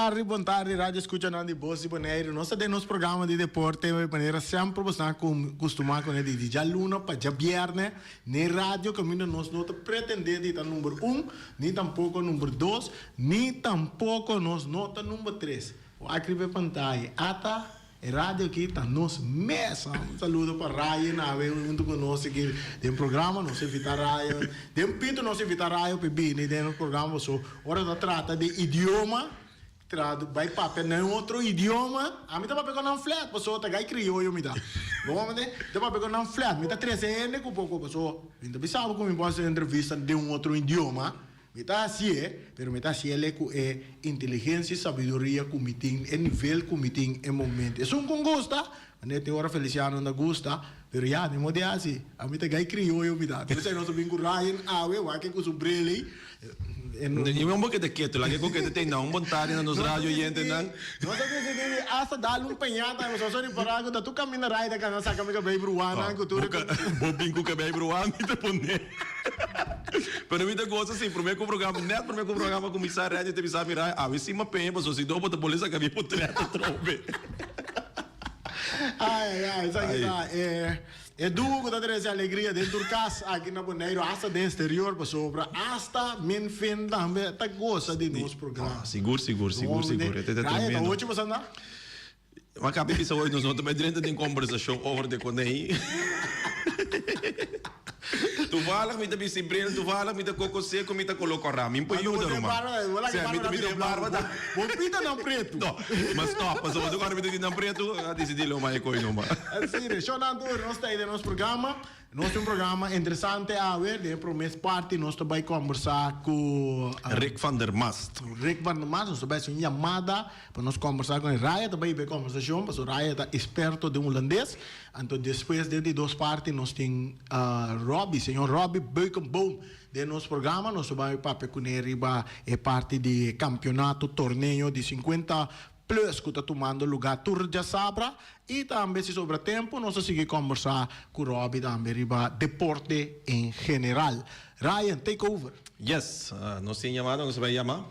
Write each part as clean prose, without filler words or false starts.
tardi, bon tardi radio escuchanan di Bos di Boneiru. Nos ta den nos programa di deporte manera semper bo esnan custuma cune di djaluna pa djabierne n'e radio caminda nos no ta pretende di ta number un, ni tampoco number dos, ni tampoco nos no ta number tres. Wak riba e pantaya. Ata e radio aki ta nos mes. Un saludo pa Ryan awe hunto cu nos aki den programa. Nos invita Ryan. Den pito nos invita Ryan pa e bini den nos programa paso ora ta trata di idioma tradu bay papia na un otro idioma. Ami ta papia cu nan flat paso ta gai crioyo mi ta. Bo comprende? Mi ta papia cu nan flat. Mi ta trece hende cu poco paso mi ta bisa bo cu mi por haci entrevista den un otro idioma. Mi ta hasié, pero mi ta hasiéle ku e inteligensia i sabiduria ku mi tin, e nivel ku mi tin e momento. Esun ku gusta, manera tin ora Feliciano no ta gusta, pero ya, mi modo di hasi. Ami ta gai krioyo mi ta. P'esei nos a bin ku Ryan awe, wak e ku su bril ei. I un bo keda ketu, laga e ku keda tei nan un bon tardi na nos radio oyentenan. Nos a disidí di asta dal un peñata, nos a ripará ku ta tur kaminda Ryan ta kana saka mi kabei bruá nan ku tur e. Bo bin ku kabei bruá mi ta pone. Pero mi ta gosa si prome ku programa net prome ku programa kuminsá Randy ta bisa mi Ray awe si m'a peña pasobra si no bo ta bole saka mi potret atrobe. Ai ai ai esaki ta e e duo ku ta trese alegria den tur kas aki na Boneiru asta den exterior pasobra asta min fin tambe ta gosa di nos programa. Sigur sigur sigur sigur e ta tremendo. Ray ta ocho pasobra na. Ma kapi bisa hoy nos no ta bai drenta den kombersashon over de konei. Toevallig mi ta bisti bril, toevallig mi ta koko seko, mi ta kolo kòrá. Mi por yuda ruman. Sè, mi ta mi ta barba ta. Bo pita nan pretu. No, ma stòp, pasobra tur ora mi ta di nan pretu, a disidí lo mai e koi numa. Así, shownan tur, nos ta ei den nos programa. Nos tin un programa interesante awe. Den e prome parti nos ta bai kombersá ku. Rick van der Mast. Rick van der Mast, nos ta bai hasi un yamada pa nos kombersá ku e. Raya ta bai hiba e kombersashon pasobra Raya ta eksperto den hulandes. Anto despues den di dos parti nos tin Robby, señor Robby Beukenboom den nos programa. Nos ta bai papia kuné riba e parti di kampionato torneo di 50 Plus ku ta tumando lugá tur djasabra i tambe si sobra tempu nos ta sigui kòmbersá ku Robbie tambe riba deporte en general. Ryan, take over. Yes, nos tin yamada, nos ta bai yama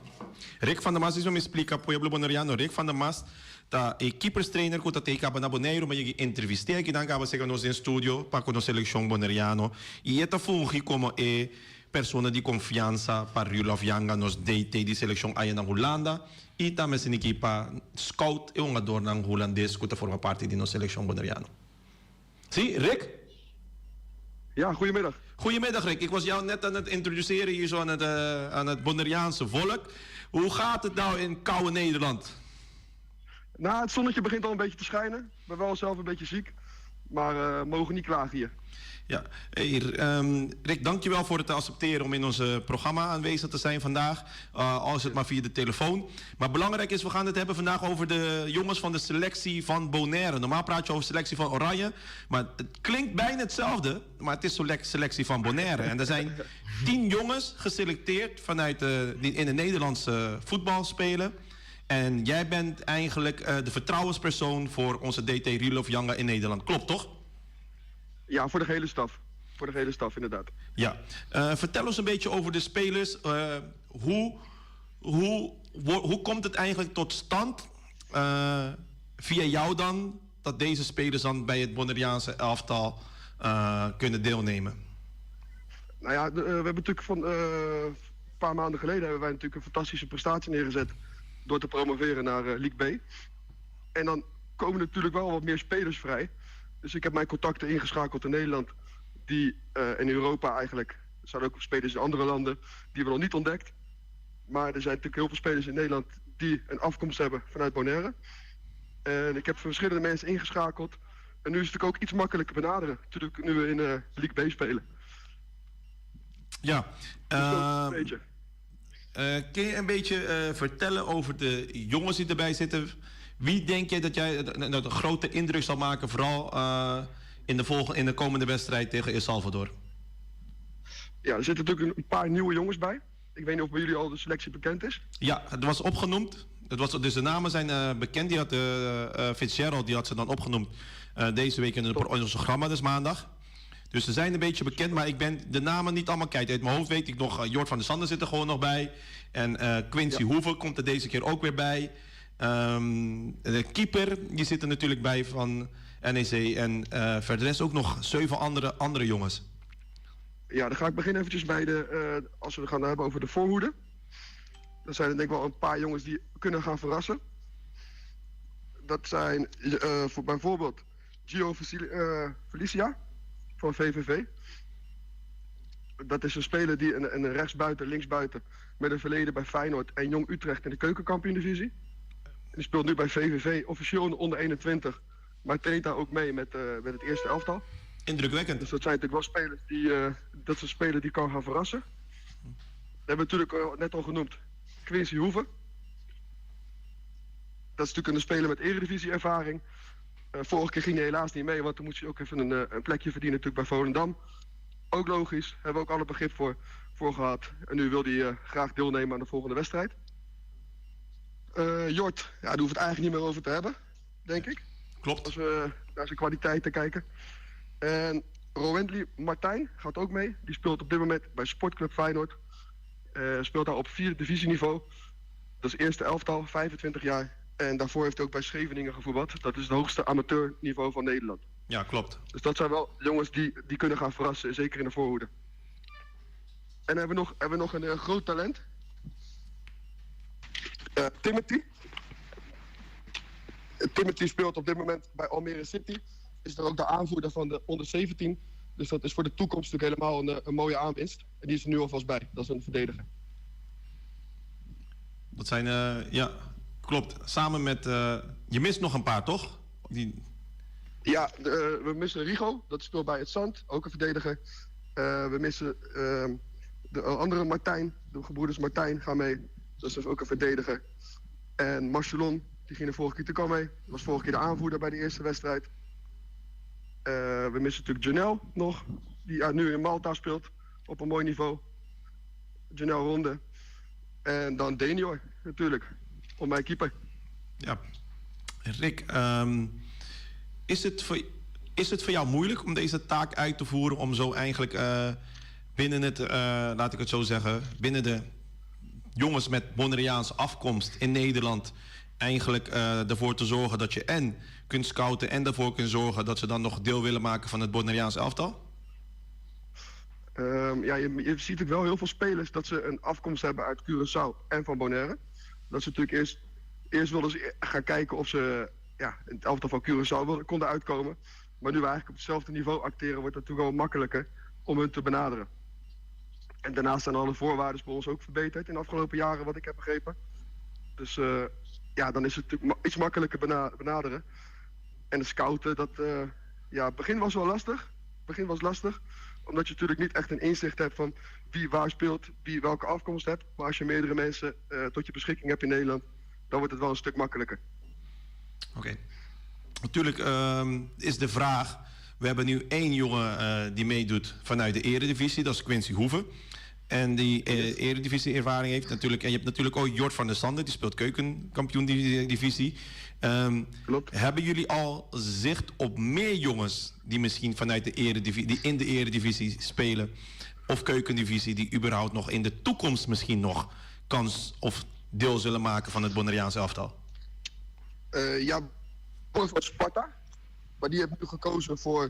Rick van der Mast. Mismo mi splika pueblo boneriano, Rick van der Mast ta e keeperstrainer ku ta tei kaba na Boneiru. Mi a yega entrevist'é aki nan kaba serka nos den studio pa ku nos selekshon boneriano i e ta fungi komo e persona di konfiansa pa Rudolf Janga, nos DT di selekshon aya na Hulanda. I tambe asina aki pa scout e hungadornan hulandes ku ta forma parti di nos selekshon boneriano. Sí, Rick? Ja, goedemiddag. Goedemiddag Rick, ik was jou net aan het introduceren hier zo aan het, aan het Bonaireaanse volk. Hoe gaat het nou in koude Nederland? Nou, het zonnetje begint al een beetje te schijnen. Ik ben wel zelf een beetje ziek, maar uh, mogen niet klagen hier. Ja, hey, Rick, dankjewel voor het accepteren om in ons programma aanwezig te zijn vandaag. Al is het maar via de telefoon. Maar belangrijk is, we gaan het hebben vandaag over de jongens van de selectie van Bonaire. Normaal praat je over selectie van Oranje, maar het klinkt bijna hetzelfde, maar het is selectie van Bonaire. En er zijn 10 jongens geselecteerd vanuit die in de Nederlandse voetbal spelen. En jij bent eigenlijk de vertrouwenspersoon voor onze DT Rilof Janga in Nederland. Klopt toch? Ja, voor de gehele staf. Voor de gehele staf, inderdaad. Ja. Vertel ons een beetje over de spelers. Hoe komt het eigenlijk tot stand, via jou dan, dat deze spelers dan bij het Bonaireaanse elftal kunnen deelnemen? Nou ja, we hebben natuurlijk van een paar maanden geleden hebben wij natuurlijk een fantastische prestatie neergezet door te promoveren naar League B. En dan komen natuurlijk wel wat meer spelers vrij. Dus ik heb mijn contacten ingeschakeld in Nederland, die in Europa eigenlijk, er zijn ook spelers in andere landen die we nog niet ontdekt. Maar er zijn natuurlijk heel veel spelers in Nederland die een afkomst hebben vanuit Bonaire. En ik heb verschillende mensen ingeschakeld. En nu is het natuurlijk ook iets makkelijker benaderen, natuurlijk nu we in League B spelen. Ja, Dus dat is een beetje. Kun je een beetje vertellen over de jongens die erbij zitten? Wie denk jij dat jij dat een grote indruk zal maken, vooral in de komende wedstrijd tegen El Salvador? Ja, er zitten natuurlijk een paar nieuwe jongens bij. Ik weet niet of bij jullie al de selectie bekend is. Ja, het was opgenoemd. Dus de namen zijn bekend. Die had Fitzgerald, die had ze dan opgenoemd deze week in ons programma, dus maandag. Dus ze zijn een beetje bekend, maar ik ben de namen niet allemaal kwijt. Uit mijn hoofd weet ik nog, Jort van der Sande zit er gewoon nog bij. En Quincy Hoeven komt er deze keer ook weer bij. De keeper, die zit er natuurlijk bij van NEC. En verder is ook nog zeven andere jongens. Ja, dan ga ik beginnen eventjes bij als we het gaan hebben over de voorhoede. Dan zijn er denk ik wel een paar jongens die kunnen gaan verrassen. Dat zijn voor bijvoorbeeld Gio Felicia van VVV. Dat is een speler die een rechtsbuiten, linksbuiten met een verleden bij Feyenoord en Jong Utrecht in de keukenkampioen-divisie. Die speelt nu bij VVV, officieel in de onder 21, maar traint daar ook mee met het eerste elftal. Indrukwekkend. Dus dat zijn natuurlijk wel spelers dat is een speler die kan gaan verrassen. Dat hebben we natuurlijk net al genoemd. Quincy Hoeven. Dat is natuurlijk een speler met eredivisie-ervaring. Vorige keer ging hij helaas niet mee, want toen moest hij ook even een plekje verdienen natuurlijk bij Volendam. Ook logisch, hebben we ook alle begrip voor gehad. En nu wil hij graag deelnemen aan de volgende wedstrijd. Jort, ja, daar hoeven we het eigenlijk niet meer over te hebben, denk ik. Klopt. Als we naar zijn kwaliteiten kijken. En Rowendly Martijn gaat ook mee. Die speelt op dit moment bij Sportclub Feyenoord. Speelt daar op 4e divisieniveau. Dat is eerste elftal, 25 jaar. En daarvoor heeft hij ook bij Scheveningen gevoetbald. Dat is het hoogste amateurniveau van Nederland. Ja, klopt. Dus dat zijn wel jongens die kunnen gaan verrassen, zeker in de voorhoede. En dan hebben we nog een groot talent. Timothy. Timothy speelt op dit moment bij Almere City. Is er ook de aanvoerder van de onder 17. Dus dat is voor de toekomst natuurlijk helemaal een mooie aanwinst. En die is er nu alvast bij. Dat is een verdediger. Dat zijn, ja, klopt. Samen met, je mist nog een paar, toch? Die... Ja, we missen Rigo. Dat speelt bij het Zand. Ook een verdediger. We missen de andere Martijn. De gebroeders Martijn gaan mee. Dat is ook een verdediger. En Marcelon, die ging de vorige keer natuurlijk al mee. Dat was vorige keer de aanvoerder bij de eerste wedstrijd. We missen natuurlijk Janelle nog, die nu in Malta speelt op een mooi niveau. Janelle Ronde. En dan Denior natuurlijk, op mijn keeper. Ja, Rick, is het voor jou moeilijk om deze taak uit te voeren? Om zo eigenlijk binnen het, laat ik het zo zeggen, binnen de jongens met Bonaireaanse afkomst in Nederland eigenlijk ervoor te zorgen dat je en kunt scouten en ervoor kunt zorgen dat ze dan nog deel willen maken van het Bonaireaans elftal? Ja, je ziet natuurlijk wel heel veel spelers dat ze een afkomst hebben uit Curaçao en van Bonaire. Dat ze natuurlijk eerst wilden ze gaan kijken of ze, ja, in het elftal van Curaçao konden uitkomen. Maar nu we eigenlijk op hetzelfde niveau acteren, wordt het natuurlijk wel makkelijker om hun te benaderen. En daarnaast zijn alle voorwaarden bij ons ook verbeterd in de afgelopen jaren, wat ik heb begrepen. Dus dan is het natuurlijk iets makkelijker benaderen. En de scouten, dat ja, het begin was wel lastig. Het begin was lastig, omdat je natuurlijk niet echt een inzicht hebt van wie waar speelt, wie welke afkomst hebt. Maar als je meerdere mensen tot je beschikking hebt in Nederland, dan wordt het wel een stuk makkelijker. Oké. Natuurlijk is de vraag, we hebben nu 1 jongen die meedoet vanuit de Eredivisie, dat is Quincy Hoeven. En die Eredivisie-ervaring heeft natuurlijk. En je hebt natuurlijk ook Jort van der Sande, die speelt keukenkampioen-divisie. Hebben jullie al zicht op meer jongens die misschien vanuit de Eredivisie, die in de Eredivisie spelen, of keukendivisie, die überhaupt nog in de toekomst misschien nog kans of deel zullen maken van het Bonaireaans elftal? Ja, van Sparta. Maar die heeft nu gekozen voor,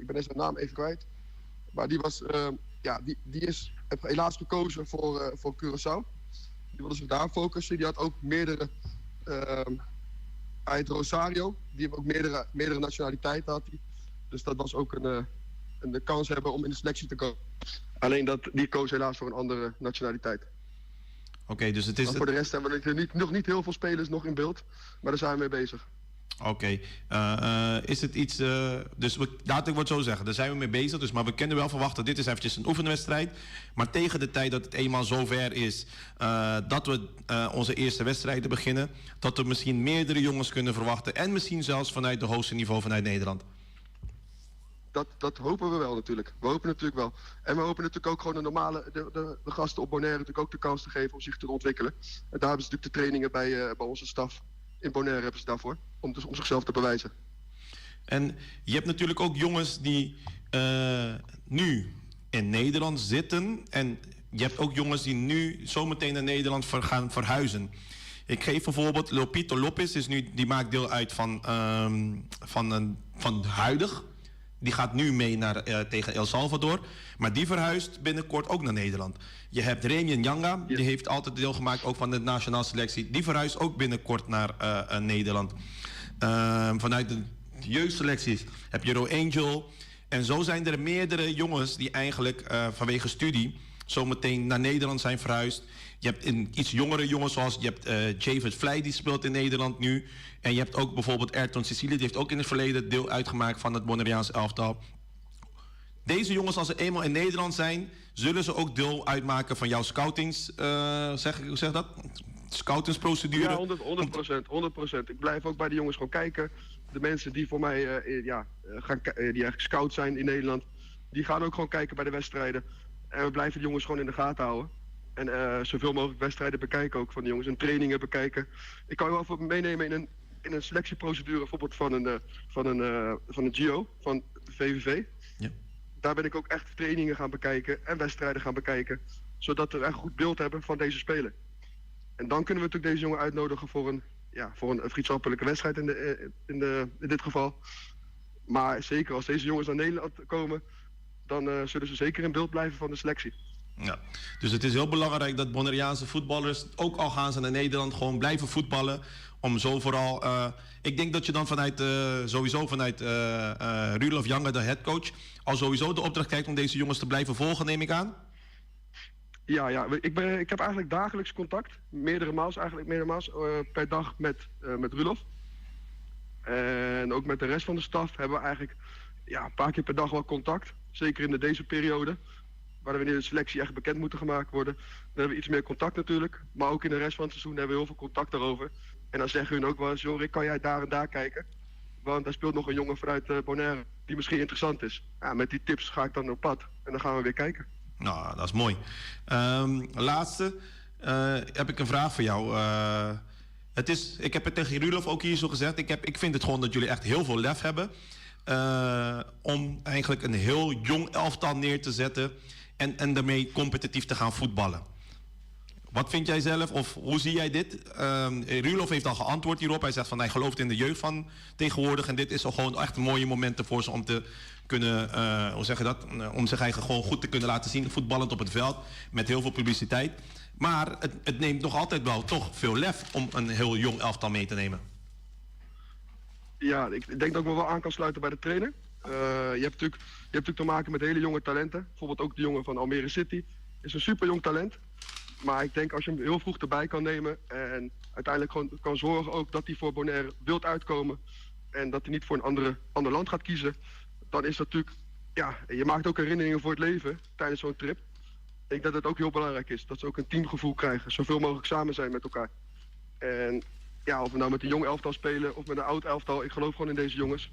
ik ben zijn naam even kwijt. Maar die was ja, die, die is, heeft helaas gekozen voor Curaçao. Die wilde zich daar focussen. Die had ook meerdere uit Rosario. Die heeft ook meerdere nationaliteiten had hij. Dus dat was ook een kans hebben om in de selectie te komen. Alleen dat, die koos helaas voor een andere nationaliteit. Oké, dus het is Maar voor de rest hebben we nog niet heel veel spelers nog in beeld. Maar daar zijn we mee bezig. Oké. Is het iets... Dus we, laat ik het zo zeggen, daar zijn we mee bezig. Dus, maar we kunnen wel verwachten, dit is eventjes een oefenwedstrijd. Maar tegen de tijd dat het eenmaal zover is dat we onze eerste wedstrijden beginnen, dat we misschien meerdere jongens kunnen verwachten. En misschien zelfs vanuit de hoogste niveau vanuit Nederland. Dat hopen we wel natuurlijk. We hopen natuurlijk wel. En we hopen natuurlijk ook gewoon de normale, de gasten op Bonaire natuurlijk ook de kans te geven om zich te ontwikkelen. En daar hebben ze natuurlijk de trainingen bij onze staf. In Bonaire hebben ze daarvoor, om zichzelf te bewijzen. En je hebt natuurlijk ook jongens die Nu in Nederland zitten en je hebt ook jongens die nu zometeen naar Nederland gaan verhuizen. Ik geef bijvoorbeeld Lopito Lopez, is nu, die maakt deel uit van huidig. Die gaat nu mee tegen El Salvador. Maar die verhuist binnenkort ook naar Nederland. Je hebt Remy Njanga, die heeft altijd deel gemaakt ook van de nationale selectie. Die verhuist ook binnenkort naar Nederland. Vanuit de jeugdselecties heb je Ro Angel. En zo zijn er meerdere jongens die eigenlijk vanwege studie zometeen naar Nederland zijn verhuisd. Je hebt een iets jongere jongens zoals je hebt David Vlei, die speelt in Nederland nu. En je hebt ook bijvoorbeeld Ayrton Cecilie, die heeft ook in het verleden deel uitgemaakt van het Bonaireaans elftal. Deze jongens, als ze eenmaal in Nederland zijn, zullen ze ook deel uitmaken van jouw scoutings, hoe zeg dat? Scoutingsprocedure? Ja, 100%, 100%. Ik blijf ook bij de jongens gewoon kijken. De mensen die voor mij ja, gaan die eigenlijk scout zijn in Nederland, die gaan ook gewoon kijken bij de wedstrijden. En we blijven de jongens gewoon in de gaten houden. En zoveel mogelijk wedstrijden bekijken ook van de jongens. En trainingen bekijken. Ik kan je wel even meenemen in een selectieprocedure, bijvoorbeeld van een Gio, van VVV. Daar ben ik ook echt trainingen gaan bekijken en wedstrijden gaan bekijken. Zodat we echt een goed beeld hebben van deze speler. En dan kunnen we natuurlijk deze jongen uitnodigen ja, voor een vriendschappelijke wedstrijd in dit geval. Maar zeker als deze jongens naar Nederland komen, dan zullen ze zeker in beeld blijven van de selectie. Ja, dus het is heel belangrijk dat Bonaireaanse voetballers, ook al gaan ze naar Nederland, gewoon blijven voetballen. Om zo vooral, ik denk dat je dan sowieso vanuit Rudolf Jange, de headcoach, al sowieso de opdracht krijgt om deze jongens te blijven volgen, neem ik aan? Ja, ik heb eigenlijk dagelijks contact, meerdere maals eigenlijk, meerdere maals per dag met Rudolf. En ook met de rest van de staf hebben we eigenlijk, ja, een paar keer per dag wel contact. Zeker in deze periode, waar wanneer de selectie echt bekend moet gemaakt worden. Dan hebben we iets meer contact natuurlijk. Maar ook in de rest van het seizoen hebben we heel veel contact daarover. En dan zeggen hun ook wel eens, joh Rick, kan jij daar en daar kijken? Want daar speelt nog een jongen vanuit Bonaire die misschien interessant is. Ja, met die tips ga ik dan op pad en dan gaan we weer kijken. Nou, dat is mooi. Laatste heb ik een vraag voor jou. Ik heb het tegen Rudolf ook hier zo gezegd. Ik vind het gewoon dat jullie echt heel veel lef hebben om eigenlijk een heel jong elftal neer te zetten en daarmee competitief te gaan voetballen. Wat vind jij zelf of hoe zie jij dit? Rudolf heeft al geantwoord hierop. Hij zegt van hij gelooft in de jeugd van tegenwoordig. En dit is al gewoon echt mooie momenten voor ze om te kunnen, hoe zeg je dat? Om zich eigenlijk gewoon goed te kunnen laten zien, voetballend op het veld, met heel veel publiciteit. Maar het neemt nog altijd wel toch veel lef om een heel jong elftal mee te nemen. Ja, ik denk dat ik me wel aan kan sluiten bij de trainer. Je hebt natuurlijk te maken met hele jonge talenten. Bijvoorbeeld ook de jongen van Almere City. Is een super jong talent. Maar ik denk als je hem heel vroeg erbij kan nemen en uiteindelijk gewoon kan zorgen ook dat hij voor Bonaire wilt uitkomen en dat hij niet voor een ander land gaat kiezen, dan is dat natuurlijk, ja, je maakt ook herinneringen voor het leven tijdens zo'n trip. Ik denk dat het ook heel belangrijk is, dat ze ook een teamgevoel krijgen, zoveel mogelijk samen zijn met elkaar. En of we nou met een jong elftal spelen of met een oud elftal, ik geloof gewoon in deze jongens.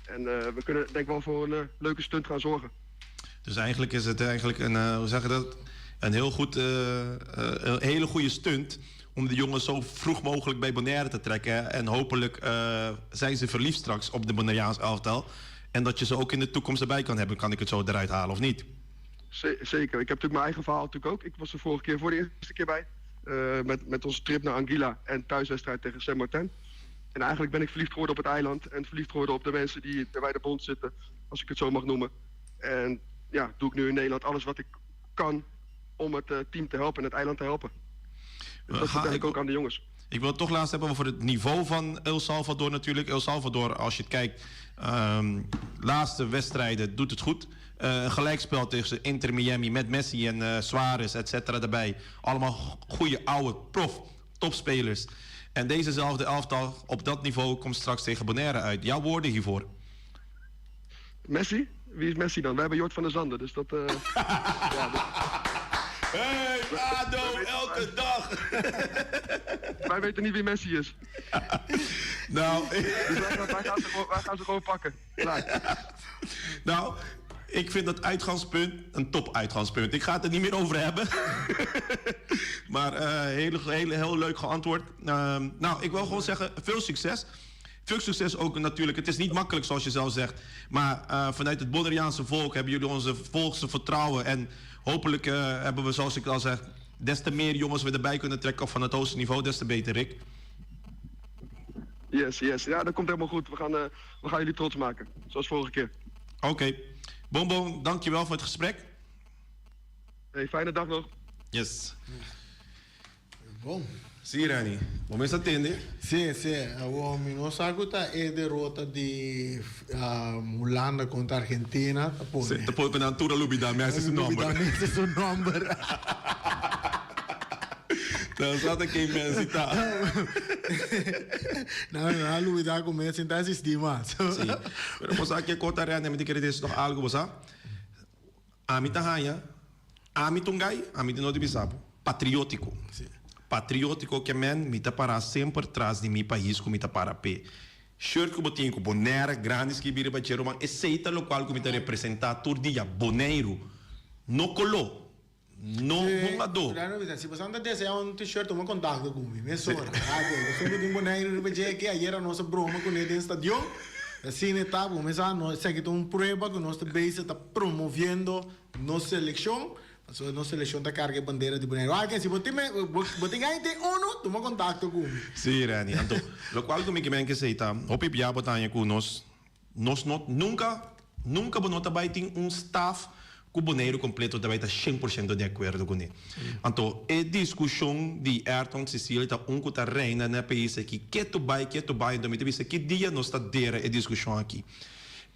En we kunnen denk ik wel voor een leuke stunt gaan zorgen. Dus eigenlijk is het eigenlijk een hoe zeg je dat? Een heel goed, een hele goede stunt om de jongens zo vroeg mogelijk bij Bonaire te trekken. En hopelijk zijn ze verliefd straks op de Bonaireaans elftal. En dat je ze ook in de toekomst erbij kan hebben. Kan ik het zo eruit halen of niet? Zeker. Ik heb natuurlijk mijn eigen verhaal natuurlijk ook. Ik was er vorige keer voor de eerste keer bij. Met onze trip naar Anguilla en thuiswedstrijd tegen Saint Martin. En eigenlijk ben ik verliefd geworden op het eiland. En verliefd geworden op de mensen die bij de bond zitten. Als ik het zo mag noemen. En doe ik nu in Nederland alles wat ik kan om het team te helpen en het eiland te helpen. Dus dat vertel ik ook aan de jongens. Ik wil het toch laatst hebben over het niveau van El Salvador natuurlijk. El Salvador, als je het kijkt, laatste wedstrijden doet het goed. Een gelijkspel tegen Inter Miami met Messi en Suarez, et cetera, erbij. Allemaal goede oude prof, topspelers. En dezezelfde elftal op dat niveau komt straks tegen Bonaire uit. Jouw woorden hiervoor? Messi? Wie is Messi dan? Wij hebben Jort van der Zanden, dus dat, ja, dat Hey, ADO, elke dag! Wij weten niet wie Messi is. Dus wij gaan ze gewoon pakken. Klaar. Ik vind dat uitgangspunt een top uitgangspunt. Ik ga het er niet meer over hebben. Maar heel, heel, heel leuk geantwoord. Ik wil gewoon zeggen, veel succes. Veel succes ook natuurlijk. Het is niet makkelijk zoals je zelf zegt. Maar vanuit het Bonaireaanse volk hebben jullie onze volste vertrouwen. En hopelijk hebben we, zoals ik al zeg, des te meer jongens we erbij kunnen trekken van het hoogste niveau, des te beter, Rick. Yes. Ja, dat komt helemaal goed. We gaan jullie trots maken. Zoals vorige keer. Oké. Okay. Bonbon, dankjewel voor het gesprek. Hey, fijne dag nog. Yes. Bon. Si, Rani. Bo mes a tende? Si. Awor, mi no sa ku ta e derota di Hulanda kontra Argentina. Si, ta pone ku nan tur a lubidá Messi su nòmber. Lubidá Messi su nòmber. Nan sa ta ken Messi ta. Nan a lubidá ku Messi ta eksistí mas. Si. Pero bo sa kiko ta, Rani, mi ta kere desi tòg algu, bo sa. Ami ta haña, ami ta un gai, ami ta no di bisa bo, patriótiko. Patriótiko ke men mi ta pará semper tras di mi pais ku mi ta para p'e. Shirt ku bo tin ku Bonaire grandi skibí riba dje ruman, esei ta lokual ku mi ta representá tur dia, Boneiru. No koló, no hungadó. Si bo ta deseá un t-shirt tuma kontakto ku mi mesora. Pasobra ku tin Boneiru riba dje aki, ayera nos a broma kuné den stadion. Asina e ta, bo mesa no esaki ta un prueba ku nos ta bezig ta promoviendo nos selekshon, pasobra nos selekshon ta karga e bandera di Boneiru. Alken, si bo tin bo tin gana di tin unu, tuma kontakto ku mi. Sí, Renny. Anto, lokual ku mi ke men ke sei ta, hopi bia bo ta haña ku nos, nos no, nunka, nunka bo no ta bai tin un staf ku Boneiru kompleto ta bai ta 100% di akuerdo kuné. Anto, e diskushon di Ayrton Cecilia ta un ku ta reina na e pais aki, ke tu bai, ke tu bai. Anto mi ta bisa ki dia nos ta dera e diskushon aki.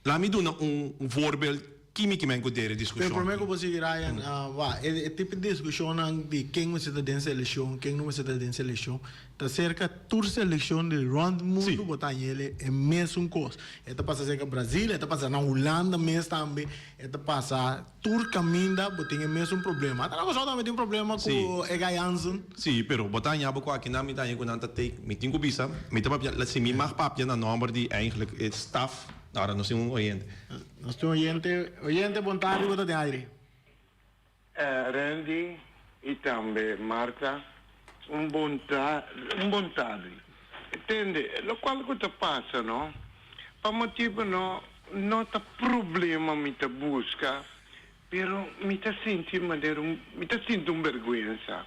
Laat mi duna un voorbeeld ki mi ke men ku dera e diskushon Pero promé ku bo sigui, Ryan, wak, e tipo di diskushonnan di ken mester ta den selekshon, ken no mester ta den selekshon, ta serka tur selekshon di rònt mundu bo ta haña e mesun kos. E ta pasa serka Brazil, e ta pasa na Hulanda mes tambe, e ta pasa tur kaminda bo tin e mesun problema. Ata na Kòrsou tambe tin problema ku Ega Jansen. Sí, pero bo ta haña bo ku akinan mi ta haña ku nan ta take, mi tin ku bisa, mi ta papia, si mi mag papia na nòmber di eigenlijk e staf, ahora nos tin un oyente. Nos tin un oyente, oyente bon tardi bo ta den aire. Randy y tambe Martha un bon ta un bon tardi. Tende, locual cu ta pasa no, pa motibo no no ta problema mi ta busca, pero mi ta sinti manera un mi ta sinti un berguensa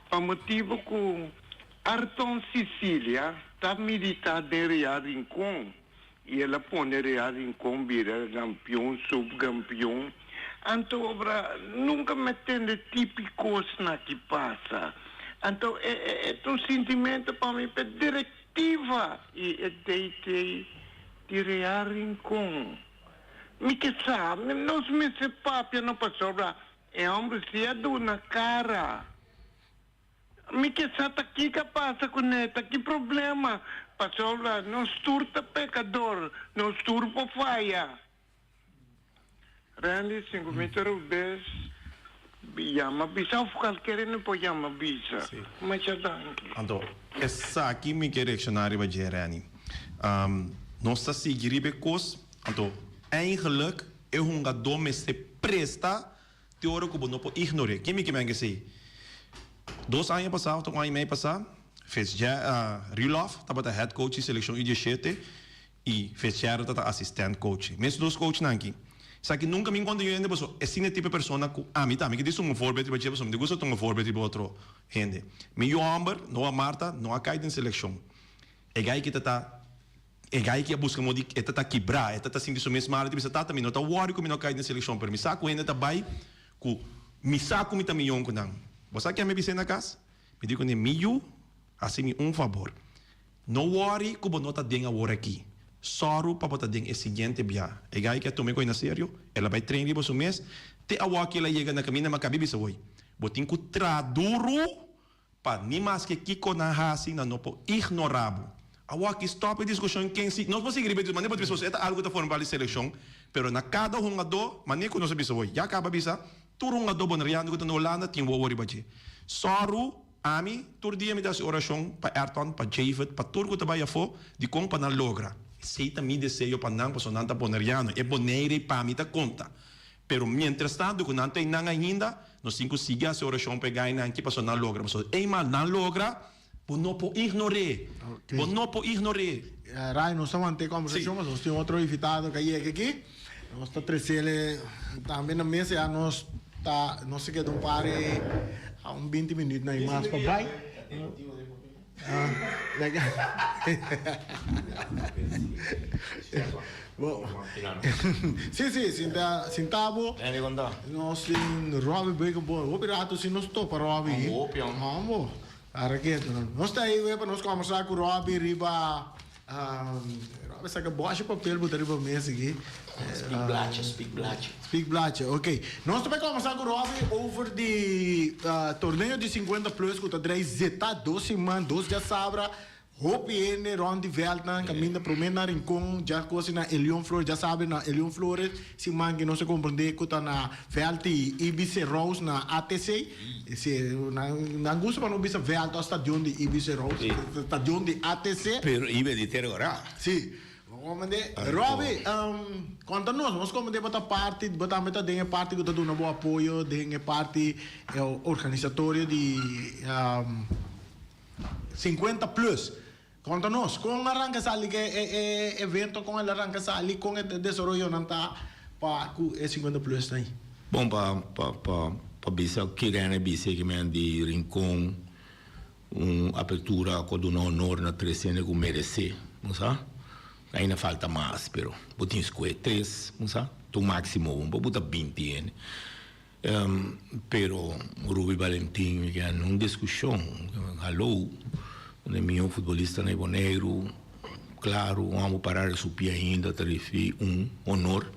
pa motibo cu Arton Cicilia ta milita den Real Rincon. I el a pone Real Rincon bira gampion, subgampion. Anto obra nunka mi a tende tipi kosnan aki pasa. Anto e e ta un sintimento pa mi p'e direktiva i e DT di Real Rincon. Mi ke sa, nos mester papia no pasobra e homber si a duna kara. Mi ke sa ta kiko a pasa ku ne, ta ki problema, pasobra nos tur ta pekador, nos tur por faya. Randy, sinku mi ta rubes, yama bisa of kalker hende por yama bisa. Masha danki. Anto, esaki mi ke reakshoná riba dje, Randy. Nos ta sigui riba e kos, anto eigenlijk e hungadó mester presta Te ora ku bo no por ignor'é. Ken mi ke men esei? Dos aña pasá òf ta un aña i mei pasá, Fitzgerald, Rieloff tabata head coach di selekshon U diesshete i Fitzgerald tabata asistent coach. Mes dos coachnan aki. Esaki nunka mi konta yu hende pasobra esei na e tipo e persona ku ami ta. Mi ke disi un voorbeeld riba dje pasobra mi ta gusta tuma voorbeeld riba otro hende. Mi yu hòmber, Noah Martha, no a kai den selekshon. E gai ki ta ta E gai ki a buska mo di e ta ta kibrá, e ta ta sinti su mes mal, e ta bisa, Tata, mi no ta wòri ku mi no kai den selekshon, pero mi sa ku hende ta bai ku mi sa ku mi ta mion ku nan. Bo sa ke mi a bis'é na kas? Mi di kuné, Mi yu, hasi mi un fabor. No wòri ku bo no ta den awor aki. Sòru pa bo ta den e siguiente bia. E gai ki a tuma e koi na serio, el a bai train riba su mes, te awor ki el a yega na kaminda, mi a kabi bisa, Woi, bo tin ku traha duru Pa ni maske kiko nan hasi, nan no por ignorá bo. Awor aki stòp e diskushon ken si nos por sigui riba e diskushon, manera bo ta bisa bo e ta algu ta forma parti di selekshon, pero na kada hungadó, manera ku nos a bisa hoy, ya kaba bisa, tur hungadó boneriano ku ta na Hulanda tin wowo riba dje. Sòru, ami tur dia mi ta hasi orashon pa Ayrton, pa Javed, pa tur ku ta bai afó, dikon pa nan logra. Esei ta mi deseo pa nan pasobra nan ta boneriano, e Bonaire pa mi ta konta. Pero mientras tanto ku nan ta einan ainda, nos tin ku sigui hasi orashon pa e gainan aki pasobra nan logra. Pasobra eenmaal nan logra, Bo no por ignor'é. Bo no por ignor'é. Ray, nos ta want'é kombersashon pasobra nos tin otro invitado ku a yega aki. Nos ta tres'el tambe na mesa. Ya nos ta, nos ta keda un par di, un binti minüt na i mas pa bai. Sí, sí, sinta, sinta bo. Nos tin Robbie Beukenboom. Hopi rato sin nos topa Robbie. Hombo. Ara ketu no. Nos ta ei pa nos kombersá ku Robbie riba Robbie saka bòshi papel buta riba mes aki. Speakbladje, speakbladje. Speakbladje, ok. Nos ta bai kombersá ku Robbie over di torneo di 50 plus ku ta drei zeta dos siman, dos djasabra. Hopi hende rond di veldnan caminda prome na Rincon, dja cosi na Elion Flores, dja sabi na Elion Flores, siman ki nos a comprende cu ta na veld di IBC Rose na ATC. Si, nan, nan gusta pa no bisa veld of stadion di IBC Rose, stadion di ATC. Pero ibe di Terra Ora. Si. Bo comprende? Robbie, conta nos, nos comprende bo ta parti, bo tambe ta den e parti cu ta duna bo apoyo den e parti organisatorio di. 50 plus. Konta nos, kon a ranka sali ku e evento, kon el a ranka sali, kon e desaroyonan ta pa ku e 50 plus nan? Bon, pa pa pa pa bisa kiren e bisa ki men di Rincon un apertura ku a duna honor na tres hende ku meresé, bo sa. Ainda falta mas, pero bo tin skohe tres, bo sa, ta un máksimo, bo por buta binti hende. Pero Ruby Valentin mi ke un diskushon, haló, un e mihó futbolista na e Boneiru, klaru un amo pará riba su pia ainda ta risibí un honor,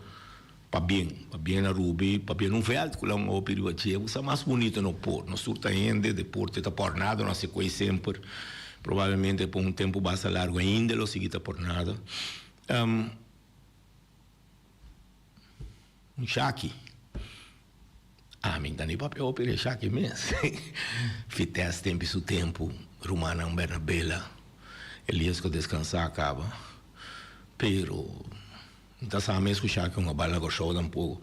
pabien, pabien na Ruby, pabien un vèlt ku la un hopi riba dje, ku sa mas bunito no por, nos tur ta hende, deporte ta por nada, nos a koe semper, probablemente por un tempu basta largu ainda lo sigui ta por nada. Un shaki. Ami ta ni papia hopi den shaki mes. Vitesse tempi su tempu, rumannan Bernabela, Elias ku a deskansa kaba. Pero mi ta sa mes ku shaki un a bal na Kòrsou tampoko.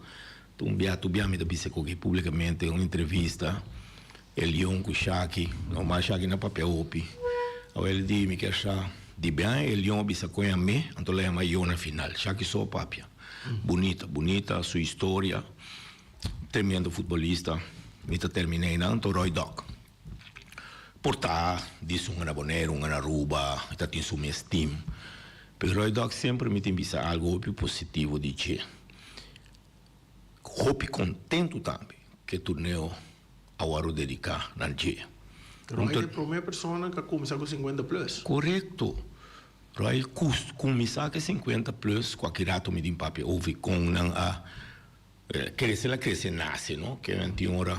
Un bia tur bia mi ta bisa koki publikamente un entrevista, Elion ku shaki, normal shaki na papia hopi. Awel di mi kier sa di biaha Elion a bisa koe ami, anto lo yama yo na final. Shaki so a papia. Bunita, bunita su historia, tremendo futbolista. Mi ta termina einan, anto Roy Dok. Por ta dis un na Boneiru, un na Aruba, e ta tin su mes team. Pero Roy Dok semper mi tin bisa algo hopi positivo di dje. Hopi kontentu tambe ku e torneo a wòrdu dediká na dje. Roy ta e promé persona ku a kuminsá ku 50 plus. Korekto. Roy kuminsá ku e 50 plus, kualke rato mi tin papia over kon nan a krese la krese nase no, ke nan tin ora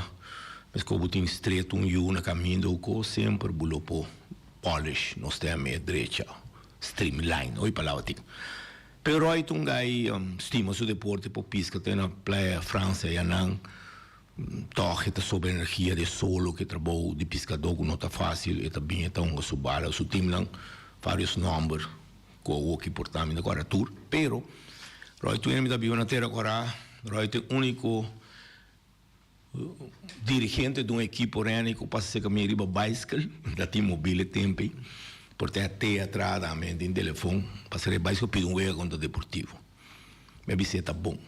meskos bo tin stret un yu na kaminda o kos semper bo lo por polish nos ta yam'é drecha, streamline, oy palabra tin. Pero Roy ta un guy stima su deporte por piska te na playa Francia ya nan tog e ta sobra energia de solo ke trabou di piskadó ku no ta fásil e ta bin e ta hunga su bala su timnan varios nòmber ku awoki por ta mi ta kòrda tur pero Roy Twin mi ta biba na Tera Kòrá Roy ta e úniko Dirigente di un ekipo reni ku pasa seka mi riba baiskel, ta tin mobile tempi, por ta te atrás tambe tin telefon, pasa riba baiskel pidi un wega kontra Deportivo. Mi a bis'é ta bon.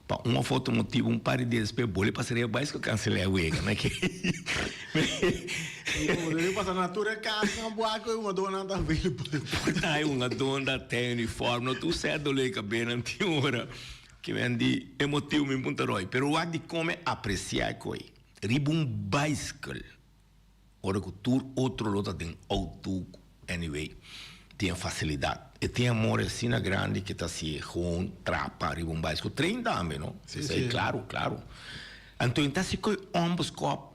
Pa un of otro motibu un par di dia despues boli pasa riba baiskel kanselá e wega. Mi ke Como debe pasa na tur e kas nan buak e hungadónan ta available. Por ta e hungadónan ta ten uniform, no tur sèt dolé kabé nan tin ora. Ke men di e motibu mi punta Roy, pero wak di come aprecia e koe riba un baiskel ora ku tur otro lo ta den auto anyway tin e facilidad e tin amor asina grandi ke ta haci'e gewoon trapa riba un baiskel train tambe no esei claro claro anto e ta haci koe onbeskop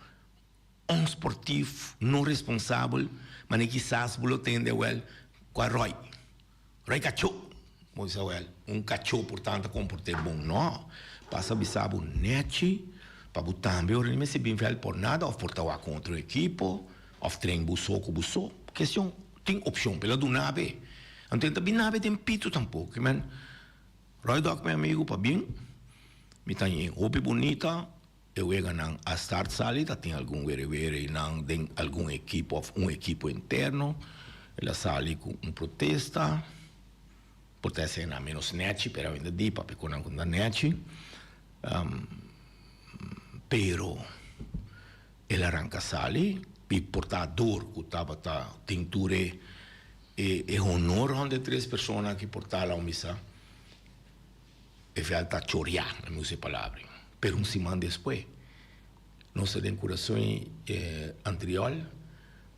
onsportief no responsabel mane kisas bo lo tende wel kua Roy. Rei kachó! Bo bisa wèl, un kachó por tanta komport'é bon? Nò. Pasa bisa bo nèchi pa bo tambe ora di mester bin vèlt por nada òf por ta wak ku otro ekipo òf tren bo so ku bo so. Kestion tin opshon p'el a duna be. Anto e ta bin nabe den pitu tampoko. Kimen, Roy Dòk mi amigu pabien, mi ta hañ'é hopi bunita. E weganan a start sali ta tin algun were were y nan den algun ekipo of un ekipo interno el a sali cu un protesta por ta esena menos nechi pero awinda di papia cu nan cu ta nechi pero el a ranca sali y por ta dor cu tabata tin tur e e honor hond e tres persona aki por ta la misa. E vèlt ta choriá, na mi usa e palabra. Pero un siman despues, nos ta den Curaçao Antriol,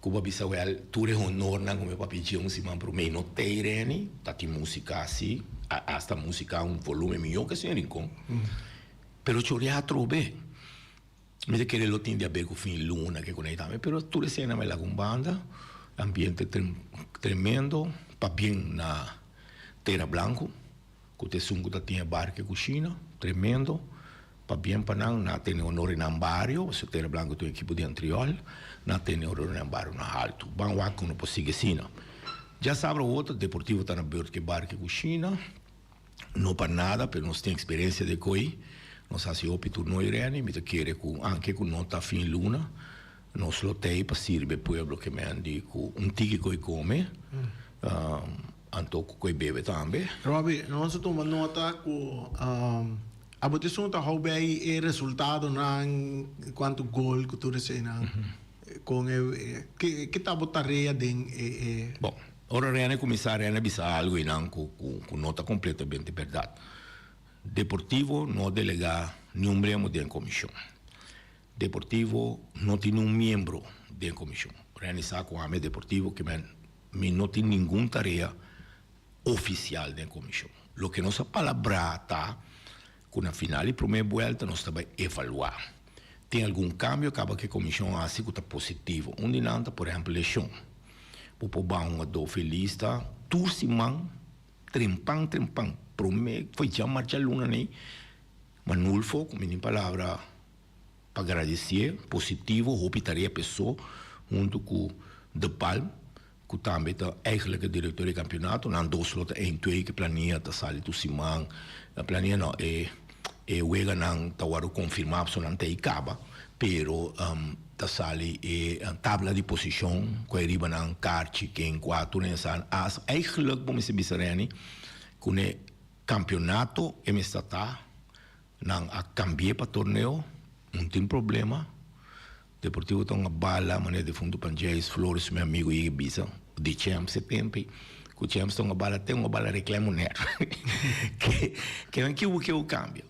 ku bo a bisa wèl tur e honornan ku mi papia dje un siman promé no tei reni, ta tin músika sí, asta músika un volumen mihó ke Señor Rincon, pero choriá atrobe. Mi ta kere lo tin di haber ku fin luna ke ku nei tambe, pero tur esena mi laga un banda, ambiente tremendo, pabien na Tera Blanco, ku ta esun ku ta tin e bar ku e kushina, tremendo, pabien pa nan, nan a tene honor den nan bario, pasobra Tera Blanco ta un ekipo di Antriol, nan a tene honor den nan bario na haltu. Ban wak ku no por sigui asina. Djasabra otro, Deportivo ta na beurt ku e bar ku e kushina. No pa nada, pero nos tin experiencia de coy. Nos haci hopi toernooi reni. Mi ta kere cu anke cu no ta fin luna, nos lo tey pa sirbi e pueblo ke men di cu un tiki coy come, anto cu coy bebe tambe. Robbie, nos a tuma nota cu abo ta esun ta hou bay e resultadonan, cuanto gol cu tur eseynan. Con e, ke ta bo tarea den e. Bon, ora Rene cuminsa, Rene bisa algo eynan cu cu no ta completamente berdad. Deportivo no a delega niun miembro den comision. Deportivo no tin niun miembro den comision. Rene sa cu ami Deportivo ke men mi no tin ningun tarea oficial den comision. Loke nos a palabra ta cu na final di prome buelta nos ta bay evalua. Tin algun cambio caba cu e comision a haci cu ta positivo. Un di nan ta por ehempel lesion. Bo por baha un adofi lista tur siman trempan trempan prome foi djamar djaluna nei Manulfo cu mi tin palabra pa gradicié positivo hopi tarea peso hunto cu De Palm cu tambe ta eigenlijk e director di campeonato, nan dos lo ta een twee cu plania ta sali tur siman, plania no, e e weganan ta wordo confirma pasobra nan ta ey caba, pero ta sali e tabla di posicion cu ariba nan kaarchi ken cua tur esnan as eigenlijk bo mester bisa Renny cu ne campeonato e mester ta nan a cambie pa torneo, no tin problema. Deportivo ta un bala manera defunto Panjais Flores mi amigo yega bisa di Champs e tempo cu Champs ta un bala te un bala reclamo ner ke nan kiu kiu cambia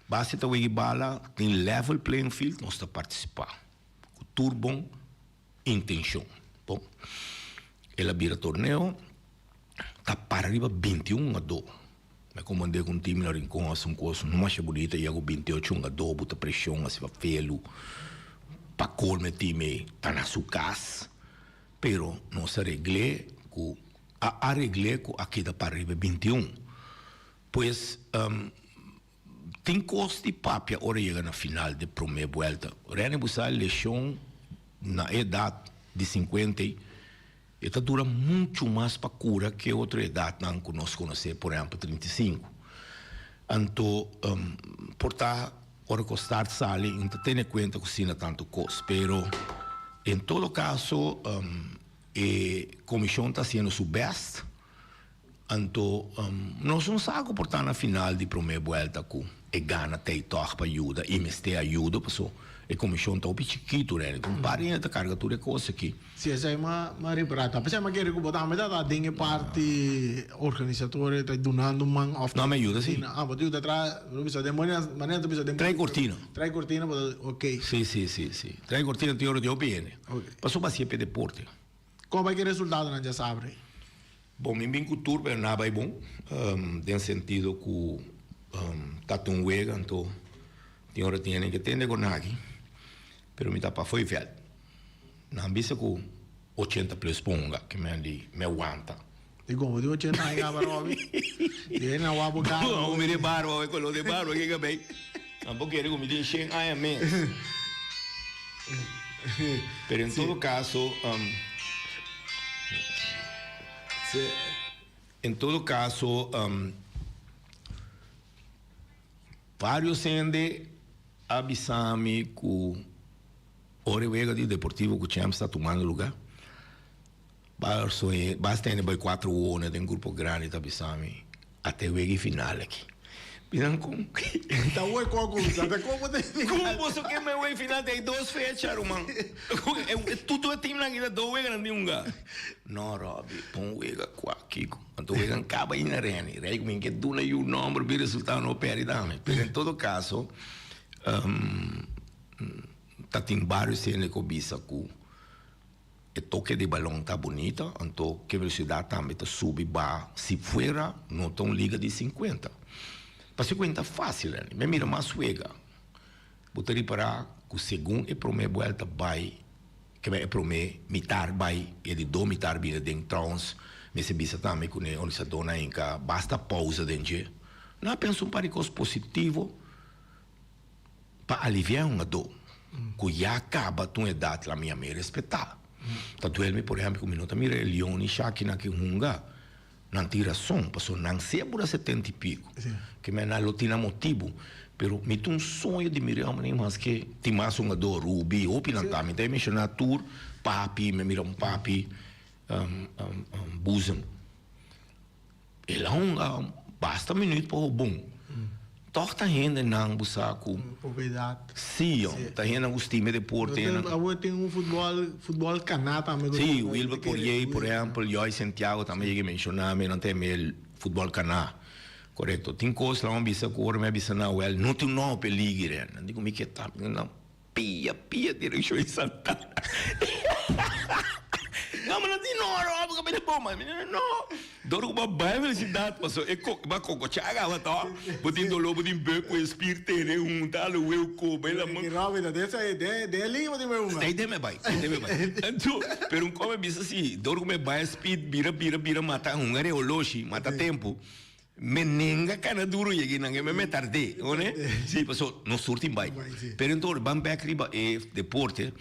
basta ta wega bala tin level playing field nos ta participa cu tur bon intencion bon el a bira torneo ta para riba 21 hungador Mi a komand'é ku un tim na Rincon hasi un kos no masha bunita ya ku 28 hungadó buta preshon hasi pa felu pa kolme tim ei ta na su kas pero nos a regl'é ku a aregl'é ku a keda para riba e 21 pues tin kos di papia ora yega na final di promé buelta Renny Busal leshon na e edat di 50 ei E ta dura muchu mas pa kura ke otro edatnan ku nos konosé, por ehèmpel 35. Anto por ta ora ku start sali no ta tene kuenta ku asina tantu kos, pero en todo kaso e komishon ta hasiendo su bèst. Anto nos no sa ku por ta na final di promé buelta ku e gana t'ei tòg pa yuda i mester ayudo paso e komishon ta hopi chikitu rèn un par hende ta karga tur e kos aki. Si esei m'a m'a ripará ta p'esei m'a kere ku bo tambe ta ta den e parti organisatorio ta dunando man òf No, mi a yuda si. Ah bo ta yuda tra bo bisa den manera manera ta bisa den Trae kortina. Trae kortina bo ta ok. Si si si si trae kortina tin ora di hopi hende paso bo hasié p'e deporte. Kon bai ki resultadonan dja sabri? Bon, mi bin ku tur pero na bai bon, den sentido ku ta ta un wega anto tin ora tin hende ke tende ku naki, pero mi ta pafó e vèlt. Nan bisa ku ochenta plus por hunga, ke men di mi a wanta. Di kon bo tin ochenta aña kaba Robby? Di hende a wak bo kara. Bo mira e barba, e koló di e barba ke kabei. Nan por kere ku mi tin shen aña mes. Pero en todo caso, en todo caso, varios hende. a bisa mi ku ora e wega di Deportivo ku Champs ta tumando lugá, basta hende bai kuater wona den grupo grandi ta bisa mi ata e wega e final aki. Miran kon. Ta woi kon a kuminsá, ta kon bo ta e final. Kon boso ke me wei final ta e dos fecha ruman. Tutu e teamnan aki ta dos weganan tin hunga. No Robby, pon wega kua kiko. Anto wegan kaba aina reni. Rei ku mi ke duna yu nomber bi resultado no peri dame. Pero en todo caso ta tin varios hende ku bisa ku E toke di balon ta bunita, anto ke velocidad tambe ta subi ba si fuera no ta un liga di 50. Pa 50 facil eni, mi a mira mas wega. Bo ta ripara cu segun e prome buelta bay, ke e prome mitar bay, e di dos mitar bira den trouwens mester bisa tambe cu ne organisadornan a hinca basta pausa den dje. Nan a pensa un par di cos positivo. Pa aliviá un adó ku ya kaba ta un edat la mi a mi respetá. Ta duel mi por ehèmpel ku mi no ta mira e Leon i Shaki nan ki hunga, nan tin rason pasobra nan sebo ta setenta i piko, ke men nan lo tin nan motibu, pero mi tin un soño di mira e hòmbernan maske tin mas hungadó, Ruby, hopi nan ta, mi ta menshoná tur, papi, mi a mira un papi Boezem. El a hunga basta minuut pa hobon. Toch ta hendenan bo sa ku. Poco edat. Sí, jong. Ta hendenan ku stima e deporte. Awor tin un futbol, futbol kaná tambe. Sí, Wilber Poirier, por ehempel, Joy Santiago tambe yega menshoná mi, nan ta heme el futbol kaná. Korekto. Tin kos laman bisa ku ora mi a bisa nan, wèl, no tin un nobo peligro, eh. Nan di ku mi ke ta, nan. Pia pia direccion di Santana. No, ma no tin no oro porque mi bom, mi no. Dor ku bo bai felicidad paso e ko ba koko chaga ba to. Bo tin dolor, bo tin bek ku e spier tene hunta lo weu koba e la man. Robin, de esa de de lima bo tin bai hunga. Stay de me bai, stay de me bai. Anto, pero un kome bisa si, dor ku me bai speed bira bira bira mata hunga reoloshi, mata tempo. Me nenga cana duro yega nan me me tardé, one? Sí, paso nos tur tin bai. Pero enton ban bek riba e deporte,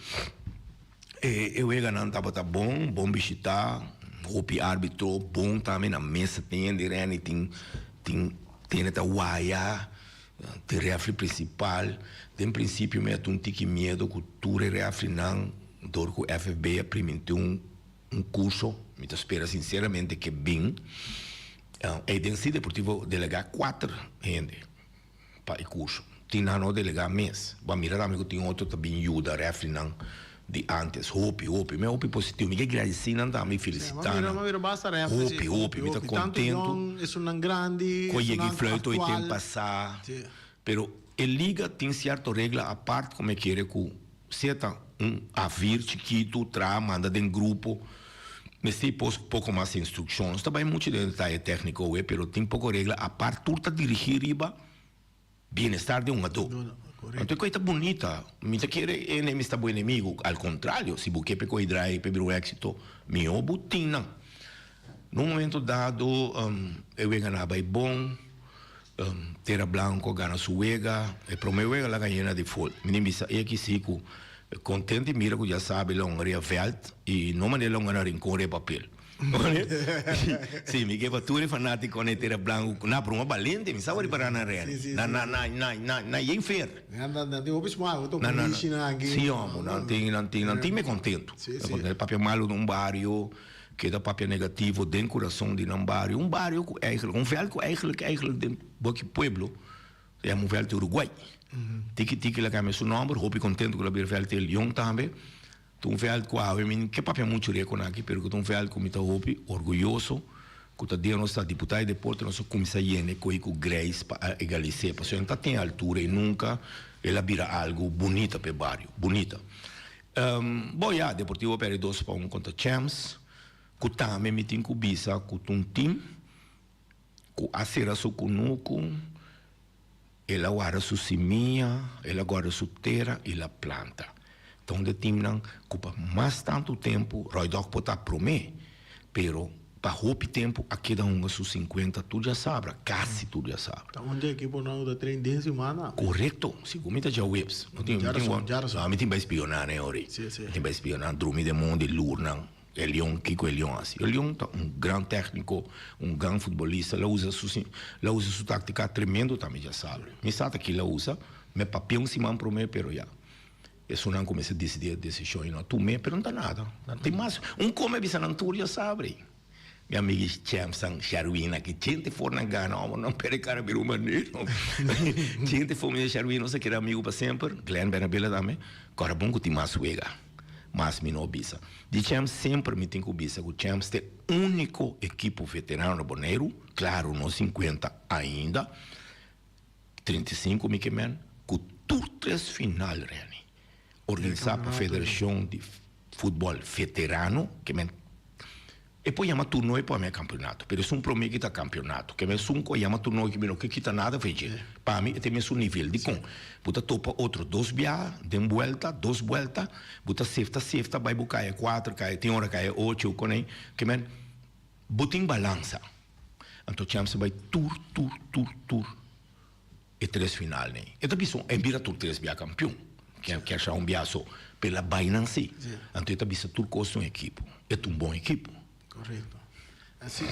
e e weganan tabata bon, bon bishita, hopi arbitro, bon tambe nan mesa tin hende reni, tin tin tene ta waya, tin refri principal. Den principio mi a tin un tiki miedo cu tur e refrinan dor cu FFB a priminti un Un curso, mi ta spera sinceramente ke bin. Ey den si Deportivo delega cuater hende pa e curso. Tin nan no delega mes. Bo a mira tambe cu tin otro ta bin yuda refrinan di antes. Hopi, hopi. Mi hopi positivo. Mi ke gradeci nan tambe y felicita nan. Hopi, hopi. Mi ta contento. Cu a yega e fluit hoy ten pasa. Pero e liga tin cierto regla apart cu mi kere cu. Sea ta un avir chikitu, traha manda den grupo, mester pos poko mas instrukshon. Nos ta bai muchu den detaye tekniko awe, pero tin poko regla apart, tur ta dirigí riba bienestar di un hungadó. Anto e kos ta bunita. Mi ta kere e enemis ta bo enemigu, al kontrario, si bo ke pa e kos drai pa e bira un éksito, mihó bo tin nan. Na un momento dado e wega nan a bai bon. Tera Blanco a gana su wega, e prome wega la gana yena di fol. Mi tin bisa e aki si cu contento y mira cu ya sabi la hunga ria veld y no manera la hunga na rincon ria papel. Si, mi ke pa tur e fanaticonan di Tera Blanco, na broma balente, mi sa wor di para na reni. Na, na, na, na, na, na yen fer. Nan tin hopi smaak, hopi toki nan aki. Si homo, nan tin, nan tin, nan tin me contento. Papia malo den un bario. Keda papia negativo den kurason di nan bario, un bario ku eigenlijk, un vèlt ku eigenlijk eigenlijk den boki pueblo ta yama un vèlt di Uruguay. Tiki tiki la kambia su nòmber, hopi kontentu ku la bira vèlt di Leon tambe. Ta un vèlt ku awe mi ke papia muchu reko nan aki, pero ku ta un vèlt ku mi ta hopi orguyoso ku ta dia nos ta diputá di deporte nos a kuminsá yene koe ku greis pa a egalis'é, pasobra e no ta tin altura i nunka el a bira algu bunita pa e bario, bunita. Bo ya, Deportivo perde dos pa un kontra Champs, ku tambe mi tin ku bisa ku ta un tim ku a sera su kunuku, el a warda su simia, el a guarda su tera i el a planta. Ta un di e timnan ku pa mas tantu tempu Roy Dog por ta promé, pero Pa hopi tempu a keda hunga su sinkuenta tur djasabra, kasi tur djasabra. Ta un di ekiponan ku ta train den simana. Korekto, sigur mi ta djaweps. No tin, mi tin wak, no, mi tin bai spioná ne ori. Si, si. Mi tin bai spioná, drumi den mondi, lurnan, e Leon, kiko e Leon hasi. E Leon ta un gran tèkniko, un gran futbolista, el a usa su, el a usa su taktika tremendo tambe djasabra. Mi sa ta kila usa. Me papia un siman promé, pero ya. Esunnan ku mester disidí e desishon i no a tum'é, pero no ta nada. Nan tin mas. Un kome bisa nan tur ya sabri. Mi amigi Chemsan, Sharwin aki, chente for nan gana, omo nan perde kara bira un manera. Chente for mi Sharwin nos a keda amigu pa semper, Glenn Bernabela tambe. Kòrda bon ku tin mas wega, mas mi no bisa. Di Champs semper mi tin ku bisa ku Champs ta e úniko ekipo veterano na Boneiru, klaro no sinkuenta ainda, 35 mi ke men, ku tur tres final Renny, organisá pa Federashon di Futbòl Veterano, ke men e por yama turnoe pa mi e kampeonato, pero esun promé ki ta kampeonato, ke men esun ku a yama turnoe ki mi no ke kita nada for dje, pa mi e ta e mesun nivel. Dikon? Bo ta topa otro dos biaha den buelta, dos buelta, bo ta sefta sefta bai bo kaya kuater, kaya tin ora kaya ocho, konei, ke men bo tin balansa. Anto Champs a bai tur tur tur tur e tres final nei. E ta bisa e bira tur tres bia kampion. Kier kier sha un bia so, pero el a bai nan si. Anto e ta bisa tur kos ta un ekipo. E ta un bon ekipo. Korekto. Asi.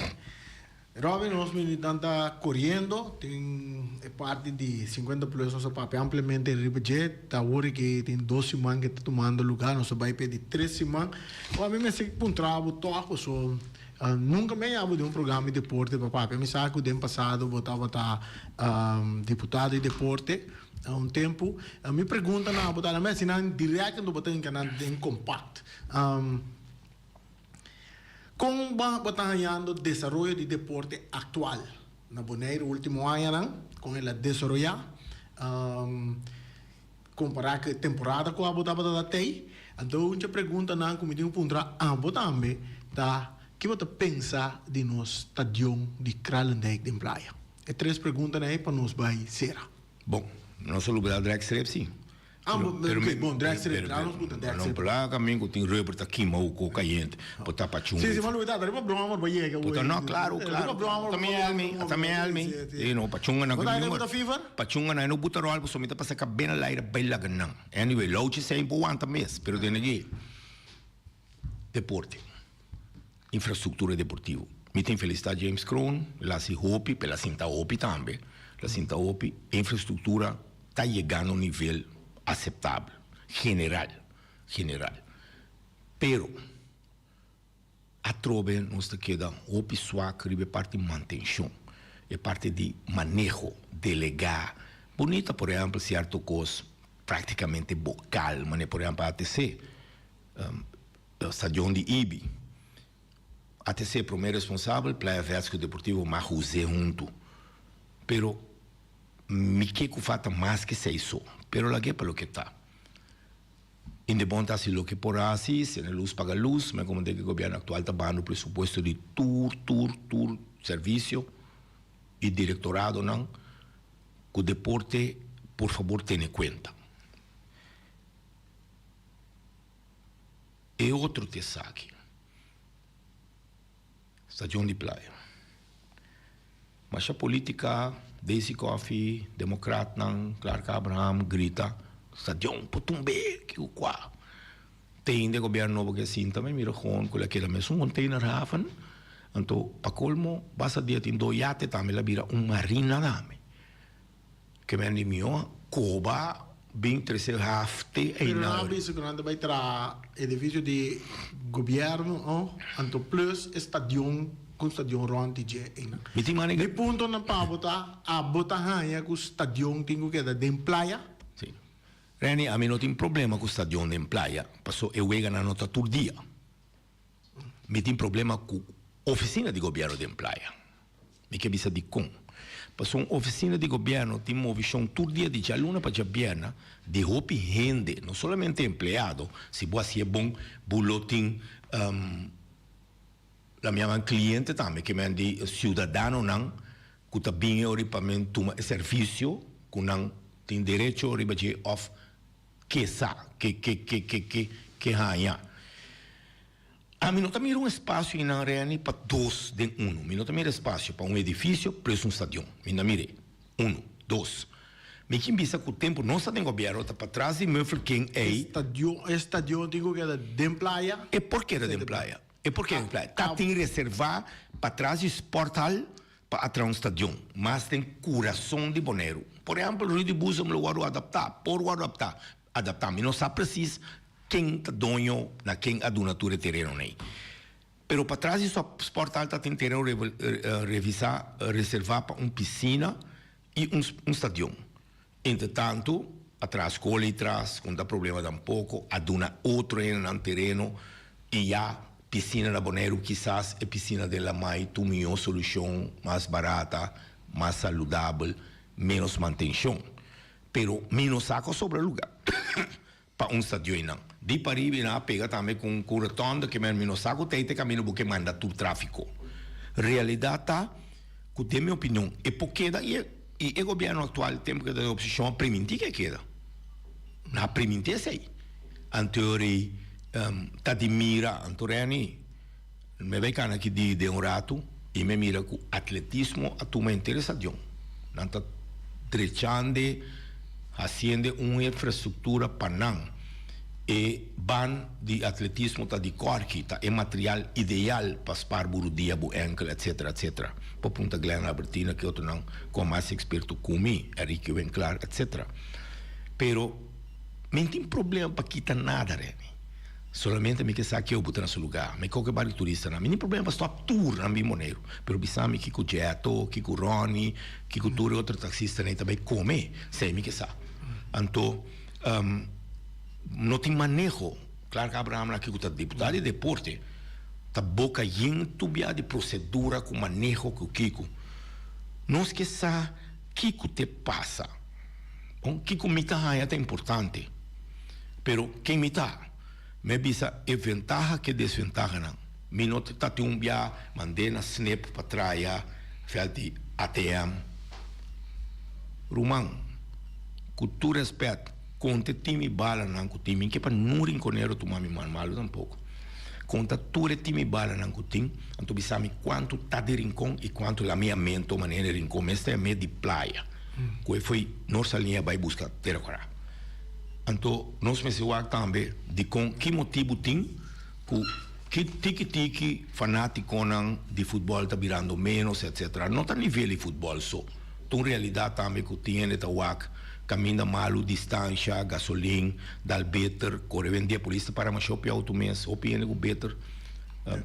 Robin, nos minuutnan ta koriendo. Tin e parti di 50 plus nos a papia ampliamente riba dje. Ta awor ki tin dos siman ke ta tumando luga. Nos a bai p'e di tres siman. Awor mi mester puntra bo tòg paso Nunka mi a yaba den un programa di deporte pa papia. Mi sa ku den pasado bo tabata diputado di deporte un tempu. Mi pregunta na bo ta mi hasi nan dirèkt anto bo ta hinka nan den kompakt. Kon bo ta hañando desaroyo di deporte aktual na Boneiru ultimo añanan? Kon el a desaroyá? Kompará ku e temporada ku abo tabata ta tei, anto un dje preguntanan ku mi tin ku puntra abo tambe ta, Ki bo ta pensa di nos stadion di Kralendijk den Playa? E tres preguntanan ei pa nos bai sera. Bon, nos a lubidá dragstrip si. Ah, bo, ok, bon, dragstrip, claro nos puntra dragstrip. No placa mi cu tin rubber ta kima u cu cayente, bo ta pa chunga. Si, si, mi a lubidá, ta riba broma bo yega ui. No, claro, claro. Riba broma bo yega. Ta mi elmi, ta mi elmi. Si, no, pa chunga nan. Bo ta riba ta fever? Pachunga nan e no buta ròl pasobra mi ta pasa kabé na laira bai laga nan. Anyway, Louchi sei por wanta mes, pero den aki deporte, infrastruktura deportivo. Mi tin felisitá James Kroon, el a hasi hopi, pero el a sinta hopi tambe, el a sinta hopi, infrastruktura ta yegando un nivel aseptabel, general, general. Pero. Atrobe nos ta keda hopi swak riba e parti mantenshon, e parti di maneho, delegá. Bunita por ehèmpel sierto kos práktikamente bokal, manera por ehèmpel ATC, stadion di Ibi. ATC promé responsabel, Playa Vets ku Deportivo mag us'é huntu. Pero mi ke ku falta mas ke esei so, pero lag'é pa loke ta. Indebon ta hasi loke por hasi, sende lus paga lus, ma como den gobierno actual ta bahando presupuesto di tur tur tur servicio y directoradonan cu deporte por fabor tene cuenta. E otro ta esaki, Stadion di Playa. Masha politica, Daisy Coffie, democratnan, Clark Abraham grita, Stadion por tumbe, kico cua. Tende gobierno nobo ke sinta mi mira gewoon cu la keda mesun containerhaven, anto pa colmo basta dia tin do yate tambe la bira un marina tambe. Ke men di mihó koba bin trese hafte Pero nan a bisa ku nan ta bai traha edifisio di gobièrnu oh, anto plus e stadion ku stadion rònt di dje einan. Mi tin mane Mi punto na pa bo ta, abo ta haña ku stadion tin ku keda den playa? Si. Renny, ami no tin problema ku stadion den playa, paso e weganan no ta tur dia. Mi tin problema ku ofisina di gobièrnu den playa. Mi ke bisa dikon. Pasobra un ofisina di gobièrnu tin movishon tur dia di djaluna pa djabièrna di hopi hende, no solamente empleado, si bo hasié bon bo lo tin la mi yaman kliente tambe, ke men di siudadanonan ku ta bin e ora pa men tuma e servisio ku nan tin derecho riba dje òf ke sa, ke ke ke ke ke ke haña. Ami no ta mira un espasio einan Renny pa dos den uno. Mi no ta mira espasio pa un edifisio plus un stadion. Mi no ta mir'é. Uno. Dos. Mi kin bisa ku tempu nos ta den gobièrnu ta patras di Muffelking ei. E stadion tin ku keda den playa? E por keda den playa. E por keda den playa. Ta tin reservá patras di sporthal pa atraé un stadion. Mas den kurason di Boneiru. Por ehèmpel, Rudy Boezem lo wòrdu adaptá, por wòrdu adaptá, adaptá. Mi no sa presis ken ta doño, na ken a duna tur e terenonan ei. Pero patras di Sporthal ta tin tereno revisá, reservá pa un pisina i un stadion. Entretantu, atras skol ei tras, ku no ta problema tampoko, a duna otro hendenan tereno i ya pisina na Boneiru kisas e pisina den Lamai ta un mihó solushon, mas barata, mas saludabel, ménos mantenshon. Pero mi no sa ku a sobra lugá pa un stadion einan. Di pariba nan a pega tambe ku un rotonde ke mi no sa ku ta ei ta e kaminda bo ke manda tur tráfiko. Realidat ta ku den mi opinion e por keda i e i e gobièrnu aktual tempu ke ta den oposishon a primintí ke e keda. Nan a primintí esei. Anto rei ta di mira anto Renny mi bai kana aki di den un ratu i mi a mira ku atletismo a tuma henter e stadion. Nan ta drechande, hasiende un infrastruktura pa nan. E ban di atletismo ta di kòrki, ta e material ideal pa spar bo rudia, bo enkel, etcetera, etcetera. Por punta Glenn Albertina ki otronan ku a mas eksperto ku mi, Enrique Winklaar, etcetera. Pero mi no tin problema pa kita nada, Remy. Solamente mi ke sa keu bo ta na su lugá. Mi koke bar di turistanan. Mi tin problema pa stòp tur nan bin Boneiru. Pero bisa mi kiko Jeto, kiko Ronnie, kiko tur e otro taksistanan ei ta bai kome. Esei mi ke sa. Anto, no tin maneho. Clark Abraham aki ku ta diputado di deporte ta boka yen tubia di prosedura ku maneho ku kiko. Nos ke sa kiko te pasa. Bon, kiko mi ta haña ta importante. Pero ken mi ta? Mi a bisa e ventaha ku e desventahanan. Mi no ta tin un bia mand'é na snip pa traya vèlt di ATM. Ruman, ku tur rèspèt, konta e timi balanan ku tin. Mi ke pa nun rinkonero tuma mi man malu tampoko. Konta tur e timi balanan ku tin, anto bisa mi kuantu ta di Rincon i kuantu lamiamento manera di Rincon mester a di playa ku e foi Noord Saliña bai buska Tera Kora. Anto nos mester wak tambe dikon ki motibu tin ku ki tiki tiki fanatikonan di futbòl ta birando ménos etcetera. No ta nivel di futbòl so, ta un realidat tambe ku tin hende ta wak kaminda malu, distansha, gasolin, dal beter, kore wendia polis ta para masha hopi outo mes, hopi hende ku beter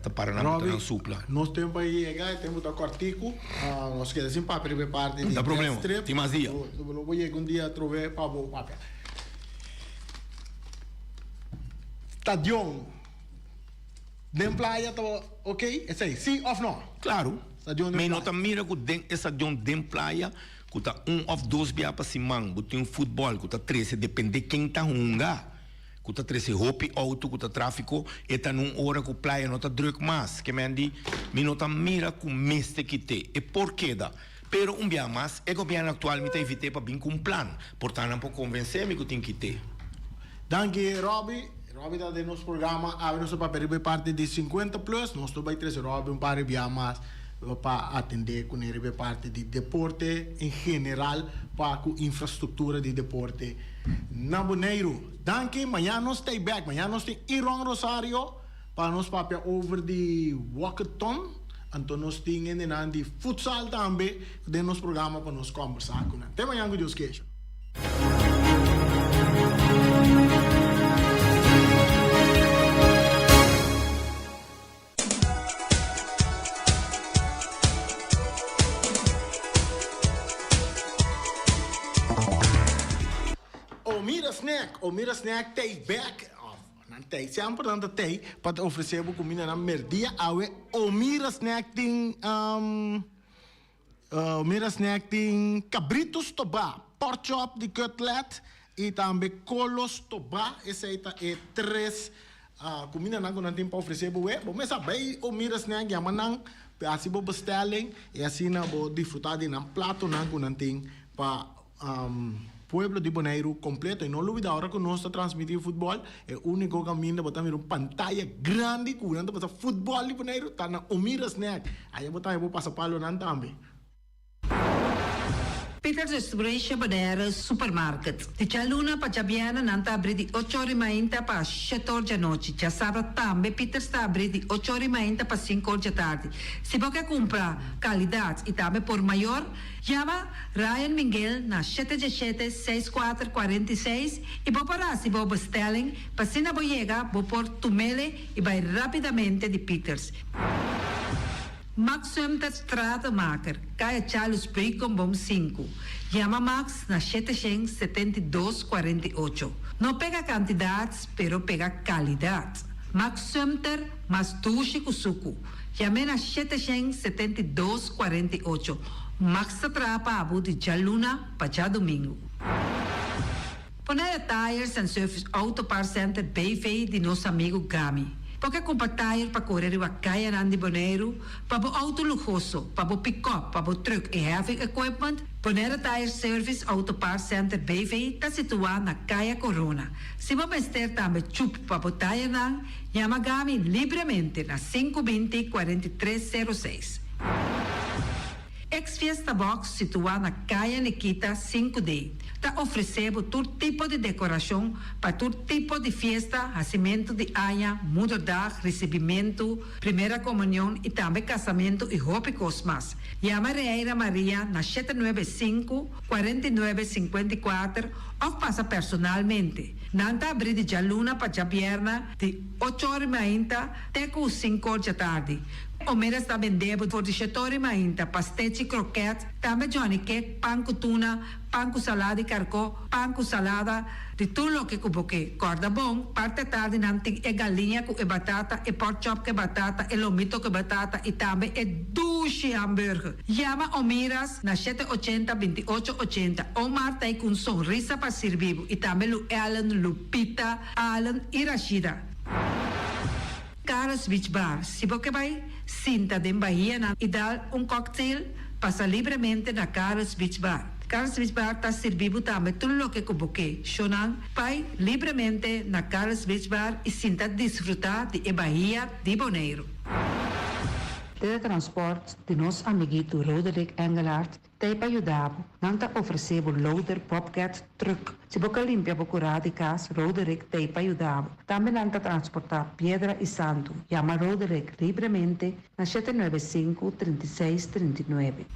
ta para nan ku ta nan supla. Nos tempu a yega, e tempu ta kòrtiku, nos keda sin papia riba e parti di No ta problema, tin mas dia. Lo bo yega un dia atrobe pa bo papia. Stadion den playa ta ok? Esei si of no? Claro. Stadion den Mi no playa. ta mira cu den e stadion den playa cu ta un of dos bia pa siman bo tin futbol cu ta trece depende ken ta hunga cu ta trece hopi auto cu ta trafico e ta nun ora cu playa no ta druk mas ke men di mi no ta mira cu mester kite e por keda pero un bia mas e gobierno actual mi ta invite pa bin cu un plan por ta nan por convence mi cu tin kite. Danki Robby. Robby ta den nos programa awe nos ta papia riba e parti di 50 plus. Nos lo bai trece Robby un par di bia mas pa atende cune riba e parti di deporte en general pa cu infrastructura di deporte na Boneiru. Danki, mañana nos ta back. Mañana nos tin Iron Rosario pa nos papia over di walkathon. Anto nos tin hendenan di futsal tambe den nos programa pa nos combersa cu nan. Te mañana cu Dios kier. Omira Snack, Omira Snack t'ei bek, of nan t'ei semper nan ta t'ei pa ta ofrece bo cumindanan merdia awe. Omira Snack tin Mira Snack tin cabrito stobá, pork chop di cutlet y tambe colo stobá. Esey ta e tres cumindanan cu nan tin pa ofrece bo. Bo mester bay Omira Snack yama nan pa haci bo bestelling y asina bo disfruta di nan platonan cu nan tin pa pueblo di Boneiru completo. Y no lubida ora cu nos ta transmiti futbol e unico caminda bo ta mira un pantaya grandi cu nan ta pasa futbol di Boneiru ta na Omira Snack. Aya bo ta haya bo pasapalonan tambe. Peters Restauration Bonaire Supermarket. Di djaluna pa djabièrnè nan ta abrí di ocho or i mainta pa shete or djanochi. Djasabra tambe Peters ta abrí di ocho or i mainta pa sinku or djatardi. Si bo ke kumpra kalidat i tambe por mayor, yama Ryan Minguel na shete djeshete, seis kuater, 46 i bo por hasi bo bestelling pa asina bo yega bo por tumele i bai rápidamente di Peters. Max Sumter Stratenmaker, Kaya Charles Beukenboom sinku. Yama Max na 772 48. No pega kantidat, pero pega kalidat. Max Sumter, mas dushi ku suku. Yam'é na 772 48. Max ta traha pa abo di djaluna pa djadumingu. Bonaire Tires and Service Auto Parts Center BV di nos amigu Gami. Bo ke kumpra tire pa kore riba kayanan di Boneiru, pa bo outo luhoso, pa bo pikòp, pa bo trùk i heavy equipment? Bonaire Tire Service Auto Parts Center BV ta situá na Kaya Korona. Si bo mester tambe chup pa bo tirenan, yama Gami libremente na 520 43 06. Ex Fiesta Box situá na Kaya Nikita sinku D ta ofresé bo tur tipo di dekorashon pa tur tipo di fiesta, hasimentu di aña, moederdag, risibimentu, primera komunion i tambe kasamentu i hopi kos mas. Yama Reira Maria na 795, 49, 54 òf pasa personalmente. Nan ta abrí di djaluna pa djabièrnè di ocho or i mainta te ku sinku or djatardi. Omera sta bendé bo for di shetori mainta, pastechi, kroket, tambe johnny cake, pan ku tuna, pan ku salada di karkó, pan ku salada, di tur loke ku bo ke. Kòrda bon, parti atardi nan tin e galiña ku e batata, e pork chop ku e batata, e lomito ku e batata i tambe e dushi hamburger. Yama Omiras na 780 28 80. Omar ta ei ku un sonrisa pa sirbi bo i tambe Lu Ellen, Lupita, Allen i Rashida. Carlos Beach Bar, Si bo ke bai sinta den bahianan i dal un cocktail, pasa libremente na Carlos Beach Bar. Carlos Beach Bar ta sirbi bo tambe tur loke ku bo ke. Shownan, bai libremente na Carlos Beach Bar i sinta disfrutá di e bahia di Boneiru. Teletransport di nos amiguito Roderick Engelhardt T'ei pa yuda bo. Nan ta ofresé bo loader, bobcat, truck. Si bo ka limpia bo kurá di kas, Roderick t'ei pa yuda bo. Tambe nan ta transportá piedra i santu. Yama Roderick libremente na 795, 36, 39.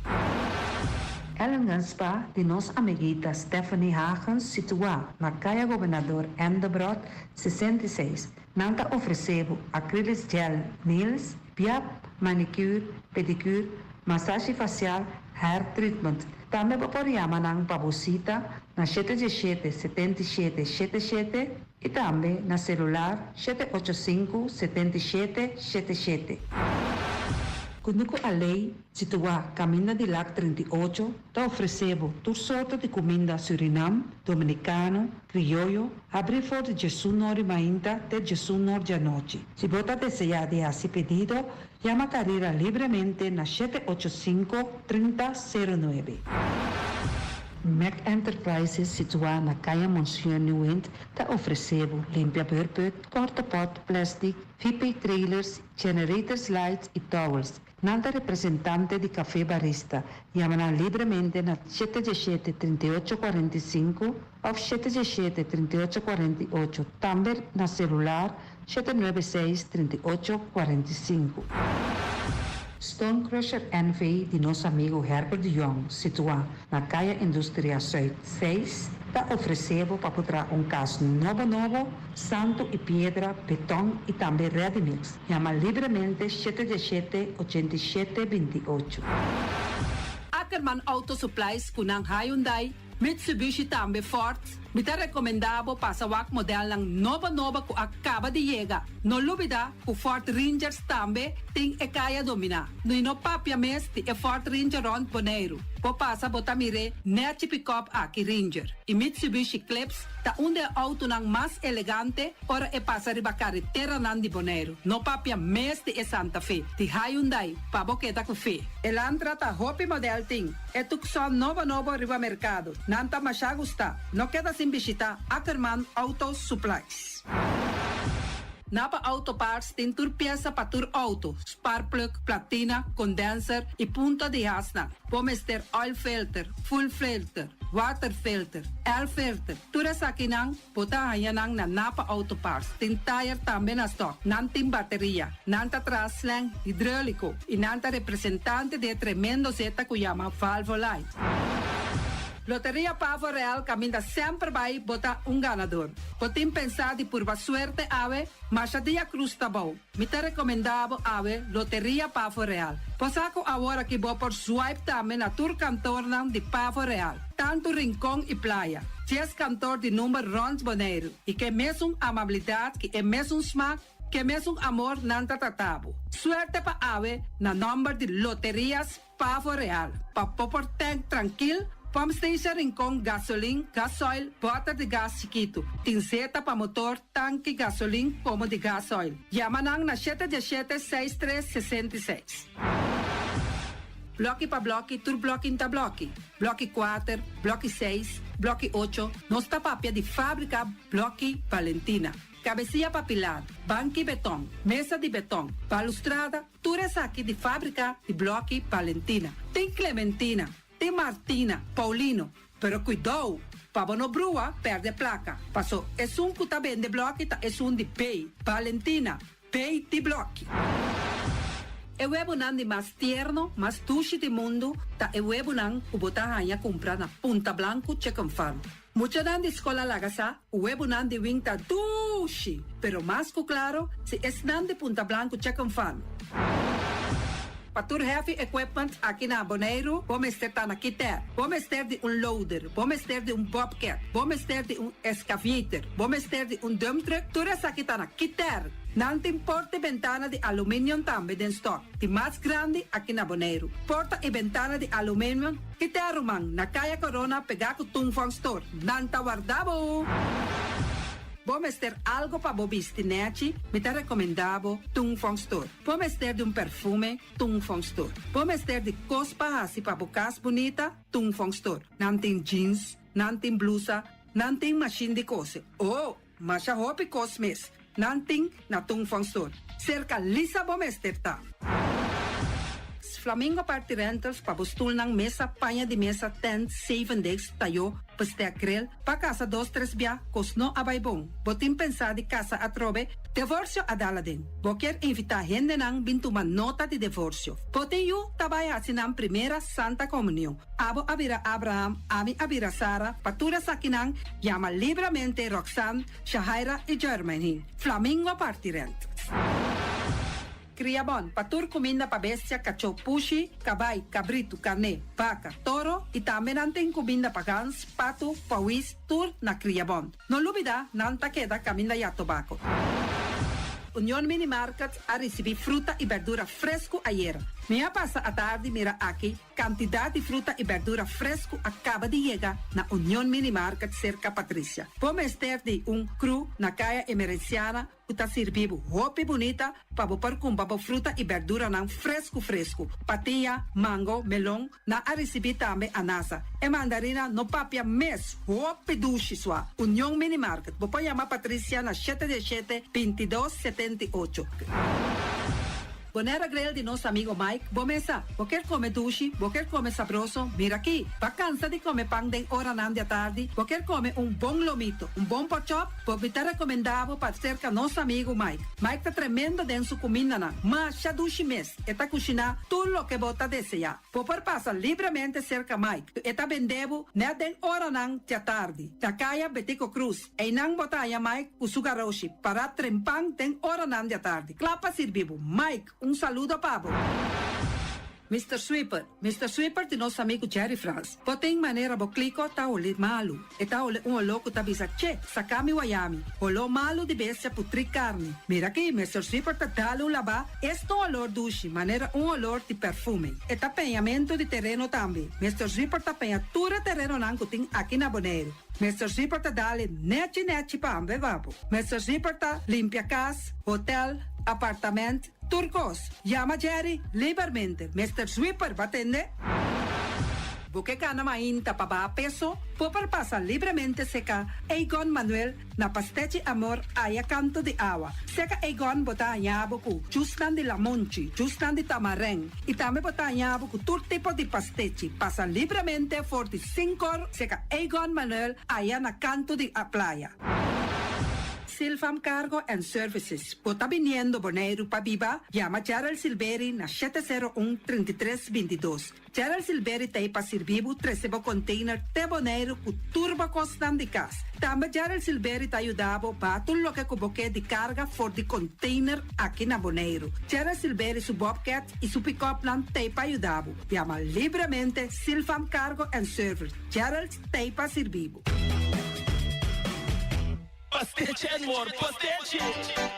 Ellingen Spa di nos amiguita Stephanie Hagens situá na Kaya Gobernador N. Debrot, 66. Nan ta ofresé bo acrylic gel nails, piap, manicure, pedicure, masashi fasial, hair treatment. Tambe bo por yama nan pa bo sita na shete diesshete, 77, shete shete i tambe na selular 785, 77, shete shete. Kunuku Alei, situá kaminda di Lak 38, ta ofresé bo tur sorto di kuminda Surinam, Dominikano, Krioyo, habrí for di 11 or di mainta te 11 or djanochi. Si bo ta deseá di hasi pedido, yama Carrera libremente na 785, 30, 09. Mac Enterprises, situá na Kaya Monsieur Nieuwind, ta ofresé bo limpia beurput, porta pot, plastic, VP trailers, generators lights i towels. Nan ta representante di Café Barista. Yama nan libremente na 717, 38, 45 òf 717, 38, 48. Tambe na selular 796, 38, 45. Stone Crusher NV di nos amigu Herbert de Jong, situá na Kaya Industria Zuid 6, ta ofresé bo pa por traha un kas nobo nobo, santu i piedra, beton i tambe ready mix. Yama libremente 717, 87, 28. Ackerman Auto Supplies ku nan Hyundai, Mitsubishi tambe Ford. Mi ta rekomendá bo pasa wak modelnan nobo nobo ku a kaba di yega. No lubidá ku Ford Rangers tambe tin e kaya dominá. I no papia mes di e Ford Ranger rònt Boneiru. Bo pasa bo ta mir'é nèchi pikòp aki Ranger. I Mitsubishi Eclipse ta un di e outonan mas elegante ora e pasa riba kareteranan di Boneiru. No papia mes di e Santa Fe, di Hyundai, pa bo keda ku fe. Elantra ta hopi modèl tin. E Tucson nobo nobo riba merkado. Nan ta mashá gustá. No keda sin bishitá Ackerman Auto Supplies. Napa Auto Parts tin tur piesa pa tur auto, sparkplug, platina, condenser y punta di hasnan. Bo mester oil filter, fuel filter, water filter, air filter, tur esakinan bo ta haña nan na Napa Auto Parts. Tin tire tambe na stock. Nan tin bateria. Nan ta traha slang hidrolico y nan ta representante di e tremendo zeta cu yama Valvoline. Loteria Pavo Real caminda semper bay bo ta un ganador. Bo tin pensá di purba suerte awe? Masha dia cruz ta bou. Mi ta recomendá bo awe Loteria Pavo Real. Bo sa cu awor aki bo por swipe tambe na tur kantornan di Pavo Real, tantu Rincon y Playa. Dies kantor di number rond Boneiru y ke mesun amabilidad ki e mesun smaak ke mesun amor nan ta trata bo. Suerte pa awe na nomber di Loterias Pavo Real, pa bo por tank trankil, pump station Rincon, gasolin, gasoil, bòter di gas chikitu, tin zeta pa motor, tanki gasolin komo di gasoil. Yama nan na shete diesshete seis tres 66. Blòki pa blòki, tur blòki n'ta blòki. Blòki kuater, blòki seis, blòki ocho, nos ta papia di fábrika Blòki Valentina. Kabesia pa pilar, banki beton, mesa di beton, balustrada, Tur esaki di fábrika di blòki Valentina. Tin Clementina, tin Martina, Paulino, pero kuidou pa bo no brua pèrdè plaka, paso esun ku ta bende blòki ta esun di B, Valentina, B di blòki. E webunan di mas tierno, mas dushi di mundu ta e webunan ku bo ta haña kumpra na Punta Blanku Chicken Farm. Muchanan di skol a laga sa ku webunan di wing ta dushi, pero mas ku klaro si esnan di Punta Blanku Chicken Farm. Pa tur heavy equipment aki na Boneiru bo mester ta na Kiter. Bo mester di un loader, bo mester di un bobcat, bo mester di un excavator, bo mester di un dump truck, tur esaki ta na Kiter. Nan tin porta i bentana di aluminium tambe den stock, di mas grandi aki na Boneiru. Porta i bentana di aluminium Kite ruman, na Kaya Corona pegá ku Tung Fong Store. Nan ta warda bo! Bo mester algo pa bo bisti nèchi? Mi ta rekomendá bo Tung Fong Store. Bo mester di un perfume? Tung Fong Store. Bo mester di kos pa hasi pa bo kas bunita? Tung Fong Store. Nan tin jeans, nan tin blusa, nan tin mashin di kose. Oh! Masha hopi kos mes nan tin na Tung Fong Store. Serka Lisa bo mester ta. Flamingo Party Rentals pa bo stulnan, mesa, paña di mesa, tent, zeven desk, tayo, bestek, grill, pa kasa dos tres bia, kos no a bai bon. Bo tin pensá di kasa atrobe? Devorsio a dal aden. Bo kier invitá hendenan bin tuma nota di devorsio. Bo tin yu ta bai hasi nan primera Santa Komunion. Abo a bira Abraham, ami a bira Sara, pa tur esakinan yama libramente Roxanne, Shahaira i Jermaine. Flamingo parti rent. Kriabon, pa tur kuminda pa bestia, kachó, pushi, kabai, kabritu, karné, baka, toro i tambe nan tin kuminda pa gans, patu, pawis, tur na Kriabon. No lubida, nan ta keda kaminda ya tobako. Union Mini Market a risibí fruta i bèrdura fresku ayera. Mi a pasa atardi mira aki Kantidat di fruta i bèrdura fresku a kaba di yega na Union Mini Market serka Patricia. Bo mester di un kru na Kaya Emerenciana ku ta sirbi bo hopi bunita pa bo por kumpra bo fruta i bèrduranan fresku fresku. Patia, mango, melon, nan a risibí tambe anasa. E mandarina no papia mes, hopi dushi sua. Union Mini Market, bo por yama Patricia na shete diesshete, 22, 78. Bonaire Grill di nos amigo Mike, bo mesa. Bo kier come dushi, bo kier come sabroso, mira aki. Bo a cansa di come pan den oranan di atardi, bo kier come un bon lomito, un bon porkchop, bo mi ta recomenda bo pa cerca nos amigo Mike. Mike ta tremendo den su cumindanan, masha dushi mes, e ta cushina tur loke bo ta desea. Bo por pasa libremente cerca Mike, e ta bende bo net den oranan di atardi, na caya Betico Croes. Einan bo ta haña Mike ku su garoshi pará trempan den oranan di atardi, kla pa sirbi bo. Mike, un saludo pa bo. Mister Sweeper, Mister Sweeper di nos amigu Jerry Frans. Bo tin manera bo kliko ta holi malu. E ta holi un oló ku ta bisa, Che, saka mi wayami. Holó malu di bestia putrí karni. Mira aki, Mister Sweeper ta dal un labá, es ta un olor dushi, manera un olor di perfume. E ta peñamentu di tereno tambe. Mister Sweeper ta peña tur e terenonan ku tin aki na Boneiru. Mister Zipper ta dale nechi nechi pa hamber babu. Mister Zipper ta limpia cas, hotel, apartament, tur cos. Yama Jerry libermente. Mister Zwipper, ba tende? Bo ke kana mainta pa baha peso? Bo por pasa libremente seka Egon Manuel na Pastechi Amor aya kanto di awa. Seka Egon bo ta haña bo ku jusnan di lamonchi, jusnan di tamaren i tambe bo ta haña bo ku tur tipo di pastechi. Pasa libremente for di sinkor seka Egon Manuel aya na kanto di a playa. Silfam Cargo and Services, Bo ta biniendo Boneiru pa biba? Yama Gerald Silberi na 701 33 22. Gerald Silberi ta ei pa sirbi bo trese bo container te Boneiru ku tur bo kosnan di kas. Tambe Gerald Silberi ta yuda bo baha tur loke ku bo ke di karga for di container aki na Boneiru. Gerald Silberi su bobcat i su pick-upnan ta ei pa yuda bo. Yama libremente Silfam Cargo and Service. Gerald ta ei pa sirbi bo. Pastechi and more pastechi!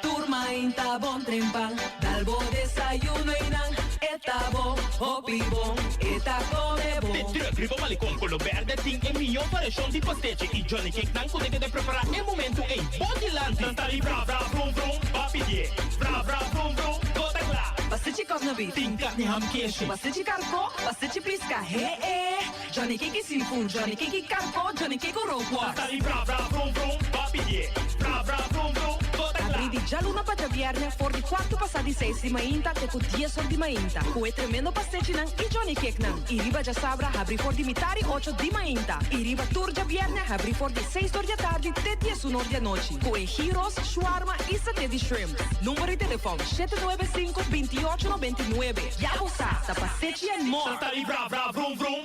Tur mainta bon trempan, dal bo desayuno y nan e ta bon, hopi bon, e ta come bon. De druk riba malecon color berde tin e miyo variacion di pastechi y johnny cake nan cu ta keda prepara e momento ey bo dilanti. Nan ta di bra bra vrum vrum, ba pidie, bra bra vrum vrum, go ta cla. Pastechi cosna beef. Tin carni ham keshi. Pastechi carco, pastechi pisca, he e. Johnny Cake seafood, Johnny Cake carco, Johnny Cake rookworst. Sali bra bra vrum vrum, ba pidié. Bra bra vrum vrum, bo ta kla. Abrí di djaluna pa djabièrnè for di kuartu pasá di seis di mainta te ku dies or di mainta, ku e tremendo pastechinan i Johnny Cakenan. I riba djasabra habrí for di mitar i ocho di mainta. I riba tur djabièrnè habrí for di seis or di atardi te diesun or di anochi, ku e gyros, shawarma i saté di shrimp. Number di telefòn, 795 28 99. Ya bo sa, ta pastechi and more! Sali bra bra vrum vrum.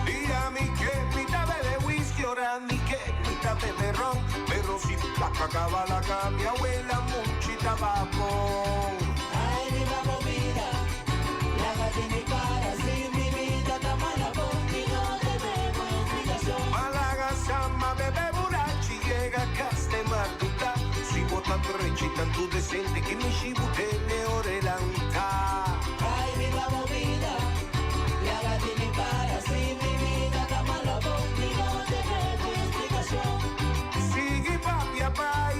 Mira mi ke mi ta bebe whisky ora mi ke mi ta bebe ron Pero si placa caba laga mi abuela muchi tabaco Ay riba bo bida, laga di mi para si mi bida ta mala bon mi no debe bo explicacion. Malaga sama bebe burachi yega cas te marduga Si bo ta drechi tantu decente ki mi shibu tene ora e lanta. Ay riba bo bida, laga di mi para si mi bida ta mala bon mi no debe bo explicacion. Sigui papia bai,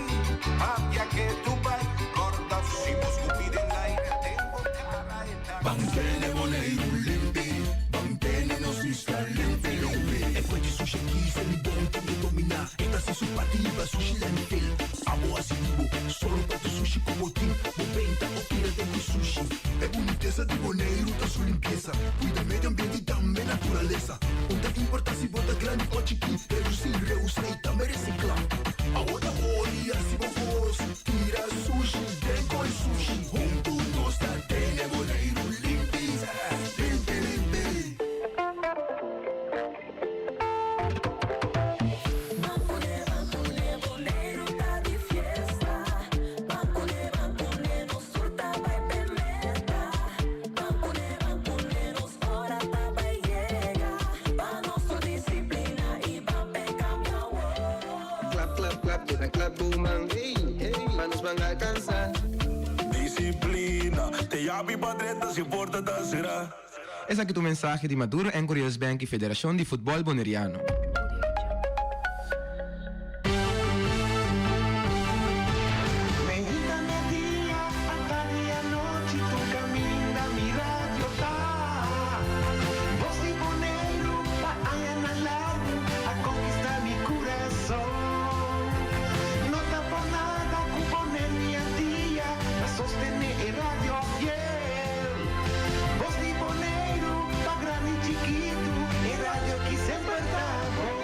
papia ke tu bai, corda si bo scupi den aire den bo cara e ta. Ban tene Boneiru limpi, ban tene nos isla limpi limpi. E kue di sushi aki Selibon tin e dominá, e ta hasi su parti riba sushi landfill. Abo hasi di bo, solo pa tu sushi ku bo tin, bo benta o tira den ku sushi. E bunitesa di Boneiru ta su limpiesa, kuida medio ambiente i tambe naturalesa. Un ta importá si bo ta grandi o chikí, redusí, reusá i tambe resiklá. Awo ta ori hasi bo kos, tira sushi den koi sushi. Huntu nos ta tene Boneiru limpi, limpi limpi. Klap klap klap bo ta klap bo man hey hey pa nos ban alcansa. Disciplina, te yabi pa drenta si porta ta sera. Esaki ta un mensahe di Maduro Anchor Bank y Federacion di Futbol Boneriano. Meinta media, atardi anochi, tur caminda mi radio ta. Voz di Boneiru pa añanan largu a conquista mi curason. No ta por nada cu Bonaire mi Antia ta sostene e radio fiel. Voz di Boneiru pa grandi y chikitu, e radio ki semper ta bon.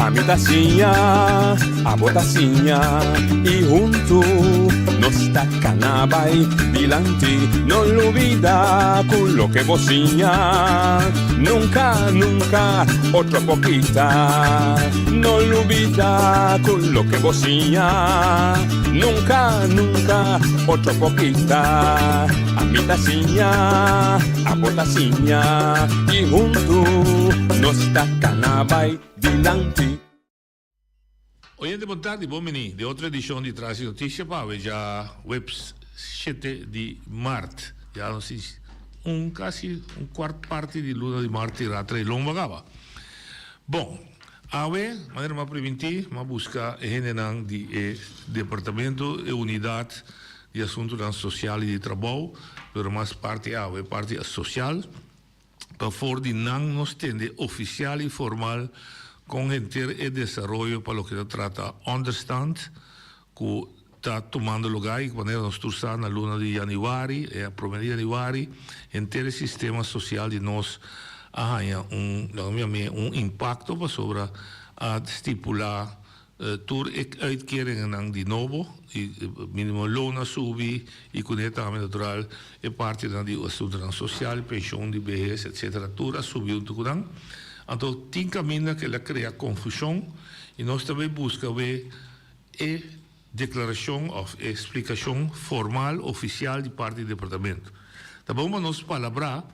Ami ta siña, abo ta siña y huntu nos ta cana bay dilanti. No lubida cu loke bo siña. Nunka, nunka, otro por kita. No lubidá ku loke bo siña. Nunka, nunka, otro por kita. Ami ta siña, abo ta siña. I huntu nos ta kana bai dilanti. Oyente bon tardi, bon bini den otro edicion di Tras di Noticia pa awe dja webs shete di maart. Ya nos tin un casi un cuart parti di luna di maart tira atrás lomba caba. Bon, awe manera mi a priminti mi a busca e hendenan di e departamento, e unidad di asuntonan social y di trabou, pero mas parti awe parti social. Pa for di nan nos tende ofisial i formal kon henter e desaroyo pa loke ta trata ònderstand ku ta tumando lugá i manera nos tur sa na luna di yanüari, e promé di yanüari, henter e sistema sosial di nos a haña un, laga mi yam'é, un impakto pasobra a stipulá Tur e uitkeringennan di nobo i minimo loon a subi i kuné tambe natural e partinan di asuntunan sosial, penshon di behes etsetera tur a subi huntu ku nan. Anto tin kaminda ku el a krea konfushon i nos ta bay buska we e deklarashon òf e splikashon formal ofisial di parti di departamento. Ta bon pa nos palabrá,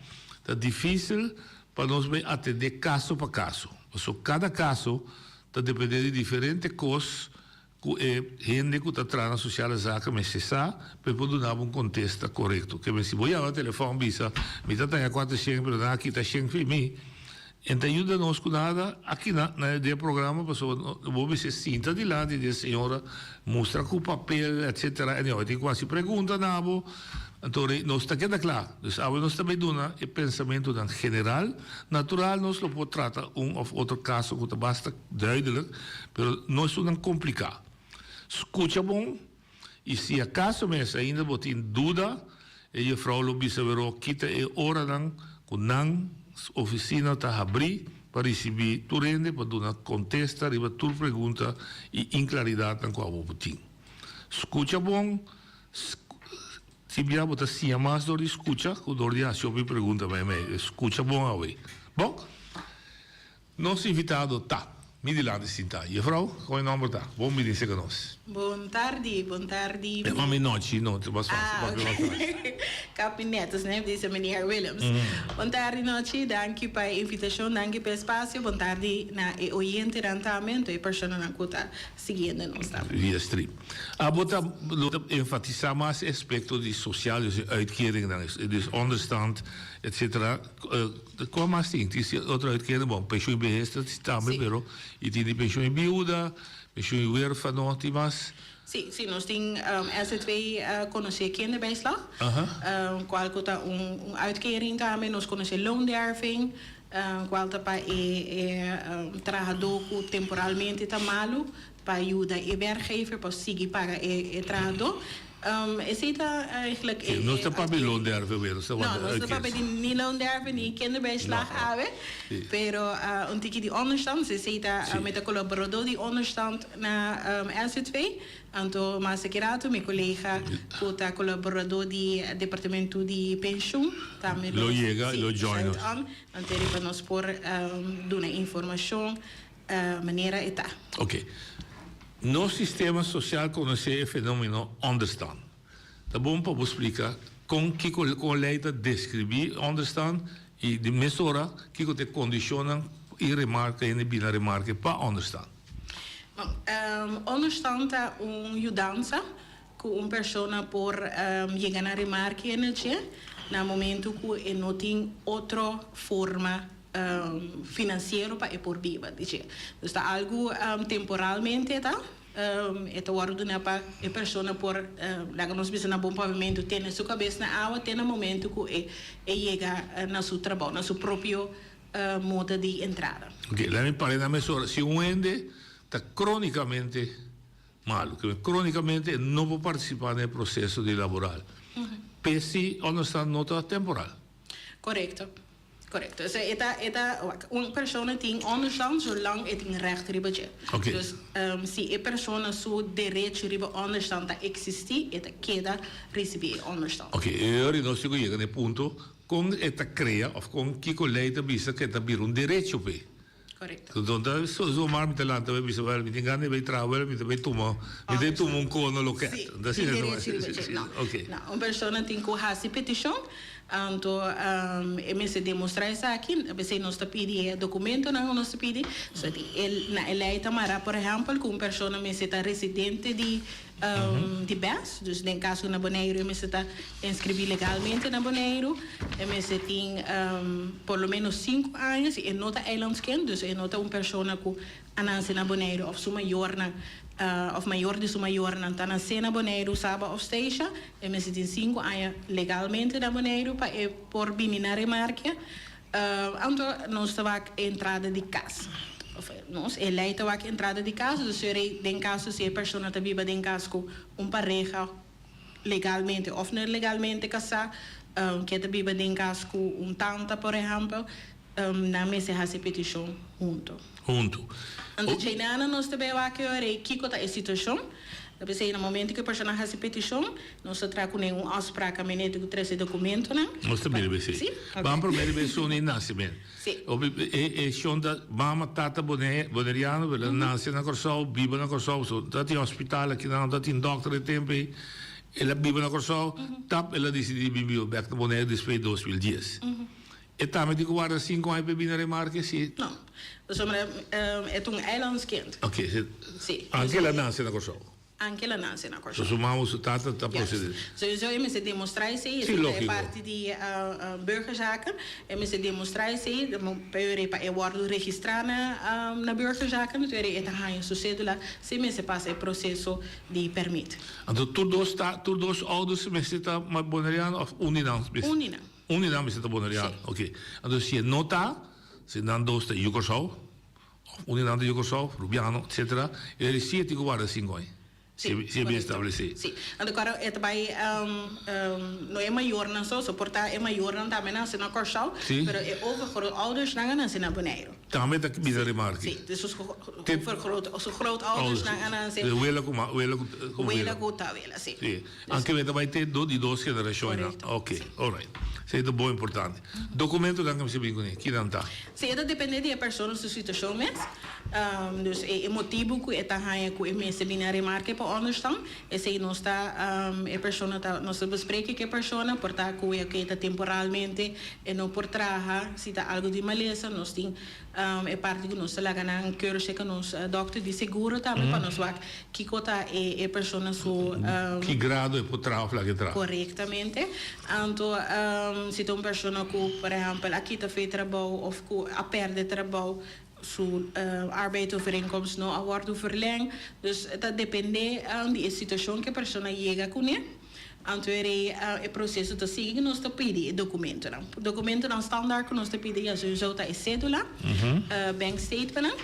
ta difísil pa nos bay atendé kaso pa kaso, pasobra kada kaso Ta depende di diferente kos ku e hende ku ta traha na Sociale Zaken mester sa pa e por duna bo un kontesta korekto. Ke men si bo yama telefòn bisa mi ta taña kuater shen pero nan a kita shen fi mi, e ta yuda nos ku nada aki na na den e programa pasobra bo mester sinta dilanti di e señora mustra ku papel etcetera anyhow e tin ku hasi pregunta na bo anto nos ta keda kla. Dus awe nos ta bay duna e pensamentonan general. Natural nos lo por trata un of otro caso cu ta basta duidelijk, pero no esunnan complica. Scucha bon y si acaso mes ainda bo tin duda, e juffrouw lo bisa wero kita e oranan cu nan oficina ta habri pa ricibi tur hende pa duna contesta riba tur pregunta y inclaridadnan cu abo bo tin. Scucha bon. Si bia bo ta siña mas dor di skucha ku dor di hasi hopi pregunta meimei. Skucha bon awe. Bon, nos invitado ta mi dilanti sintá. Jefrou, kon e nòmber ta? Bon bini serka nos. Bon tardi, bon tardi. E mami nochi, no, ta mas fásil, papia mas fásil. Kapi nèt, asina e bisa meneer Willems. Bon tardi nochi, danki pa e invitashon, danki pa e espasio. Bon tardi na e oyentenan tambe, anto e personanan ku ta siguiendo nos tambe. Via stream. Abo ta lo ta enfatisa mas e aspecto di social, dus e uitkeringnan, dus onderstand, etcetera. Cua mas tin? Tin si otro uitkering? Bon, pensioen behes ta tambe, Si. pero y tin di pensioen biuda, pensioen huerfano, tin mas? Si, si, nos tin SZW conoce kinderbijslag, cual cu ta un un uitkering tambe. Nos conoce loonderving, cual ta pa e e trahador cu temporalmente ta malo. Pa yuda e werkgever pa sigui paga e trahadó. Esei ta eigenlijk e. Nos ta papia di loonderven weer, nos ta No, nos ta papia di ni loonderven ni kinderbijslag awe. Pero un tiki di onderstand, esei ta mi ta kolaboradó di onderstand na LC twee. Anto mas aki rato mi kolega ku ta kolaboradó di departamento di penshun tambe lo yega, lo join nos. Anto riba nos por duna informashon. Manera e ta. Ok. Nos sistema social conoce e fenomeno onderstand. Ta bon pa bo splica con kico con ley ta describi onderstand y di mesora kico ta e condicionnan y remarca hende bini a remarke pa onderstand. Bon, onderstand ta un yudansa cu un persona por yega na remarke en dje na momento cu e no tin otro forma financiero pa e por biba di dje. Dus ta algu temporalmente ta, e ta wòrdu duna pa e persona por, laga nos bisa na bon pavimentu, tene su kabes na awa te na momentu ku e yega na su trabou, na su propio moda di entrada. Ok, laat mi para na mesora. Si un hende ta kronikamente malu, ke kronikamente e no por partisipá na e proseso di laboral, p'esei ònderstan no ta temporal. Korekto. Korekto. Esei e ta e ta wak un persona tin onderstand zolang e tin recht riba dje. Oké. Dus si e persona su derecho riba onderstand ta eksistí e ta keda risibí e onderstand. Oké, e ora nos tin ku yega na e punto. Kon e ta krea of kon kiko lei ta bisa ku e ta bira un derecho p'e. Korekto. Don ta zomaar mi ta lanta bai bisa wèl mi tin gana di bai traha wèl mi ta bai tuma mi ta bai tuma un kono loket. Si, Ta tin asina no? derecho riba dje. No. Oké. No, un persona tin ku hasi petishon, anto e mester demostrá esaki, p'esei nos ta pidi e dokumentonan ku nos ta pidi, so di e na e lei ta mará por ehèmpel ku un persona mester ta residente di di bes, dus den kaso na Boneiru e mester ta inskribí legalmente na Boneiru, e mester tin por lo menos sinku aña, si e no ta eilandskind, dus e no ta un persona ku a nase na Boneiru òf su mayornan òf mayor di su mayornan ta nase na Boneiru, Saba òf Statia, e mester tin sinku aña legalmente na Boneiru pa e por bini na remarke. Anto nos ta wak e entrada di kas. Of nos, e lei ta wak e entrada di kas, dus e rei den kaso si e persona ta biba den kas ku un pareha legalmente of no legalmente kasá, ke ta biba den kas ku un tanta por ehèmpel, nan mester hasi e petishon hunto. Hunto. Anto djeinana nos ta bai wak e rei kiko ta e situashon. Ta p'esei na momento ku e persona hasi petishon, nos ta traha kuné un afspraak amenete ku trese dokumentonan. Nos ta mira b'esei. Si? Ban promé riba e soni nasemen. Si. Hopi e e shon ta mama, tata bone boneriano pero el a nase na Kòrsou, biba na Kòrsou, so ta tin hospital akinan, ta tin dòkter e tempu ei. El a biba na Kòrsou, tap el a disidí bin biba bèk na Bonaire despues di 2010. E tambe tin ku warda sinku aña pa e bini na remarke si. No. Pasobra e ta un eilandskind. Oké, si. Si. Anke el a nase na Kòrsou. Anke el a nase na Kòrsou. So su mama, su tata ta prosede. Juist. Sowieso e mester demostrá esei. Si, Esei ta e lógiko. parti di burgerzaken. E mester demostrá esei pa e pa e wòrdu registrá na na burgerzaken. Anto e ta haña su sédula sin mester pasa e proseso di pèrmit. Anto tur dos ta, tur dos ouders mester ta boneriano òf un di nan mester? Un di nan. Un di nan mester ta boneriano. Sí. Oké. Anto si e no ta, si nan dos ta yu Kòrsou, òf un di nan ta yu Kòrsou, Rubiano, etsetera, e ora si e tin ku warda sinku aña. Sí, Si e si e bien korekto. establesé. Sí. Anto kòrda e ta bai no e mayornan so, so por ta e mayornan tambe nase na Kòrsou, Sí. pero e overgrootouders-nan a nase na Boneiru. Tambe ta bira remarke. Sí, dus su overgroot, su grootouders nan a nase. De wela ku ma, wela ku ku wela. Wela ku tawela, sí. Sí. Anke weta bai te do di dos generashon nan. Korekto. Oké, alright. Esei ta bon importante. Dokumentonan ke mester bin kuné, kinan ta? Sí, e ta depende di e persona su situashon mes. Dus e motibu ku e ta haña ku e mester bini a remarke pa onderstand, esei nos ta e persona ta nos ta bespreke ku e persona por ta ku e oké ta temporalmente e no por traha, si ta algu di malesa nos tin e parti ku nos ta laga nan keurse ku nos dòkter di seguro tambe pa nos wak kiko ta e e persona su Ki grado e por traha òf laga e traha. Korektamente. Anto si ta un persona ku por ehèmpel a kita fe trabou òf ku a pèrdè trabou su arbeidovereenkomst no a wòrdu verleng. Dus ta dependé di e situashon ku e persona yega kuné. Anto e rei e proseso ta sigui ku nos ta pidi e dokumentonan. Dokumentonan standaard ku nos ta pidi ya sowieso ta e sédula, bank statementnan.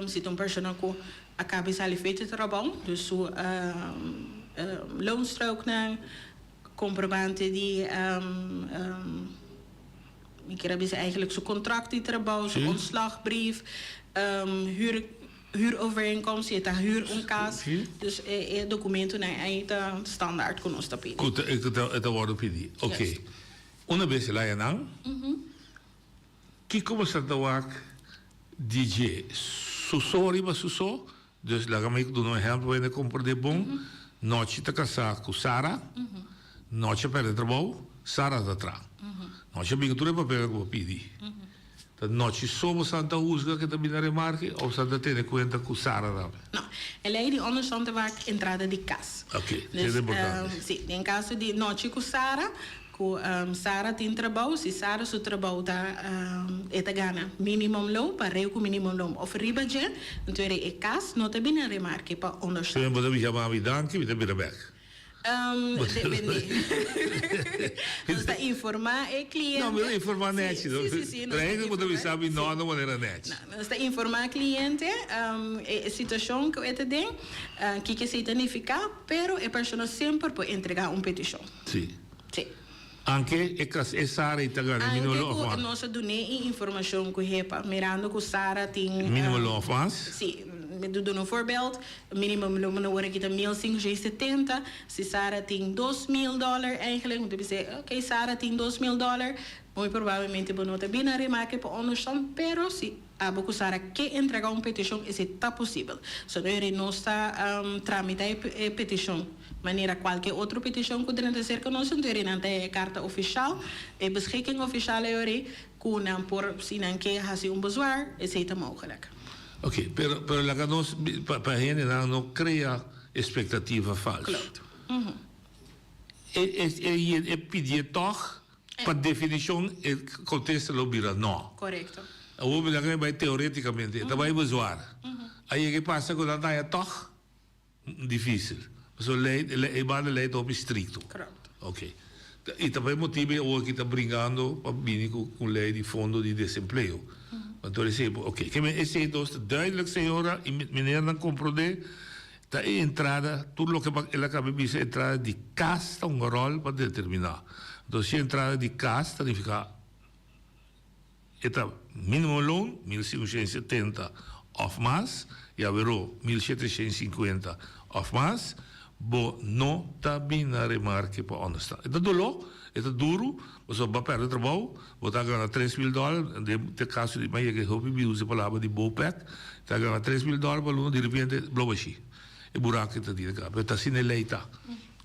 Si ta un persona ku a kaba di sali for di trabou, dus su loonstrooknan, komprobante di. Mi kier a bisa eigenlijk su contract di trabou, su ontslagbrief, huur, huurovereenkomst, si e ta huur un cas. Dus e e documentonan ei ta standaard cu nos ta pidi. Cu ta cu ta e ta wordo pidi. Oké. Juist. Una bes el haya nan, kico bo sa ta wak di dje? Su so riba su so? Dus laga mi duna un ehempel pa hende komprendé bon. Nochi ta kasá ku Sara, Nochi a pèrdè trabou, Sara ta tra. Nochi a bin ku tur e papelnan ku bo pidi. Ta Nochi so bo san ta husga ke ta bini na remarke òf san ta tene kuenta ku Sara tambe? No, e lei di onderstand ta wak entrada di kas. Oké, esei ta importante. Si, den kaso di Nochi ku Sara, Ku Sara tin trabou, si Sara su trabou ta e ta gana minimumloon, pareu ku minimumloon of riba dje, anto e e kas no ta bini a remarke pa onderstand. Bo ta bisa mami danki, mi ta bira bek. Depende. Nos ta informa e kliente. No, mi ta informa nechi. Si, si, si. Pero hende bo ta bisa mi no na manera nechi. No, nos ta informa e kliente e situashon ku e ta den, kiko esei ta nifiká, pero e persona semper por entregá un petishon. Si. Si. Anke e kas e Sara i ta gana Anke minimo loon of ku mas? nos a dun'é e informashon ku hepa, mirando ku Sara tin. Minimo loon of mas? Si. Mi ta duna un voorbeeld, minimumloon na ora aki ta 1570, si Sara tin 2000 dòler eigenlijk, mi ta bisa, ok Sara tin 2000 dòler, muy probablemente bo no ta bini na remake pa onderstand, pero si abo ku Sara ke entrega un petishon esei ta posibel. So no eri nos ta tramita e petishon manera kualke otro petishon ku drenta serka nos, anto eri nan ta e karta ofishal, e beschikking ofishal e ori ku nan por si nan ke hasi un bezwaar esei ta mogelijk. Ok, pero pero laga nos pa pa hendenan no krea espektativa falso. Klopt. E e e e pidié tòg Pa definishon e kontesta lo bira no. Korekto. Awor mi laga e bai teoretikamente, e ta bai bezwaar. A yega e pasa ku nan ta haña tòg? Difisil. Pasobra lei, e banda lei ta hopi strikto. Klopt. Oke. I ta pa e motibu e awor aki ta bringando pa bini ku un lei di fondo di desempleo. Anto esei por, oke. Ke men esei nos ta duidelijk señora i menernan komprondé. Ta e entrada, tur loke pa el a kaba di bisa, entrada di kas ta hunga ròl pa determiná. Enton si entrada di kas ta nifiká e ta mínimo loon, 1570 òf mas, i aweró 1750 òf mas, bo no ta bin na remarke pa ònderstan. E ta doló, e ta duru, pasobra bo a pèrdè trabou, bo ta gana 3000 dòler, den e kaso di mi a yega e hopi mi usa e palabra di BOPEC, Ta gana 3000 dòler pa luna, direpente blou bashí. E buraki ta dina kaba. Pero ta asina e lei ta.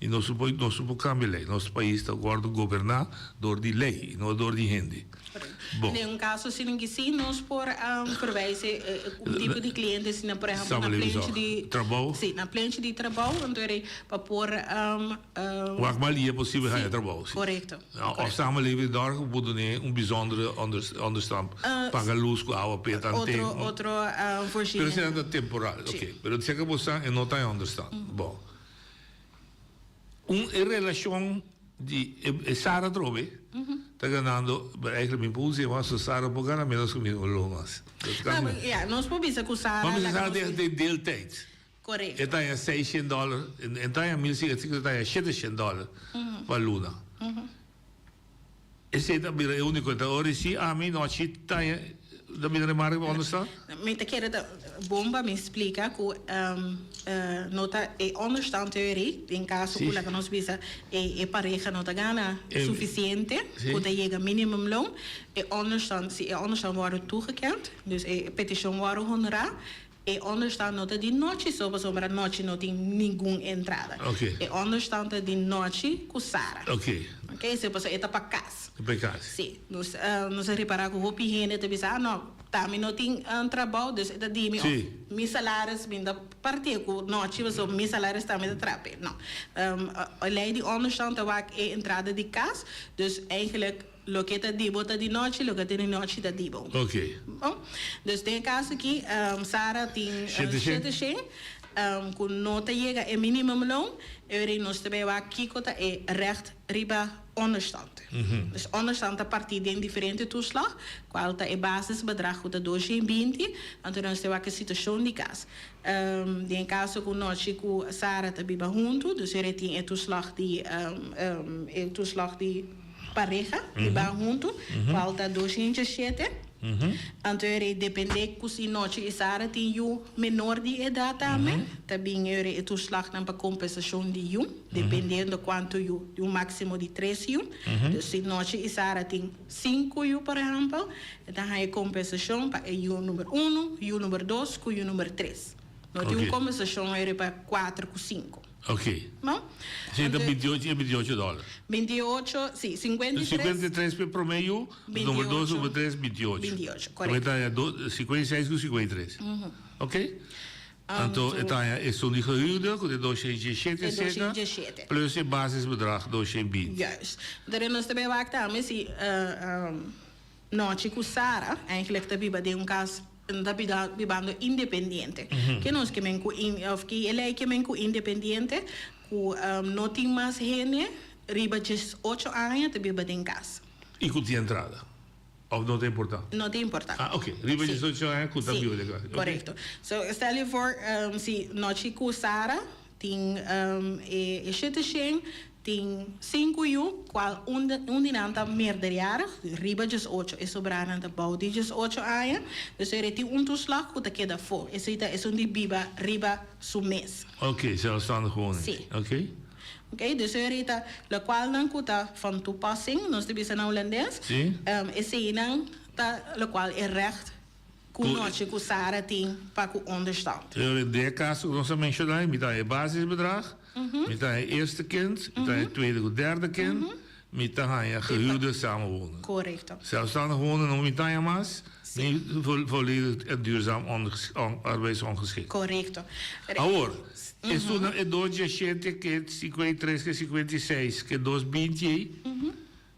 I nos no por, nos no por kambia lei. Nos pais ta wòrdu goberná dor di lei i no dor di hende. Bon. Den un kaso asina ki sí nos por verwijs un tipo di kliente asina, por ehèmpel na plenchi di. Trabou. Sí, na plenchi di trabou, anto e pa por. Wak mal dia posibel haña trabou, si. Korekto. Of samenleving dorg ku por dun'é un bijzondere onderstand, paga lus ku awa p'e tanten. Otro, otro voorziening. Pero esei ta temporal, oké. Pero seka bo sa e no ta e onderstand. Bon. Un e relashon di e Sara atrobe ta ganando, pero eigenlijk mi por usa e mas, so Sara por gana menos ku mi un lo mas. Ya, nos por bisa ku Sara. Nos por bisa Sara den deeltijd. Korekto. E ta haña seishent dòler, e ta haña mil sinku, e ta haña sheteshent dòler pa luna. Esei ta bira e úniko. Ta ora si ami nochi ta haña, ta bira remarke pa onderstand? Mi ta kere ta bon pa mi splika ku no ta e onderstand teorie, den kaso ku laga nos bisa e pareha no ta gana sufisiente ku ta yega minimumloon, e onderstand, si e onderstand wòrdu toegekend, dus e petishon wòrdu honorá, E onderstand no ta di nochi so pasobra nochi no tin ningun entrada. Oké. E onderstand ta di nochi ku Sara. Oké. Oké, so pasobra e ta pa kas. Ta pa e kas. Si. Nos nos a ripará ku hopi hende ta bisa, ah no, ta mi no tin trabou dus e ta di mi Si. of mi salaris mi ta partié ku nochi pasobra mi salaris tambe ta trape. No. E lei di onderstand ta wak e entrada di kas, dus eigenlijk. Loke ta di bo ta di nochi, loke ta di nochi ta di bo. Oké. Bon, dus den e kaso aki, Sara tin 700 ku no ta yega e minimumloon, e ora ei nos ta bai wak kiko ta e recht riba onderstand. Dus onderstand ta partí den diferente toeslag, kual ta e basisbedrag ku ta 220, anto nos ta wak e situashon di kas. Den e kaso ku nochi ku Sara ta biba huntu, dus e ora ei tin e toeslag di e toeslag di. Pareha di ba huntu, cual ta 207. Anto e rei depende cu si nochi y Sara tin yu menor di edad tambe, ta bin e rei e toeslagnan pa compensacion di yu, dependiendo cuanto yu, di un maximo di tres yu. Dus si nochi y Sara tin cinco yu, por ehempel, e ta haña compensacion pa e yu number uno, yu number dos cu yu number tres. No tin un compensacion e rei pa cuatro cu cinco. Ok. No? Si ta 28 e 28 dòler. 28, si, 53. 53 p'e promé yu, number dos, number tres, 28. 28, korekto. E ta haña 56 ku 53. Ok? Anto e ta haña esun di gehuurde ku ta 207 seka, plus e basisbedrag 220. Juist. Anto nos ta bai wak tambe si Nochi ku Sara eigenlijk ta biba den un kas ta bida bibando independiente. Ke nos ke men ku of ke e lei ke men ku independiente ku no tin mas hende riba 18 aña ta biba den kas. I ku tin entrada? Of no ta importá? No ta importá. Ah oke, riba 18 aña ku ta biba den kas. Si, korekto. So stel je voor si Nochi ku Sara tin e 700. tin sinku yu, kual un un di nan ta meerderjarig, riba diesocho, e sobranan ta bou di diesocho aña. Dus e tin un toeslag ku ta keda afó. Esei ta esun di biba riba su mes. Oké, zelfstandig wonen. Sí. Oké. Oké, dus e ta lokualnan ku ta van toepassing, nos ta bisa na hulandes. Sí. Eseinan ta lokual e recht Ku nochi ku Sara tin pa ku onderstand. Pero den e kaso ku nos a menshoná, mi ta e basisbedrag, mi ta e eerste kind, mi ta e tweede ku derde kind, mi ta haña gehuurde samenwonen. Korekto. Zelfstandig wonen no mi ta haña mas, ni volledig en duurzaam arbeidsongeschikt. Korekto. Awor, esun e dos diashete ke 53 ke 56 ke dos binti ei,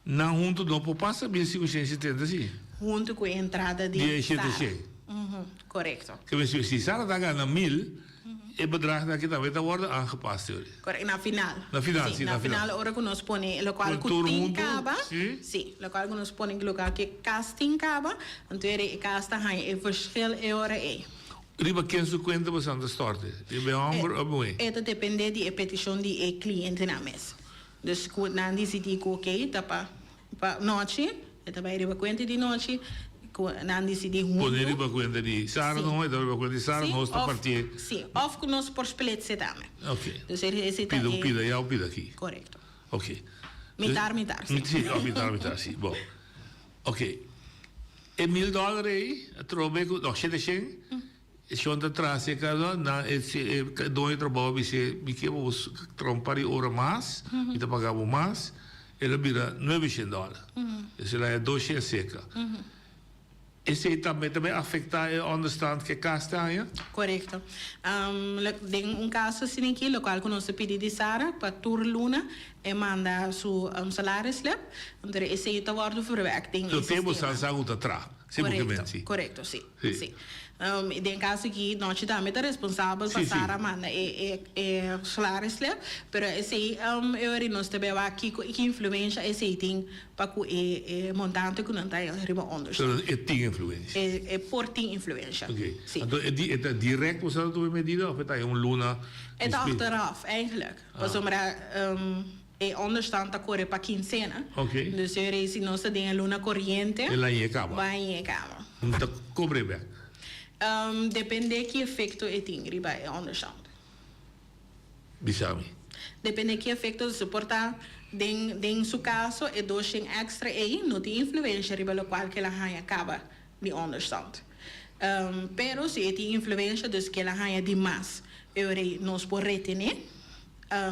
Nan huntu no por pasa bien 570 si. Huntu ku e entrada di Di e shete Sara. shen. Korekto. Ke men si Sara ta gana mil, e bedrag aki tambe ta wòrdu aangepast teori. Korekto, na final. Na final, si, na na final. final ora ku nos pone lokual ku Tur tin huntu, kaba, si. si, lokual ku nos pone lokual ku e kas tin kaba, anto e kas ta haña e verschil e ora ei. Riba ken su kuenta boso ta stòrte? Riba e hòmber òf muhé? E ta dependé di e petishon di e klientenan mes. Dus ku nan disidí ku oke ta pa pa nochi, e ta bai riba kuenta di nochi, ku nan disidí huntu. Pone riba kuenta di Sara Sí. no, e ta riba kuenta di Sara, Sí, nos ta òf partié. sí, òf ku nos por splitse tambe. Oke. Dus e esei ta Pida un e. pida allá, un pida aki. Korekto. Oke. Mitar mitar, sí. Sí, òf mitar mitar, sí. Bon. Oke. E mil dòler ei, atrobe ku, no, shete shen. E shon ta traha e kasa, nan e e doño di trabou a bis'é, mi ke bo traha un par di ora mas, mi ta paga bo mas. El a bira nuebe shen dòler. Esei la e dos shen seka. Esei tambe ta bai afektá e ònderstand ku e kas ta haña? Korekto. Den un kaso asina aki, lokual ku nos ta pidi di Sara pa tur luna e manda su salarisslip, anto esei ta wòrdu verwerkt den e So te bo sistema. sa sa ku ta traha. Si bo ke Korekto, men, si. korekto, si, Si. si. Den kaso aki Nochi tambe ta responsabel pa Si, si. Sara manda e e e salarisslip, pero esei e ora nos ta bai wak kiko ki influensha esei tin pa ku e e montante ku nan ta riba onderstand. Pero e tin influensha. E e por tin influensha, Oké. si. Anto e di e ta direct bo sa ta tuma e medida of e ta un luna E ta despues? achteraf eigenlijk, Ah. pasobra E onderstand ta kore pa kinsena. Oké. Dus e rei si nos ta den e luna koriente. E laña e kaba. Baña e kaba. Un ta kobre bek. Depende ki efekto e tin riba e onderstand. Bisa mi. Depende ki efekto, dus por ta den den su kaso e doshen èkstra ei no tin influensha riba lokual ke el a haña kaba di onderstand. Pero si e tin influensha dus ke el a haña di mas e rei nos por retené.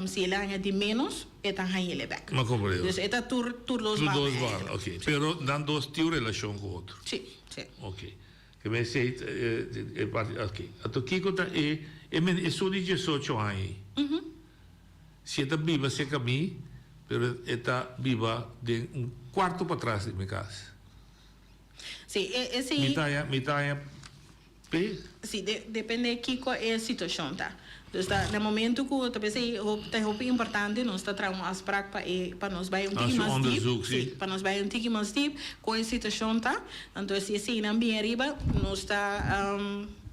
Si el haña di ménos, e ta hañ'el e bèk. Ma komo leo? Dus e ta tur tur dos Tur banda dos banda, eigenlijk. oké. Pero nan dos tin un relashon ku otro. Sí, sí. Oké. Ke men esei e parti, oké. Anto kiko ta e e men esun di diesocho aña ei? Si e ta biba serka mi, pero e ta biba den un kuarto patras di mi kas. Sí, e esei. Mi ta haña mi ta haña P. Si, de, depende kiko e situacion ta. Dus ta na momento cu ta p'esey hopi, ta hopi importante nos ta traha un afspraak pa e, pa nos bay un tiki Haci mas diep. onderzoek, si. Si, pa nos bay un tiki mas diep con e situacion ta. Anto si eseynan bien ariba, nos ta,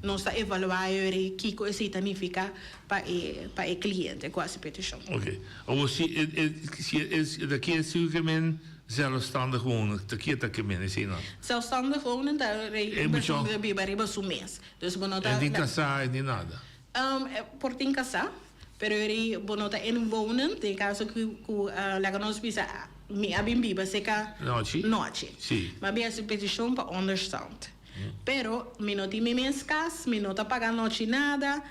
nos ta evalua e ora kiko esey ta nifica pa e, pa e cliente cu haci peticion. Oké. Awor si e, e, si e, e, ta kier si cu men Zelfstandig wonen, ta kie ta ke men esei nan? Zelfstandig wonen ta E un mucho. persoon ku ta biba riba su mes. Dus bo no ta. E tin kasá, e tin nada. E por tin kasá, pero eri bo no ta inwonend, den kaso ku ku laga nos bisa mi a bin biba seka Nochi. nochi. Si. Mi a bin hasi petishon pa onderstand. Pero mi no tin mi mes kas, mi no ta paga nochi nada,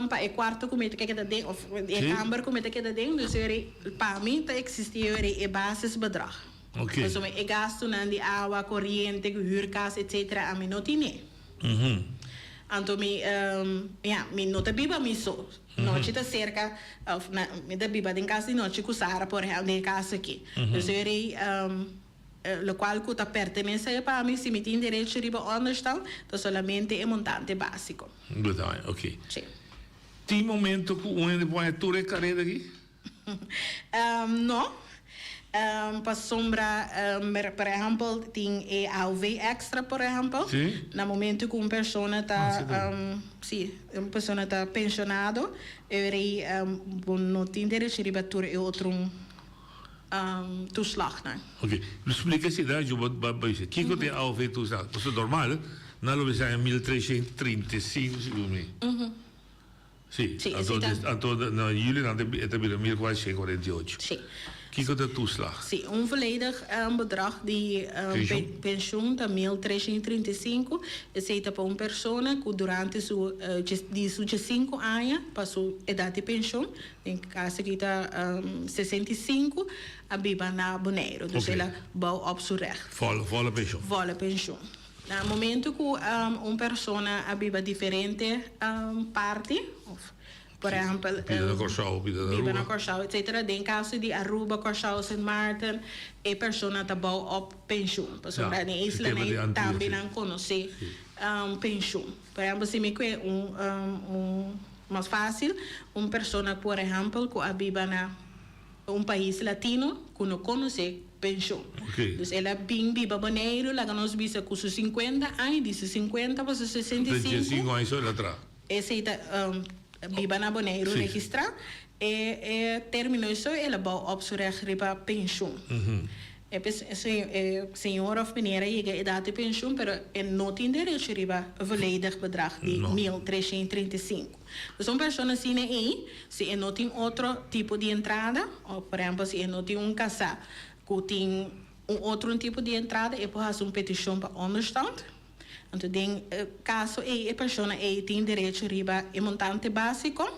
pa e cuarto cu mi ta keda den of e Sí. kamber cu mi ta keda den, dus eri pa mi ta existi eri e basisbedrag. Oké. Pasobra e gastunan di awa, coriente, huurkas etcetera ami no tine. Mhm. Anto mi ya, mi no ta biba mi so. Nochi ta cerca of na mi ta biba den cas di nochi cu Sara por ehempel den e cas aki. Mhm. Dus eri Locual cu ta pertenece pa mi, si mi tin derecho riba onderstand, ta solamente e montante basico. Bedankt, oké. Sí. Tin momento cu un hende pone tur e careda aki? No. Pasobra, por ehempel, tin e AOV extra, por ehempel. Sí. Na momento cu un persona ta, Ah, sí, ta. sí, un persona ta pensionado, e bo no tin derecho riba tur e otro. um, toeslagnan. Oké, splika si da ju ba ba bisa. Kiko te AOV toeslag? Paso normal, nan lo bisa 1335 segun mi. Si, Sí, anto, esei ta- anto na juli nan te e ta bira 1448. Sí. Kiko ta toeslag? Sí, un volledig bedrag di Pensioen? pensioen ta 1335. Esei ta pa un persona ku durante su di su diesinku aña pa su edat di pensioen, den kaso aki ta 65, a biba na Boneiru. Dus Oké. el a bou op su recht. Volle, volle pensioen. Volle pensioen. Na momento ku un persona a biba diferente parti, of por ehempel Biba na Kòrsou, biba na biba na Aruba. Kòrsou etcetera, den kaso di Aruba, Kòrsou, Sint Maarten e persona ta bou op pensioen. Pasobra Ja, den e sistema islanan di ei Antillas, tambe sí. nan konosé pensioen. Por ehempel si mi kue un un mas fásil, un persona por ehempel ku a biba na un pais latino ku no konosé penshon. Oké. Dus el a bin biba Boneiru, laga nos bisa ku su sinkuenta aña, di su sinkuenta pa su 65. 35 aña so el a traha. Esei ta biba na Boneiru Sí. registrá. E e término eso el a bou op su règt riba penshon. E e señor of meneer a yega edat di penshun, pero e no tin derecho riba volledig bedrag di No. 1335. Dus un persona asina ei, si e no tin otro tipo di entrada, of por ehempel si e no tin un kasá ku tin un otro tipo di entrada, e por hasi un petishon pa onderstand. Anto den e kaso ei e persona ei tin derecho riba e montante básiko.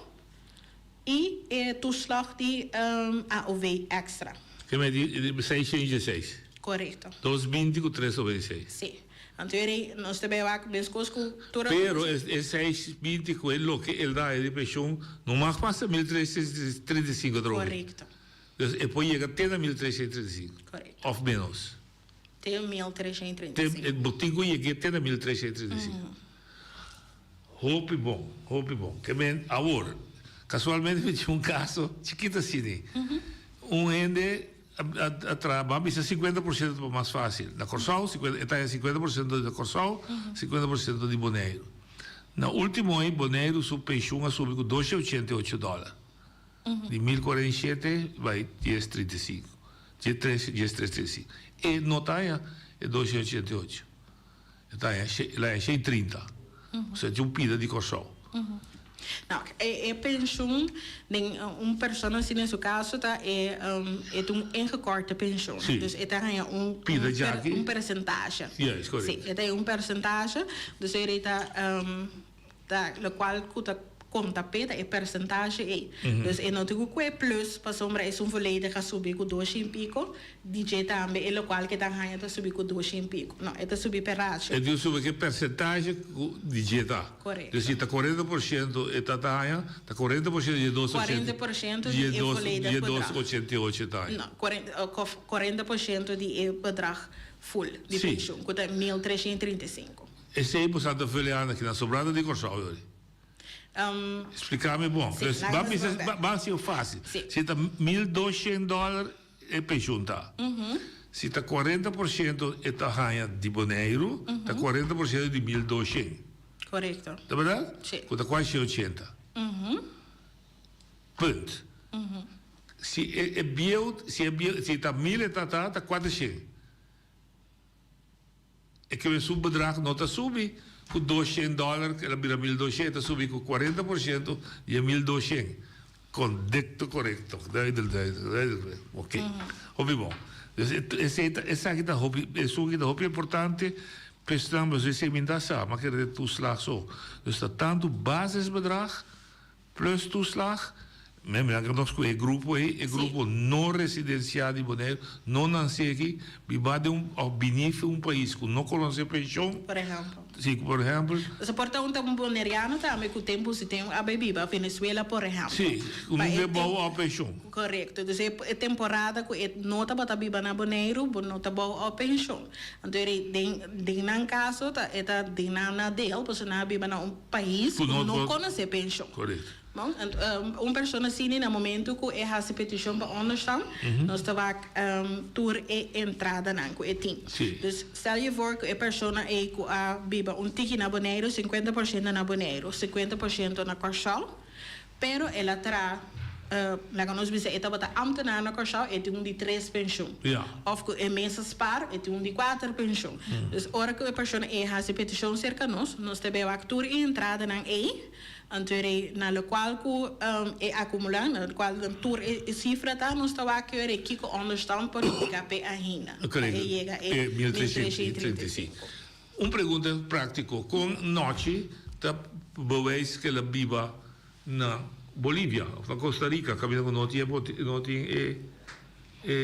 I e toeslag di AOW extra. Ke men di 616. Korekto. Dos binti ku tres over di seis. Si. Anto e rei nos ta bai wak meskos ku tur Pero e seis binti ku e loke el da di penshon no mag pasa 1335 atrobe. Korekto. Dus e por yega te na 1335. Korekto. Of menos. Te 1335. Te, bo tin ku yeg'é te na 1335. Hopi bon, hopi bon. Ke men, awor, kasualmente mi tin un kaso chikito asina. Un hende a, a, a traha, ban bisa 50 por siento pa mas fásil. Na Kòrsou, 50, e ta haña 50 por siento di Kòrsou, 50 por siento di Boneiru. Na último ei, Boneiru su penshun a subi ku 288 dòler. Di 1047 bai 1035. Dje tres, djes tres tres sinku. E no ta haña e 288. E ta haña she, el a haña shei trinta. Osea dje un pida di Kòrsou. No, e e penshun den un persona asina en su kaso ta e e ta un ingekorte penshun. Sí. Dus e ta haña un Pida un per djaki. un persentashe. Juist, korekto. Sí, e ta haña un persentashe. Dus e ta Ta locual cu ta conta p'e ta e percentage ey. Dus e no tin cu cue plus pasobra esun volledig a subi cu doshi en pico, DJ tambe e locual cu e ta haya ta subi cu doshi en pico. No, e ta subi per ratio. E tin subi cu e percentage cu DJ ta. Correcto. Dus si ta cuarenta por ciento e ta ta haya, ta cuarenta por ciento dje dos ochenta. Cuarenta por ciento di e volledig Dje dos bedrag. ochenta i ocho e ta haya. No, cuarenta por ciento di e bedrag full di Si. pensioen, cu ta 1335. Esei bo sa ta vele ana ki na sobrado di Kòrsou yori. Splika mi bon. Sí, Dus laga ba nos bisa volver. ba ba hasi fásil. Sí. Si ta 1200 dòler e penshun ta. Si ta 40% e ta haña di Boneiru, ta 40% di 1200. Korekto. Ta bèrdat? Sí. Ku ta kuasi 180. Punt. Si e e bieu si e bieu si ta mil e ta ta ta 400. E ke su bedrag no ta subi ku 200 dòler, el a bira 1200, e ta subi ku 40% di e 1200. Kondekto korekto. Duidelijk, duidelijk, duidelijk. Oké. Hopi bon. Dus esei ta, esaki ta hopi, esun aki ta hopi importante pa esnan, pasobra esei mi ta sa, mi a kere toeslag so. Dus ta tantu basisbedrag Plus toeslag, men mira nos ku e grupo ei, e grupo no residensiá di Boneiru, no nansé aki, biba den un òf bini fi un pais ku no konosé penshon. Por ehèmpel. Si, por ehèmpel. Pasobra por ta un ta un boneriano tambe ku tempu si ten a bai biba Venezuela por ehèmpel. Si, ku Pa nunka e e bou òf penshon. Korekto. Dus e e temporada ku e no tabata biba na Boneiru, bo no ta bou òf penshon. Anto e den den nan kaso ta e ta den nan nadeel pasobra nan a biba na un. pais Ku ku no no por- konosé penshon. Korekto. Bon, ent un persona asina na momento ku e hasi petishon pa onderstand, nos ta wak tur e entradanan ku e tin. Sí. Dus stel je voor ku e persona ei ku a biba un tiki na Boneiru, 50% na Boneiru, 50% na Kòrsou, pero el a traha. Laga nos bisa e tabata ambtenaar na Kòrsou, e tin un di tres penshun. Òf ku e mes a spar, e tin un di kuater penshun. Dus ora ku e persona ei hasi petishon serka nos, nos ta bai wak tur e entradanan ei, anto rei na lokual ku e akumulá, na lokual tur e sifra ta, nos ta wak keu rei kiko ònderstand por yega p'e ainda, pa e yega e 1335. Un pregunta práktiko, kon nochi ta bewijs ku el a biba na Bolivia of na Costa Rica caminda cu no tin no tin e e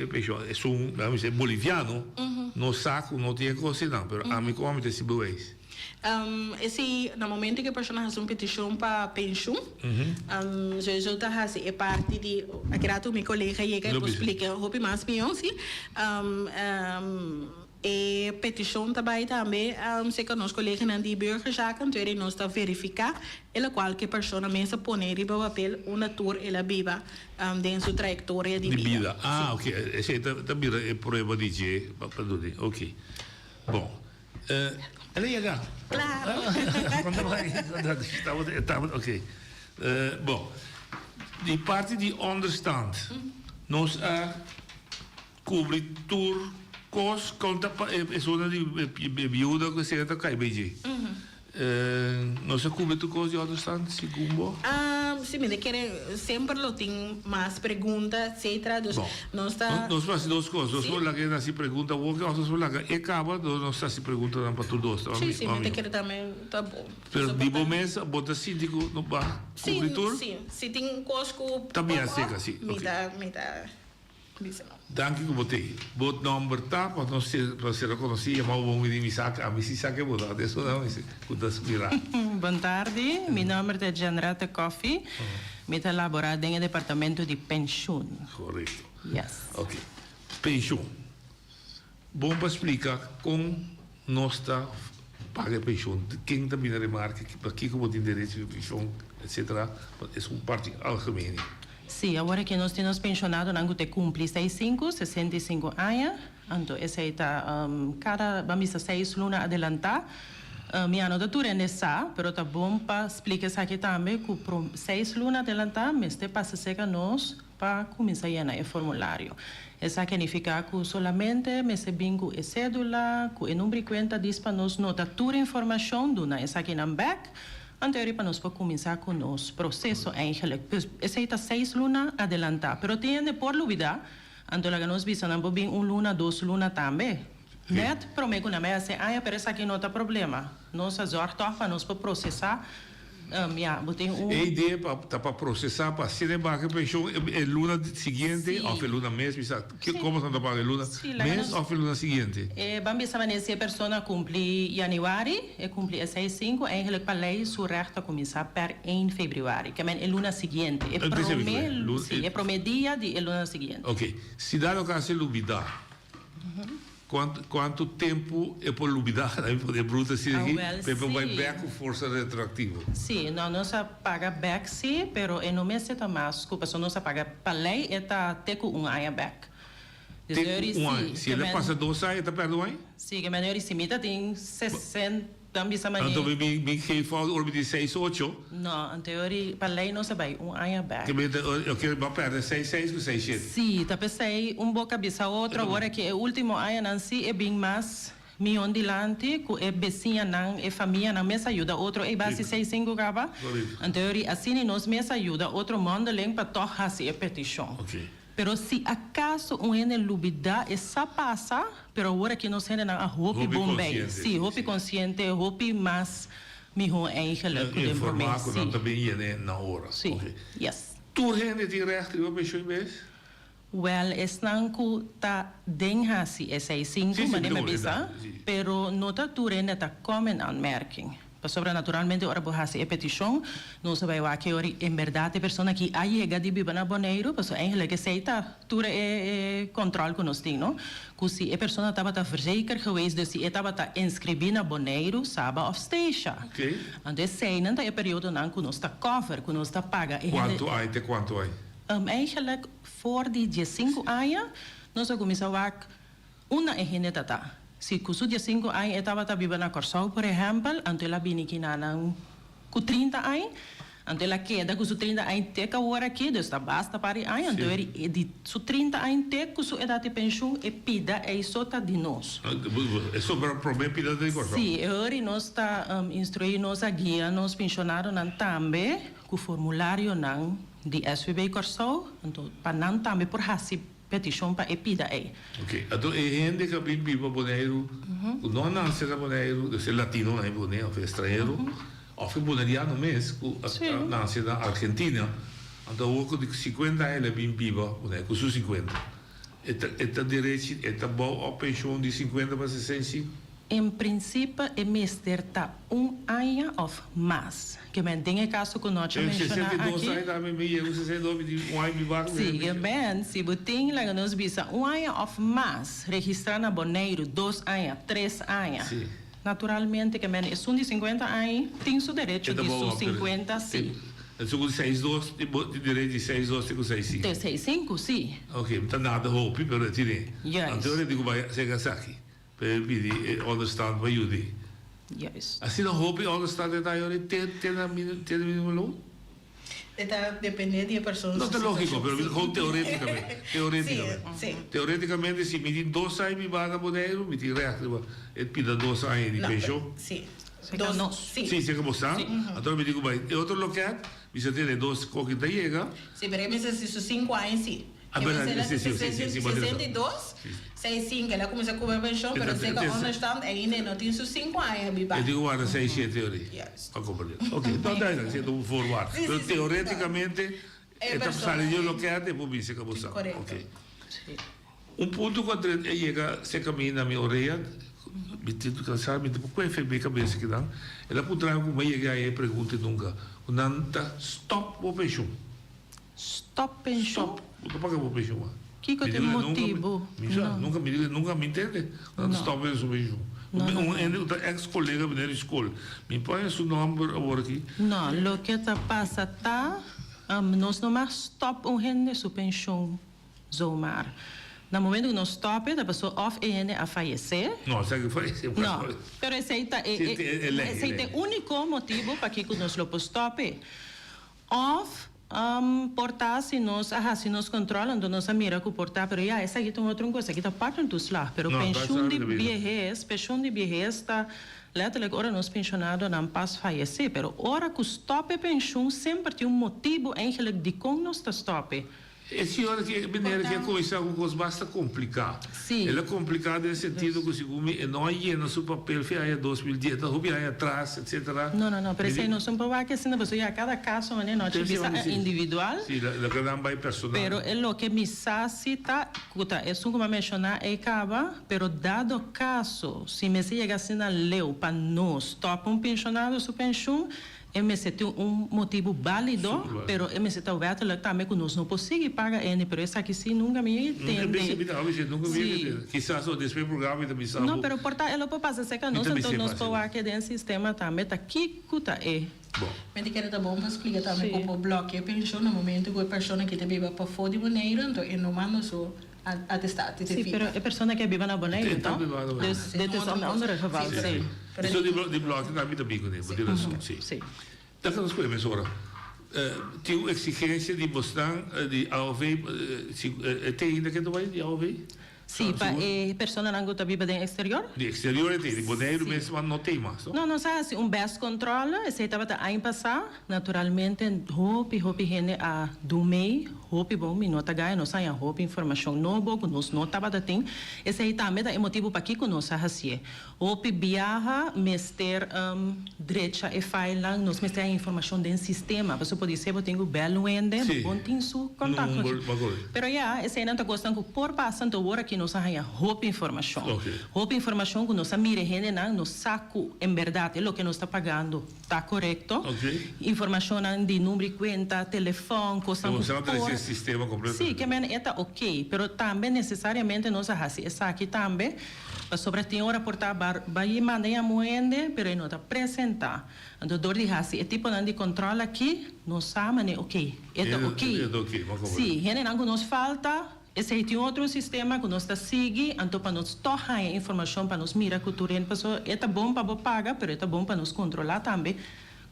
e pension esun laga mi bisa boliviano no sa cu no tin e cos esnan pero ami como ami ta hasi bewijs. Esey na momento cu e persona haci un peticion pa pension sowieso ta haci e parti di aki rato mi colega yega y por splica hopi mas miyo si. E petishon ta bai tambe serka nos koleganan di Burgerzaken, tur e nos ta verifiká e lokual ku e persona mes a pone riba papel unda tur el a biba den su trayektoria di Di bida. bida. Ah, oke. Esei ta ta bira e prueba di dje pa pa duna. Oke. Bon. El a yega? Klaro. Kon ta bai? Tabata e tabata oke. Bon. Di parti di onderstand nos a. Kubri tur kos kon ta pa e zona di e biuda ku esei ta kai bei dje. Nos a kubri tur kos di ònderstan segun bo? Si mi ta kere semper lo tin mas pregunta etcetera dus nos ta. Nos por hasi dos kos nos por laga e hasi pregunta awor òf nos por laga e kaba nos ta hasi preguntanan pa tur dos. Si si mi ta kere tambe ta bon. Pero di bo mes bo ta sinti ku no ba kubri tur? Si si tin kos ku Ta bia seka si mi ta mi ta. Danki ku bo tei. Bo nomber ta pa nos pa ser rekonosí yama bo bon bini mi sa ami si sa ke bo ta den su nan ku ta spirá. Bon tardi, mi nomber ta Janrette Coffie, mi ta labora den e departamento di penshun. Korekto. Yes. Ok. Penshun. Bon pa splika kon nos ta paga e penshun, ken ta bini remarke, pa kiko bo tin derecho di penshun, etcetera, es un parti algemeen. Sí, awor aki nos tin nos penshonadonan ku ta kumpli seis sinku, 65 aña, anto esei ta kada, ban bisa seis luna adelantá. Mi a no ta tur hende sa, pero ta bon pa splika esaki tambe ku seis luna adelantá mester pasa serka nos pa kuminsá yena e formulario. Esaki a nifiká ku solamente mester bin ku e sédula, ku e number di kuenta dis pa nos nota tur informashon, duna esakinan bèk. Anto eri pa nos por kuminsá ku nos proseso eigenlijk. Pues esei ta seis luna adelantá. Pero tin hende por lubidá, anto laga nos bisa nan por bin un luna, dos luna tambe. Nèt promé ku nan bai hasi aña, pero esaki no ta problema. Nos a zòrg tòg pa nos por prosesá. Ya, bo tin un. E idea pa ta pa prosesá pa asina e baha e penshon e luna siguiente òf e luna mes, bisa komo nan ta paga e luna mes òf e luna siguiente? E ban bisa manera si e persona kumpli yanüari, e kumpli e seis sinku, eigenlijk pa lei su règt ta kuminsá per ein febrüari, ke men e luna siguiente, e promé, si, e promé dia di e luna siguiente. Oke, si dado kaso e lubidá, Kuantu tempu e por lubidá? Mi pone e bruta asina aki, pa e por bai bèk ku forsa retroaktivo. Sí, no, nos a paga bèk sí, pero e no mester ta mas ku pasobra nos a paga pa lei e ta te ku un aña bèk. Te ku un aña. Si el a pasa dos aña e ta pèrdè un aña? Sí, ke men si mi ta tin sesenta. Dan bisa mane. Anto mi bin bin geef fout ora mi tin seis ocho. No, anto e ora pa ley nos a bay un aña bek. Ke mi ta oke bo a perde seis seis ku seis shete. Si, ta pesey un boca bisa otro awor aki e ultimo añanan si e bin mas mion dilanti ku e besiñanan, e famianan mes a yuda otro ey basi seis sinku kaba. Anto e ora asina nos mes a yuda otro mondeling pa tog hasi e petishon. Pero si acaso un hende lubida e sa pasa, pero awor aki nos hendenan a hopi bon bay. Si, hopi consciente, hopi mas miho eigenlijk cu den prome. Informa cu nan ta bin yene na ora. Si, yes. Tur hende tin recht riba pensioen bes? Wel, esnan cu ta den haci esey sinku, manera mi a bisa, pero no ta tur hende ta come in aanmerking. Pasobra naturalmente ora bo hasi e petishon, nos a bai wak e ora i en bèrdat e persona aki a yega di biba na Boneiru, pasobra eigenlijk esei ta tur e e kòntròl ku nos tin, no? Ku si e persona tabata verzekerd geweest, dus si e tabata inskribí na Boneiru, Saba òf Statia. Anto eseinan ta e periodonan ku nos ta kòver, ku nos ta paga e hende. Kuantu aña te kuantu aña? Eigenlijk for di diesinku aña nos a kuminsá wak. Unda e hende ta ta? Si ku su diesinku aña e tabata biba na Kòrsou, por ehèmpel, anto el a bini kinanan ku 30 aña, Anto el a keda ku su 30 aña te ku awor aki, dus ta basta par di aña. Anto e di su 30 aña te ku su edat di penshun, e pida ei so ta di nos. E sobra promé pida ta di Kòrsou? Sí, e ora nos ta instruí nos a guia nos penshonadonan tambe ku formularionan di SVB Kòrsou, anto pa nan tambe por hasi petishon pa e pida ei. Oké, anto e hende ku a bin biba Boneiru, ku no a nase na Boneiru, debe ser latinonan ei Boneiru òf estranhero, Of e boneriano mes ku a nase na Argentina, anto awor ku di 50 aña el a bin biba Bonaire ku su 50. E ta e ta derechi, e ta bou op penshon di 50 pa 65? En prinsipe e mester ta un aña of mas. Ke men den e kaso ku Nochi a menshoná aki. 62 aña tambe mi yega ku 62 mi di un aña biba aki. Si, ke men si bo tin laga nos bisa un aña of mas registrá na Boneiru, dos aña, tres aña. Si. Naturalmente ke men esun di 50 aña tin su derecho di su 50 si. Esun ku di seis dos tin derecho di seis dos te ku seis sinku. Te seis sinku si. Ok, mi ta nada hopi pero e tine. Juist. Anto ora di ku bai sega esaki pa e pidi e onderstand pa yud'e. Juist. Asina hopi onderstand e ta yori te te na minimum loon? E ta depende di e persona No su ta lógico, situacion. pero Sí. gewoon teoreticamente. Teoreticamente. Sí, sí. Teoreticamente, si mi tin dos aña mi banda Boneiru, mi tin recht riba e pida dos aña di No, pensioen. sí. Zeker Dos, nos. sí. Sí, zeker bo sa. Sí. Anto mi di cu bai e otro loket, mi sa tene dos koki ta yega. Sí, pero e mester si su cinco aña sí. Ah, E verdad, mester sí, sí, sí, sí, sí, bo tin razon. 62, seis cinco, el a cuminsa cubra pensioen, pero Entonces, zeker entonces- onderstand ainda e no tin su cinco aña biba. E tin cu warda seis, siete ora. Juist. Pa comprende. Ok, no, duidelijk, zit un voorwaarde. Sí, sí, Pero sí, theoreticamente, E e ta persona sali di ei. loket e por bisa cu bo sa. Correcto. Ok. Sí. Un punto cu a drenta e yega cerca mi na mi orea, mi tin cansa, mi ta por cu FB cabeza kinan, el a puntra mi cu mi a yega a e pregunta nunca, cu nan ta stop bo pensioen. Stop pensioen? Stop, bo ta paga bo pensioen mas. Kiko Mi ta e digo, nunca mi- motibu? Mi sa, No. nunca mi digo, nunca mi intende. Nan No. stop su pensioen. No, no, Un no. hende cu ta ex colega mi di school. Mi pone su nomber awor aki. No, loke ta pasa ta, nos no mag stop un hende su pensioen zomaar. Na momento cu nos stop e, ta paso of e hende a fayece. No, esaki que fayece. No, pero esey ta e, Sí, e, e, e ley, e esey ta ley. e unico motibo pakico nos lo por stop e. Of por ta si nos a haci nos control anto nos a mira cu por ta, pero ya esaki ta un otro cos, esaki ta partnertoeslag, pero No, pensioen di dat is biehes, pensioen di biehes ta letterlijk ora nos pensionadonan pas fayece, pero ora cu stop e pensioen semper tin un motibo eigenlijk dicon nos ta stop e. E señora ki, e meneer ki a cuminsa cu cos basta complica. Sí. El a complica den sentido cu segun mi e no a yena su papel fi aña 2010, ta hopi aña atras, etcetera. No, no, no, pero Mi di- esey no son por wak asina, pasobra ya cada caso manera no Sí, sí, bisa sí. individual. Sí, la, loke nan bay personal. Pero e loke mi sa si ta cu ta esun cu mi a menciona ey caba, pero dado caso si mester yega asina leu pa nos stop un pensionado su pensioen, E mester tin un motibu bálido, pero e mester ta wètelijk tambe ku nos no por sigui paga ene, pero esaki sí nunka mi a tende. Sí. Kisas no despues programa mi ta bisa No, bo. pero por ta e lo por pasa serka Mi nos, ta anto bis'é nos fácil. por wak den sistema tambe ta kiko ta e. Bon. Mi ta kere ta bon pa splika tambe Sí. ku por blòkia e penshon na momento ku e persona ki ta biba pafó di Boneiru, anto e no manda su atestaat di Sí, vida. pero e persona ke biba na Boneiru, E ta no? biba na Boneiru. Dus dit is een andere geval, sí. Eso di di blòkia tambe ta bin kuné, bo tin rason, sí. Sí. Ta nos ku e mesora. Tin un eksigensia di bosnan di AOV, si e tin ainda ke ta bai di AOV? Sí, pa e personanan ku ta biba den eksterior. Di eksterior e tin, di Boneiru mes no tin mas, no? No, nos a hasi un best controle, esei tabata aña pasá. Naturalmente, hopi, hopi hende a dun mei, hopi bon, mi no ta gaya, nos a haña hopi informashon nobo ku nos no tabata tin. Esei tambe ta e motibu pakiko nos a hasié. Hopi biaha mester drecha e filenan, nos mester haña informashon den sistema, pasobra podisé bo tin ku bèl un hende, bo bon tin su kontakto. Pero ya, eseinan ta kosnan ku por pasa, anto wor aki nos a haña hopi informashon. Hopi informashon ku nos a mira e hendenan, nos sa ku en bèrdat e loke nos ta pagando ta korekto. Informashonnan di number di kuenta, telefòn, kosnan ku por. Sí, ke men e ta oké, pero tambe nesesariamente nos a hasi esaki tambe. Pasobra tin ora por ta bai manda e amu hende, pero e no ta presenta. Anto dor di hasi e tiponan di control aki, nos sa mane ok, e ta ok. Si, hendenan cu nos falta, esey tin otro sistema cu nos ta sigui, anto pa nos toch haña informacion pa nos mira cu tur hende, pasobra e ta bon pa bo paga, pero e ta bon pa nos controla tambe.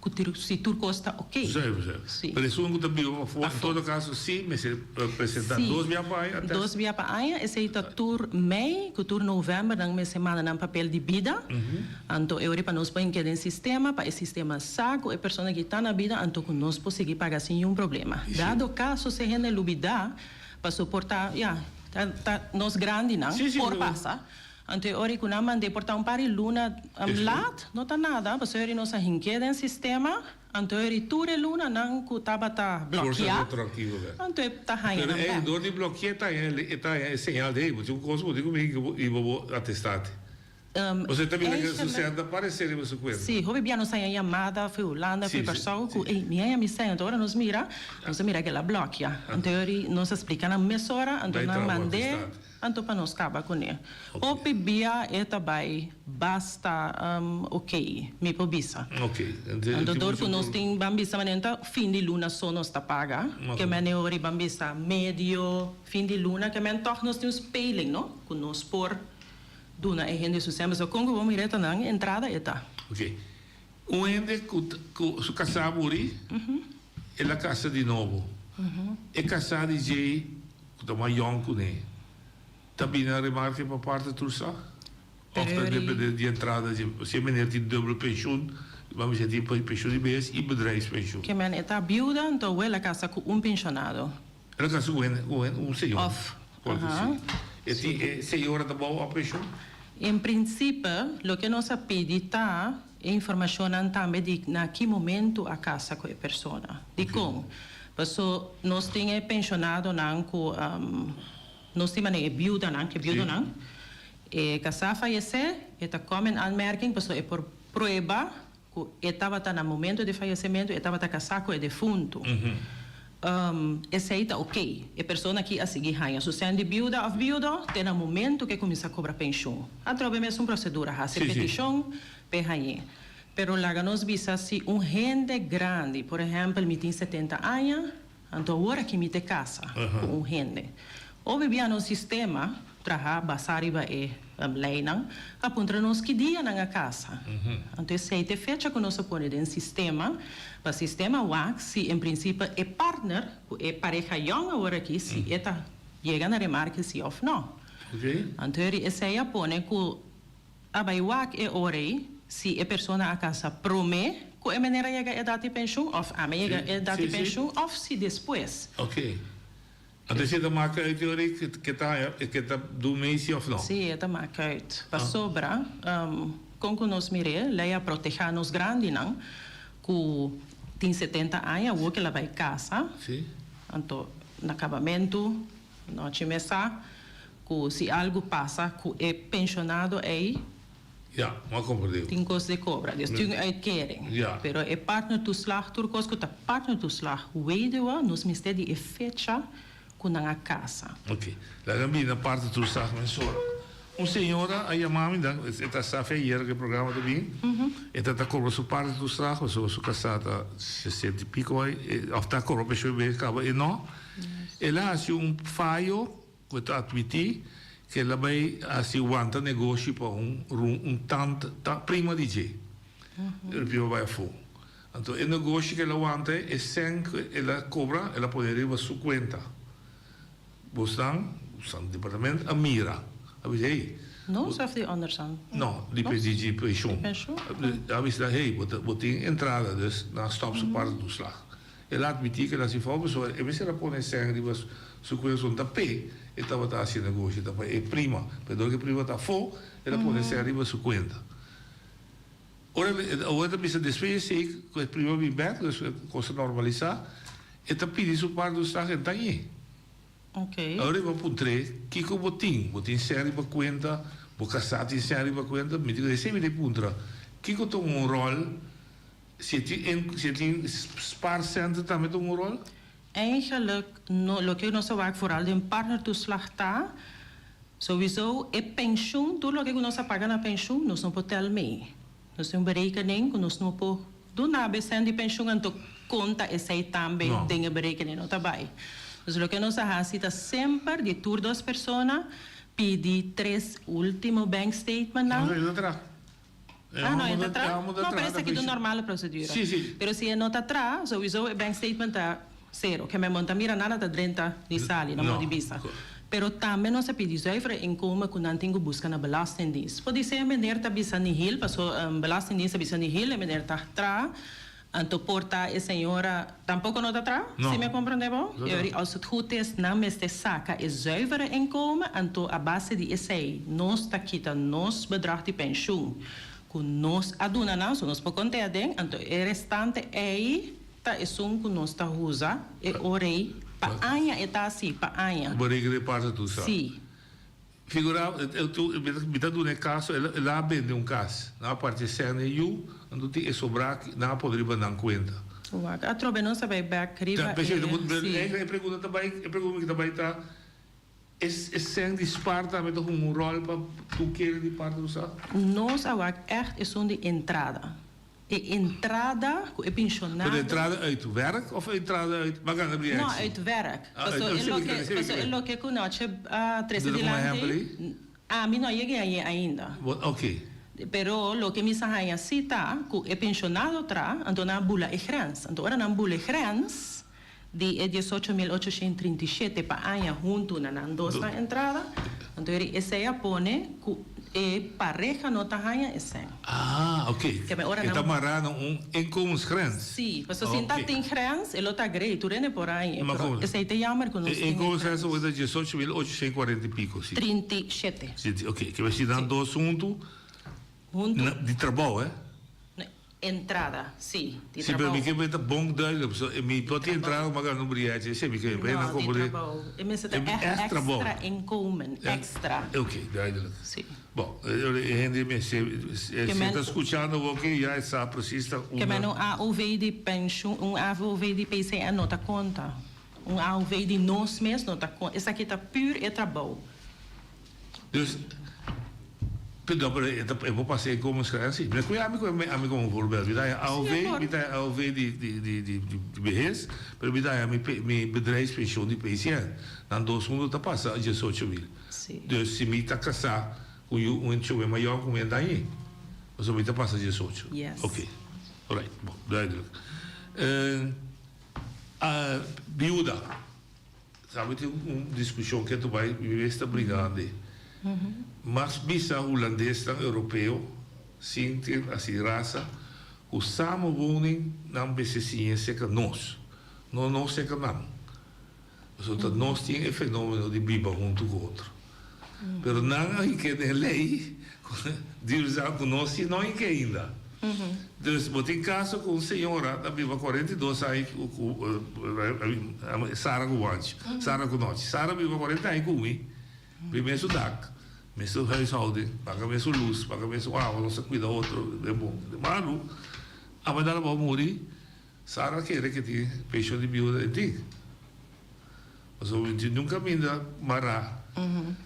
Ku tur si tur kos ta ok. Zuiver, zuiver. Si. Pero esun ku ta biba pafó, en todo kaso si mester presentá Si. dos bia pa aña tèst. Dos bia pa aña, esei ta tur mei ku tur novèmber nan mester manda nan papel di bida. Anto e ora pa nos por hink'é den sistema, pa e sistema sa ku e persona aki ta na bida, anto ku nos por sigui paga sin niun problema. Dado kaso si hende lubidá, paso por ta, ya, ta ta nos grandinan por pasa. Anto e ora ku nan mand'é por ta un par di luna lat, no ta nada, pasobra ora nos a hink'é den sistema, anto e ora tur e lunanan ku tabata blòkiá, anto e ta haña nan bèk. Pero dor di blòkiá ta haña e ta haña e señal di, hey, bo tin un kos ku bo tin ku bin i bo bo atestate. Pasobra e ta mira ku su sèn ta paresé riba su kuenta. Sí, hopi bia nos haña yamada for Hulanda, for Kòrsou ku, ey, mi haña mi sèn. Anto ora nos mira, nos a mira ku el a blòkia. Anto e ora nos a splika nan mesora, anto nan mand'é. Anto pa nos kaba kuné. Hopi bia e ta bai basta ok, mi por bisa. Anto dor ku nos tin ban bisa manera ta fin di luna so nos ta paga, ke men e ora ban bisa medio fin di luna ke men tòg nos tin un speling no, ku nos por duna e hende su sèn. Pasobra kon ku bo mira e ta nan entrada e ta. Ok. Un hende ku ku su kasá muri, el a kasa di nobo. E kasá di djei Ku ta mas yòn kuné. Ta bini na remarke pa parti tur sa? Òf ta depende di entrada dje? Si e meneer tin dubbel penshun, bo mester tin penshun di bes i bedrijfspenshun. Ke men e ta biuda, anto awel a kasa ku un penshonado. El a kasa ku un un señor. Òf, aha. E tin e señora ta bou a penshun? En prinsipe, loke nos a pidi ta e informashonnan tambe di na ki momentu a kasa ku e persona. Dikon? Paso nos tin e penshonadonan ku nos tin manera e biudanan, ke biudonan, e kasá fayesé, e ta kòm en aanmerking paso e por prueba ku e tabata na momento di fayesementu e tabata kasá ku e defuntu. Esei ta oké. E persona aki a sigui haña su sèn di biuda òf biudo te na momento ku e kuminsá kobra penshun. Atrobe mesun prosedura, hasi petishon p'e hañ'é. Pero laga nos bisa si un hende grandi, por ehempel mi tin setenta aña, anto awor aki mi te casa cu un hende. O bibia nos sistema traha basa riba e leynan a puntra nos ki dia nan a casa. Anto esey t'e fecha cu nos a pone den sistema pa sistema wak si en principe e partner cu e pareha yong awor aki si e ta yega na remarke si of no. Anto esey a pone cu. A bai wak e ora ei si e persona a kasa promé ku e manera yega edat di penshun òf ame yega edat di penshun òf si despues. Oké. Anto si e ta maka uit e ora ei ke ta haña ke ta dun meisi òf no? Si, e ta maka uit. Pasobra kon ku nos mir'é, lei a protehá nos grandinan ku tin setenta aña awor ku el a bai kasa. Anto na kabamentu nochi mesa. Ku si algu pasa ku e penshonado ei. Ja, m'a komprendé. Tin kos di kobra. Dus tin un uitkering. Ja. Pero e partnertoeslag, tur kos ku ta partnertoeslag, weduwe, nos mester di e fecha ku nan a kasa. Oké. Laga mi bini na partnertoeslag mesora. Un señora a yama mi, e ta sa fe ayera ku e programa ta bin. E ta ta kobra su partnertoeslag pasobra su kasá ta sesenta i piko ai, òf ta kobra penshon i kaba e no. El a hasi un fayo. Ku e ta atmití ku el a bai hasi wanta negoshi pa un un tant ta prima di dje. E prima bai afó. Anto e negoshi ku el a wanta e sèn ku el a kobra el a pone riba su kuenta. Bosnan, bosnan departamento a mira, a bisa hey. Nos òf di onderstan? No, di di penshun. A bisa hey bo ta bo tin entrada dus nan a stòp su parti toeslag. El a admití ku el a hasi fout pasobra e mester a pone sèn riba su kuenta un ta p'e e tabata hasi negoshi, ta pa e prima. Pero dor ku e prima ta afó, el a pone sèn riba su kuenta. Ora el awor e ta bisa despues di esei ku e prima bin bèk, dus e kos a normalisá, e ta pidi su par di un slag en ta ñe. Awor e bo a puntr'é, Kiko bo tin? Bo tin sèn riba kuenta? Bo kasá tin sèn riba kuenta? Mi di ku esei mi ta puntra, Kiko ta un ròl? Si e tin en si e tin spaarcenten tambe ta un rol? Eigenlijk no, loke nos a wak vooral den partnertoeslag ta, sowieso e pensioen, tur loke ku nos a paga na pensioen, nos no por tel mee. Nos tin un berekening ku nos no por duna besèn di pensioen anto konta esei tambe No. den e berekening, no ta bai. Dus loke nos a hasi ta semper di tur dos persona pidi tres ultimo bankstatementnan. No, no traha. Ah, no, e ta tra. No, pero esaki ta un normale procedura. Si, si. Pero si e no ta tra, sowieso e bank statement ta cero. Ke men bo no ta mira nada ta drenta ni sali, no por di bisa. Pero tambe nos a pidi zuivere inkomen ku nan tin ku buska na Belastingdienst. Podisé e meneer ta bisa nihil, paso Belastingdienst ta bisa nihil, e meneer ta tra. Anto por ta e señora tampoco no ta tra? No. Si mi a comprende bo? No ta. Yori, als het goed is, nan mester saca e zuivere inkomen, anto a base di esey nos ta kita nos bedrag di pensioen cu nos a duna nan, so nos por conte aden, anto e restante ey ta esun cu nos ta usa e ora ey pa aña, e ta asi, pa aña. Bo regla e parti tu sa. Si. Figura, mi ta duna e kaso, el a bende un kas, nan a parti e sèn e yu, anto tin e sobrá ki nan a pone riba nan kuenta. Wak, atrobe nos a bai bèk riba e, si. E pregunta ta bai, e pregunta ki ta bai ta, e sèn di spar tambe ta hunga un ròl pa toekering di parti bo sa? Nos a wak ègt esun di entrada. E entrada ku e penshonado. Pero entrada uit werk of entrada uit ba gana bria No, uit werk. Paso e loke, paso e loke ku nochi a trese dilanti, ami no a yega aye ainda. Oké. Pero loke mi sa haña si ta ku e penshonado tra, anto nan a bula e grens. Anto ora nan bula e grens di e 18.837 pa aña huntu na nan dos nan entrada, anto eri esei a pone ku e pareha no ta haña esei. Ah, oké. Ke me ora E ta nan. mará na un inkomensgrens. Sí, pasobra si ta Oké. tin grens e lo ta grei, tur hende por haña, Maar pero goed. esei ta jammer ku nos E tin e inkomensgrens grens. awor ta 18.840 i piko, sí. 37. Sí, oké. Ke si nan dos huntu, Huntu. na, di trabou, hè? Entrada, sí, di Sí, pero trabou. mi ke ta bon duidelijk, pasobra mi no tin entrada ku a gana un briachi, esei mi ke No, na di komprendé. trabou. E mester ta E ègt ègt trabou. èkstra inkomen, èkstra. Oké, duidelijk. Sí. Bon, e hende mester, Ke si men- ta skuchando bo ke ya e sa precies ta Ke men unda. un AOV di penshun, un AOV di PCN no ta konta. Un AOV di nos mes no ta konta. Esaki ta pur e trabou. Dus, perdon, pero e ta, e por pasa e como schrijven. Mi ta ami cu ami como voorbeeld. Mi ta haya AOV, mi ta haya AOV di, di, di, di, di, di behes, pero mi ta haya mi, mi bedrijfspensioen di PCN. Nan dos hunto ta pasa diesocho mil. Dus si mi ta casá cu yu, un chome mayor cu mi a dañi, pasobra mi ta pasa diesocho. Yes. Oké. Alright, bon, duidelijk. Uh, uh, biuda. Sabi tin un diskushon ketu bai mi mes ta brigande. Mas bisa hulandesnan europeo sin tin asi rasa ku samenwoning nan mester siña serka nos, no nos serka nan. Pasobra ta nos tin e fenomeno di biba huntu ku otro. Pero nan a hik'é den lei ku duurzaam ku nos si no hik'é ainda. Dus bo tin kaso ku un señora ta biba 42 aña ku Sara ku Wanchi, Sara ku Nochi. Sara biba 40 aña ku mi, bin mesun dak, mesun huishouding, paga mesun lus, paga mesun awa, nos ta kuida otro den bon. Den malu, a mandá bo muri, Sara kere ke tin penshon di biuda, e tin. Pasobra mi tin nunca minda mará.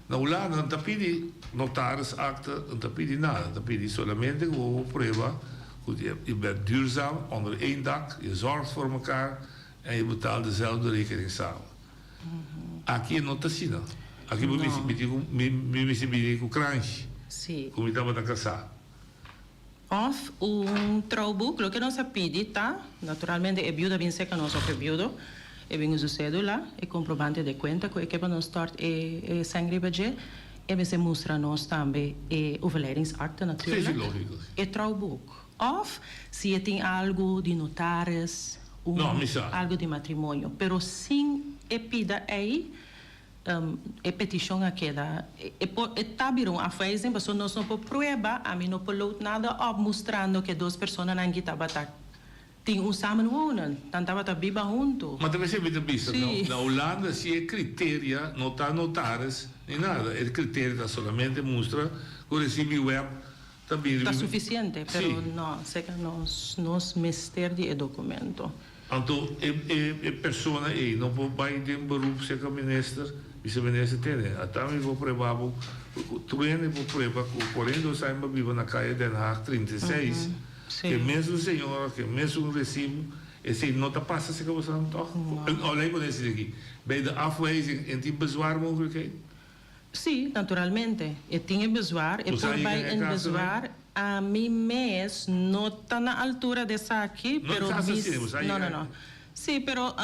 Na Hulanda no ta pidi notarisakte, no ta pidi nada. Ta pidi solamente ku bo por prueba ku je bent duurzaam onder één dak, je zorgt voor mekaar en je betaalt dezelfde rekening samen. Aki e no ta asina. Aki bo mester bini ku mi mester bini ku kranshi ku mi tabata kasá. Of un trouwboek, loke nos a pidi ta, naturalmente e biuda bin serka nos of e biudo, e bin ku su cédula, e comprobante de cuenta ku e ke pa nos stort e e sèn riba dje, e mester mustra nos tambe e overlijdingsakte natuurlijk, Sí, sí, lógico, sí. e trouwboek. Of si e tin algu di notaris, un No, mi sa. algu di matrimonio, pero sin e pida ei, E peticion a keda. E por e ta bira un afwijzing pasobra nos no por prueba, ami no por load nada op mustrando ke dos personanan ki tabata tin un samenwonen, nan tabata biba huntu. Ma ta mester mi ta bisa, Sí. na Hulanda si e criteria no ta notaris ni nada, e criteria ta solamente mustra cu recibi web ta bini. Ta suficiente, pero Sí. no, seca nos nos mester di e documento. Anto e e persona ei no por bai den beroep serka minister, bisa minister tene, ata mi por prueba bo, tur hende por prueba ku 42 aña mi a biba na kaya Den Haag 36, ke mesun señora, ke mesun resibo, esei no ta pasa serka boso tòg? Olei bo nesi aki, bij de afwijzing en tin bezwaar mogelijkheid? Sí, naturalmente. E tin e bezwaar, e Bo sa por yega bai na e en kasonan? bezwaar. Ami mes no ta na altura di esaki, No pero sa mi asina, bo sa no, no, yega. no. Sí, pero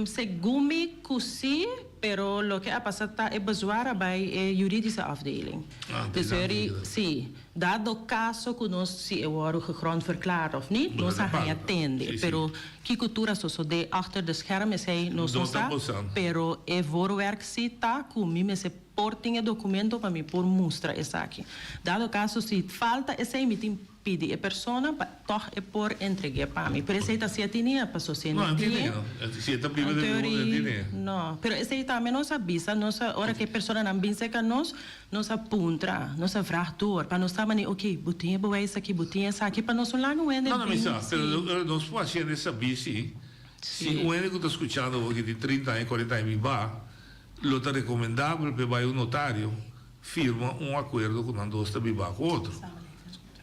segun mi ku sí, pero loke a pasa ta e bezwaar a bai e juridische afdeling. Ah, Dus dus dan eri, di- sí, dado caso ku nos si e wòrdu gegrond verklaard of niet, Bo nos ta a haña paga. tende. Sí, sí. Pero kiko tur a sosodé achter de scherm esei nos No no ta sa, bosan. pero e voorwerk sí ta ku mi mester Por tin e documento pa mi por mustra esaki. Dado caso si falta esey mi tin pidi e persona pa toch e por entregue pa mi. Pero esey ta si e tinia paso si e No, no e tin. tiene. Si e ta biba den e mundo e tiene. No, pero esey tambe nos a bisa, nos a ora cu e personanan bin cerca nos, nos a puntra, nos a vraag door pa nos sa mane ok, bo tin e bewijs aki, bo tin esaki, pa nos no laga un hende No, no, mi bin sa, si. pero nos por haci hende sabi si, si un hende cu ta scuchando awor ki tin 30 aña, 40 aña biba, Lo ta recomendabel p'e bai un notario firma un acuerdo cu nan dos ta biba cu otro.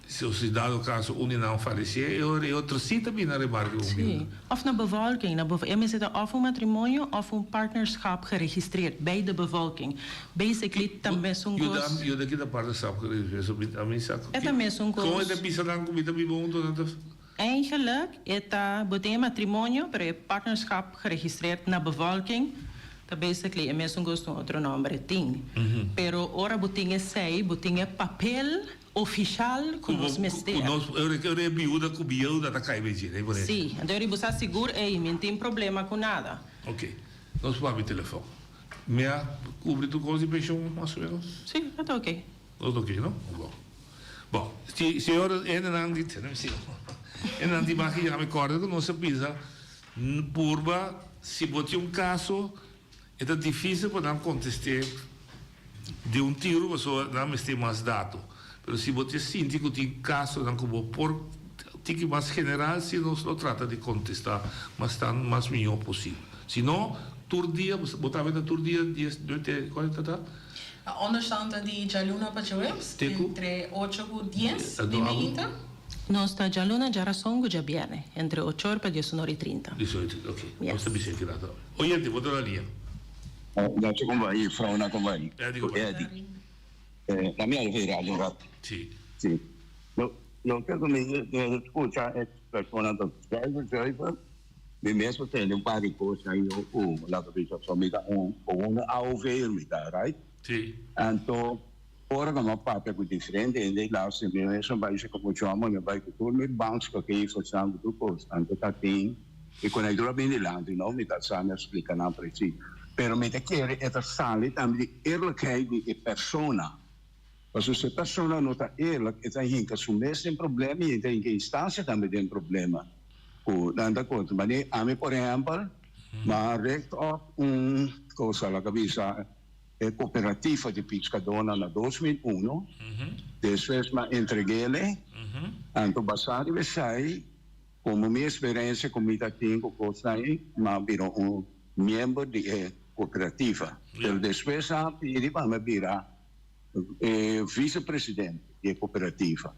Si si dado caso un di nan falece, e ora e otro si ta bini na remarke cu un biuda. Sí. Of na bevolking. Na bevo e mester ta of un matrimonio of un partnerschap geregistreerd bij de bevolking. Basically ta mesun Yuda cos. yuda kita partnerschap geregistreerd. So mi a mi sa E ta mesun Con e cos. ta bisa nan cu mi ta biba hunto nan ta. Eigenlijk e ta bo tin e matrimonio pero e partnerschap geregistreerd na bevolking ta basically e mesun cos un otro nomber e tin. Pero ora bo tin esey bo tin e papel oficial cu nos mester. Cu nos ora e biuda cu bieuda ta cay bay dje, por Si, anto ora bo sa sigur ey mi tin problema cu nada. Ok, nos por habri telefon. Mi a cubri tur cos di pensioen mas o menos? Si, ta ok. Nos lo ke, no? Bon. Bon, si señor hendenan di, hendenan di baki ya mi kòrda ku nos a bisa purba si bo tin un kaso e ta difísil pa nan kontest'é di un tiru pasobra nan mester mas dato. Pero si bo tin sinti ku tin kasonan ku bo por tiki mas general si nos lo trata di kontestá mas tan mas mihó posibel. Si no tur dia bo ta benta tur dia dies nuete kuantu ta ta? Onderstand ta di djaluna pa djaweps, entre ocho ku dies di meinta. Nos ta djaluna, djarason ku djabierne, entre ocho or pa diesunor i trinta. Diesunor i trinta, ok. Nos ta bisa e rato. Oyente, bo ta na liña. Nacho kon bai, Frauna kon bai. Eddie kon bai. Eddie. Na mi a radio un rato. Si. Si. Loke ku mi skucha e persona ta zuiver zuiver. Mi mes a tende un par di cos nan yo cu laga bisa so mi ta un un AOV'er mi ta right? Si. Anto ora cu mi a papia cu diferente hende laatste mi mes a bay cu mucho amo mi a bay cu tur mi banks cu aki forzan cu tur cos anto ta tin y cu nan tur a bin dilanti no mi ta sa mi a splica nan precies pero mi ta kere e ta sali tambe di eerlijkheid di e persona. Pasobra si e persona no ta eerlijk, e ta hinka su mes den problema i e ta hinka e instancia tambe den problema ku nan ta kontra. Mane ami por ehempel, m'a richt op un cosa, laga bisa e cooperativa di piscadónan na 2001, despues m'a entreg'ele, anto basá riba esei, komo mi experiencia ku mi ta tin ku kosnan ei, m'a bira un miembro di e cooperativa. Pero despues nan a pidi pa mi bira E vicepresidente di e cooperativa.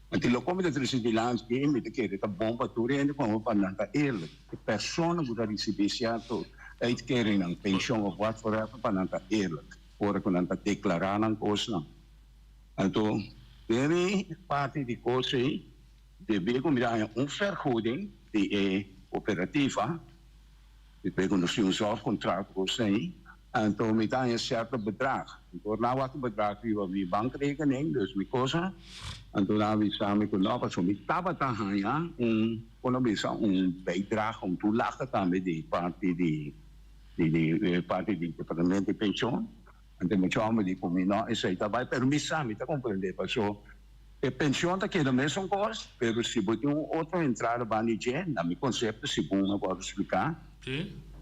Anto loke mi ta trece dilanti di mi ta kere ta bon pa tur hende como pa nan ta eerlijk. E persona cu ta ricibi cierto uitkeringnan, pensioen of what forever pa nan ta eerlijk ora cu nan ta declara nan cosnan. Anto den mi parti di cos ey debe cu mi ta haña un vergoeding di e cooperativa. Mi pega un un zorgcontract cu esey, anto mi ta haña cierto bedrag. Anto ora nan wak e bedrag riba mi bankrekening, dus mi cosa, anto nan a bisa mi cu no, pasobra mi tabata haña un, con a bisa, un bijdrage, un toelage tambe di parti di, di di parti di departamento di pensioen. Anto mi chomber di cu mi no, esey ta bay, pero mi sa, mi ta comprende, pasobra E pensioen ta keda mesun kos, pero si bo tin un otro entrada banda di dje, na mi konsepto, segun mi a wòrdu spliká,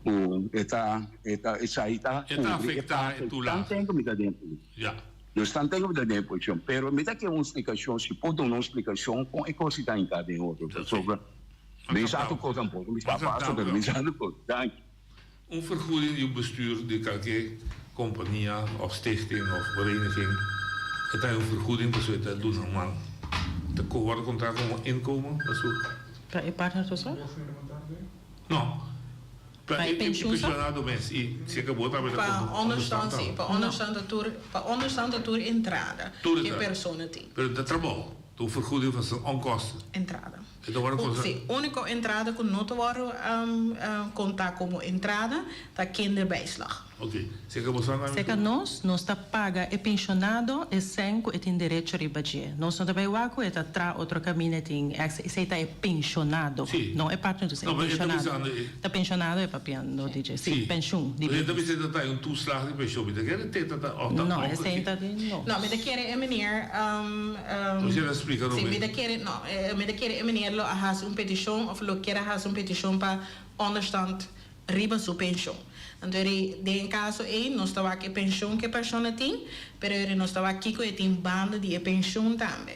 ku e ta, e ta, esei ta E ta kubri e afektá parti e toelage. tan tempu mi ta den pensioen. Ja. Dus tan tempu mi ta den pensioen. Pero mi ta ke un splikashon, si por duna un splikashon kon e kos ta hinká den otro, pasobra mi sa tur kos tampoko, mi sa paso, pero mi sa tur kos. Danki. Un vergoeding di un bestuur di kalke kompania of stichting of vereniging e ta un vergoeding pasobra e ta duna man ta wòrdu kontá komo inkomen pa su. Pa e partner ta so? No, pa Pa e e pensioen so? pensionado mes i si e kabo tambe ta Pa komo onderstand onderstand si, tambe. pa onderstand ta tur, pa onderstand ta tur entrada Tur ke entrada. persona tin. Pero ta trabou. Un vergoeding van zijn onkosten. Entrada. E ta wòrdu konta. Sí, úniko entrada ku no ta wòrdu kontá komo entrada ta kinderbijslag. Oké. Seka bo sa nan. Seka nos, nos ta paga e penshonado e sèn ku e tin derecho riba dje. Nos no ta bai wak ku e ta tra otro kaminda e tin èks, esei ta e penshonado, no e partner, dus e penshonado. Ta penshonado e papiando di dje, sí, penshun di biehes. E ta bisa e ta ta un toeslag di penshun, mi ta kere te ta ta òf ta No, esei ta di no. No, mi ta kere e meneer, Bo si a splika sí, mi ta kere, no, mi ta kere e meneer lo a hasi un petishon òf lo kier a hasi un petishon pa onderstand riba su penshon. Anto eri den e kaso ei nos ta wak e penshon ku e persona tin, pero eri nos ta wak kiko e tin banda di e penshon tambe.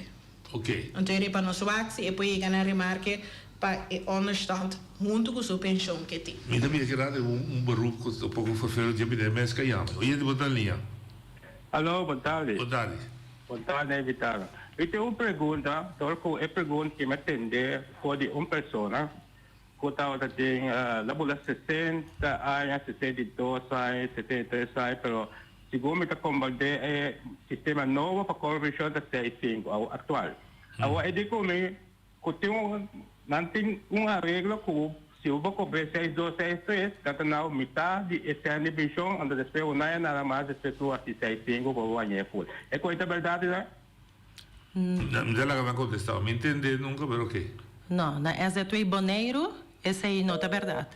Oké. Anto eri pa nos wak si e por yega na remarke pa e onderstand huntu ku su penshon ku e tin. Mi ta mira keda den un beroep ku ta poko vervelend dje bida e mes ka yama. Oyente bo ta liña. Alo, bon tardi. Bon tardi. Bon tardi invitado. Mi tin un pregunta, dor ku e pregunta ki mi a tende for di un persona ku tabata tin la bula sesenta aña, 62 aña, 73 aña, pero segun mi ta komprendé e sistema nobo pa kobra penshon ta seis sinku awo aktual. Awor e di ku mi ku tin un nan tin un areglo ku si bo por kobr'é seis dos, seis tres, nan ta nau mitá di e sèn di penshon, anto despues un aña nada mas despues ku hasi seis sinku bo por hañ'é ful. E ku ei ta bèrdat esei? Mi ta laga nan contesta. Mi entende nunca pero oke. No, na SZW Boneiru esei no ta bèrdat.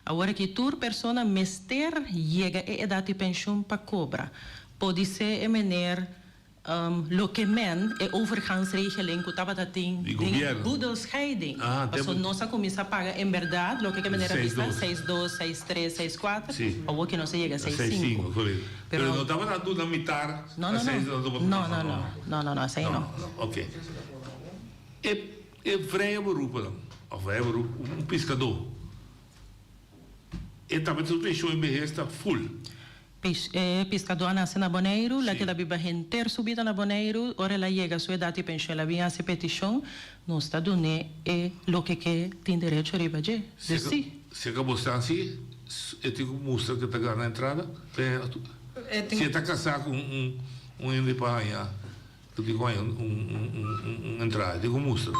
Awor aki tur persona mester yega e edat di penshun pa kobra. Podisé e mener loke men e overgangsregeling ku tabata tin Di den gobièrnu. boedelscheiding. Ah, Paso tempu. nos a kuminsá paga en bèrdat loke ke mener a Seis bisa dos. seis dos, seis tres, seis kuater, Sí. awor ki nos a yega seis Seis sinku. sinku, korekto. Pero Pero no tabata duna mitar No, no, no. No, no, no. No, no, no, esei no. Oké. E e vrije beroepen, of vrije beroep, un piskadó, e tambe su pensioen beheer ta full. Pis, e piskadó a nase na Boneiru, la keda biba henter su bida na Boneiru, ora el a yega su edat di pensioen el a bin hasi petishon, nos ta dun'é e loke ke tin derecho riba dje. Dus si. Seka bo stan si e tin ku mustra ku e ta gana entrada? Si e ta kasá ku un un hende pa haña ku tin ku haña un un entrada e tin ku mustra.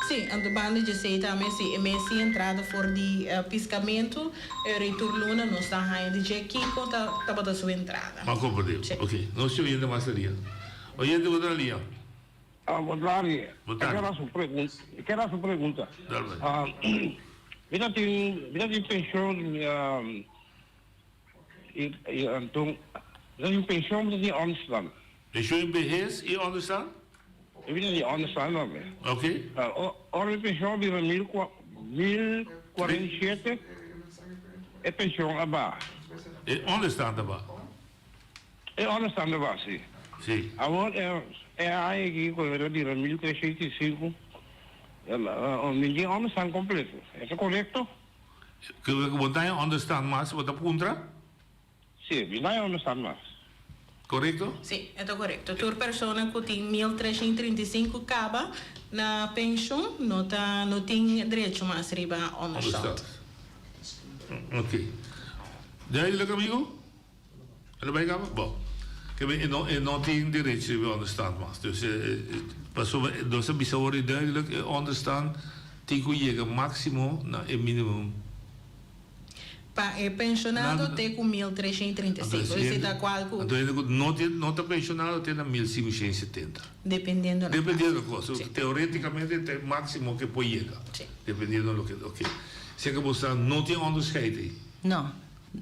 Sí, anto banda djesei tambe si e mes sin entrada for di piskamentu e retur luna nos ta haña di dje kiko ta tabata su entrada. M'a komprendé. Oké, nos tin oyente mas alia. Oyente bo ta alia? Ah, bon tardi. Bon Ik tardi. ker hasi un pregunta. Ik ker hasi un pregunta. Dal bai. Ah, mi ta tin, mi ta tin pensioen, um, i, i, anto, mi ta tin pensioen, mi ta tin onderstand. Pensioen behes i onderstand? Mi ta tin onderstand tambe. Oké. Ah, o- ora mi pensioen bira mil kwa, 1047, e pensioen a baha. E onderstand a baha? E onderstand a baha, si. Si. Awor e e aña aki ku el a bira 1305, mi tin onderstand kompleto. E ta korekto? Ku bo ta haña onderstand mas, bo ta puntra? Si, mi ta haña onderstand mas. Korekto? Si, e ta korekto. Tur persona ku tin 1335 kaba na penshun no ta no tin drecho mas riba onderstand. Onderstand. Oké. Duidelijk amigo? El a bai caba? Bon. Ke men e no e no tin derecho riba e onderstand mas. Dus pasobra nos a bisa awor di duidelijk e onderstand tin ku yega maximo na e minimum. Pa e pensionado te ku 1335. Esei ta kual ku. Anto hende ku no tin no ta pensionado te na 1570. Dependiendo na Dependiendo na kos. Teoreticamente ta e maximo ke por yega. Dependiendo loke oke. Sea ke bo sa no tin onderscheid ei. No.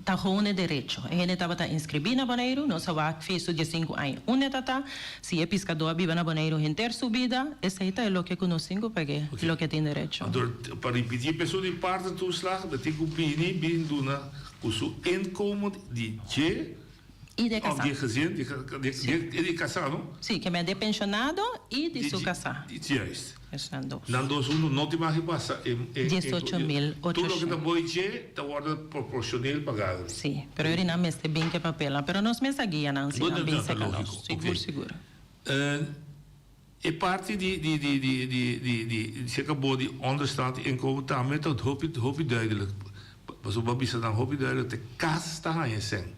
Ta gewoon e derecho. E hende tabata inskribí na Boneiru, nos a wak fe su diesinku aña. Unda e ta ta? Si e piskadó a biba na Boneiru henter su bida, esei ta e loke ku nos tin ku pag'é, loke e tin derecho. Anto, pa ripití e peso di parte toeslag, bo tin ku bini bin duna ku su inkomen di dje I di e òf kasá. di e gezin, di e di e kasá, no? Sí, ke men di e penshonado i di su kasá. Juist. Esnan dos. Nan dos huntu no tin mag di pasa e e 18 mil Tur loke ta 800. boy dje ta wòrdu proporshoneel pagá. Sí, pero yori nan mester bin ke papelnan. Pero nos mes a guia nan si nan bin seka nos. Sigur, sigur. E parti di di di di di di di seka bo di onderstand inkomen tambe ta hopi hopi duidelijk. Pasobra bo a bisa nan hopi duidelijk te kas ta haña sèn.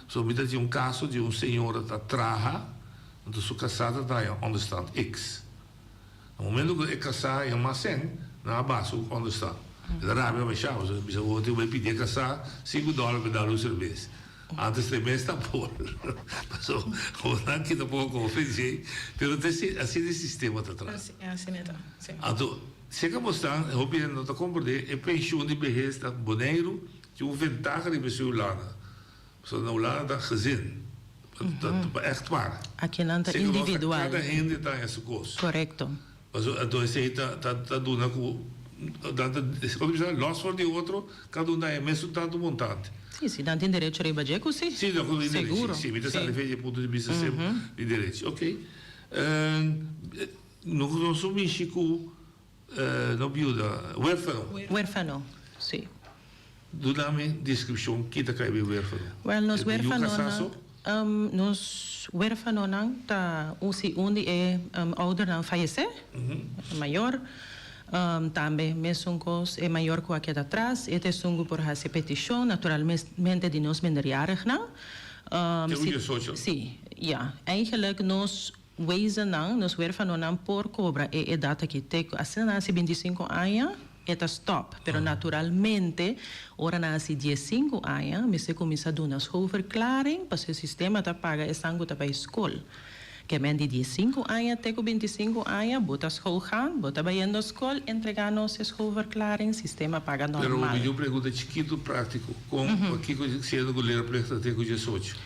So mi ta tin un kaso di un señora ta traha, anto su kasá ta traha onderstand X. Na momento ku e kasá haña mas sèn, nan a baha su ònderstan. E ta rabia mashá, pasobra e bisa, Bo tin ku bai pidi e kasá sinku dòler pa e dal un serbes. Antes te mes ta por. Pasobra bo nan kita poko kofe djei, pero ta asina e sistema ta traha. Asina ta, si. Anto, seka bo stan, hopi hende no ta komprendé, e penshun di behes na Boneiru tin un ventaha riba esei Hulanda. Pasobra na Hulanda ta gezin, ta pa echtpaar. Aki nan ta Seka bo sta individual. kada hende ta haña su kos. Korekto. Pasobra anto esei ta ta duna ku nan ta, komo ta bisa, lòs for di otro, kada un ta haña mesun tantu montante. Si, si nan tin derecho riba dje ku si. Si, nan tin derecho, Seguro. si. Mi ta sali fe di e punto di bista sem di derecho. Ok. Nos no mishi ku no biuda, huerfano. Huerfano, si. Duna mi descripcion ki ta cay bay huerfano. Wel, nos E ta yu huerfanonan, casá so? nos huerfanonan ta un si un di e oudernan fayecé, e mayor, tambe mesun cos e mayor cu a keda atras, e ta esun cu por haci peticion, naturalmente di nos minderjarignan. Te cu diesocho? Si, ya. Eigenlijk nos Wezennan, nos huerfanonan por cobra e edad aki te cu asina nan haci binticinco aña e ta stop, pero naturalmente ora nan haci diescinco aña mester cuminsa duna schoolverklaring pasobra e sistema ta paga esnan cu ta bay school. Ke men di diescinco aña te cu binticinco aña bo ta schoolgaan, bo ta bayendo school, entrega nos e schoolverklaring, sistema paga Pero normal. mi tin un pregunta chikito practico, con pakico siendo cu leerplicht ta te cu diesocho?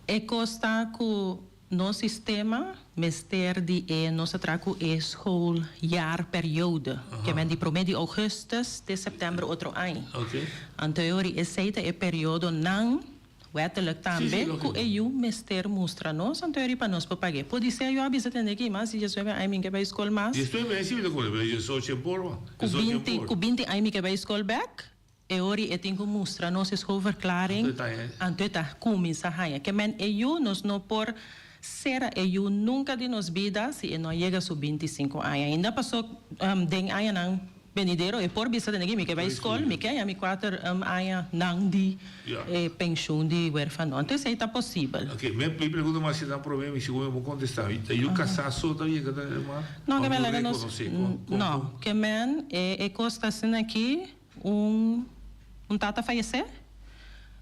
E cos ta cu Nos sistema mester di e nos a traha ku e schooljaarperiode, ke men di promé di ougùstùs te sèptèmber otro aña. Anto e ora esei ta e periodonan, wètelijk tambe, ku e yu mester mustra nos, anto e ora pa nos por pag'é. Podisé yu a bisa tende aki, mas di diesnuebe aña mi ke bai skol mas. Diesnuebe aña si mi ta kore, pero diesocho e por, man. Ku binti, ku binti aña mi ke bai skol bèk. E ori e tin ku mustra nos e schoolverklaring, anto e ta kuminsá haña. Ke men e yu nos no por sera e yu nunka di nos bida si e no a yega su bintisinku aña. Ainda paso den añanan benidero e por bisa tene ki mi ke bai skol, mi ke haña mi kuater aña nan di e penshun di werfano. Anto esei ta posibel. Oke, mi pregunta mas si ta prome mi sigur mi por kontestá. Ta yu kasá so ta yega ta mas? No, ke men laga nos, no, ke men e kos ta asina aki. Un un tata fayesé,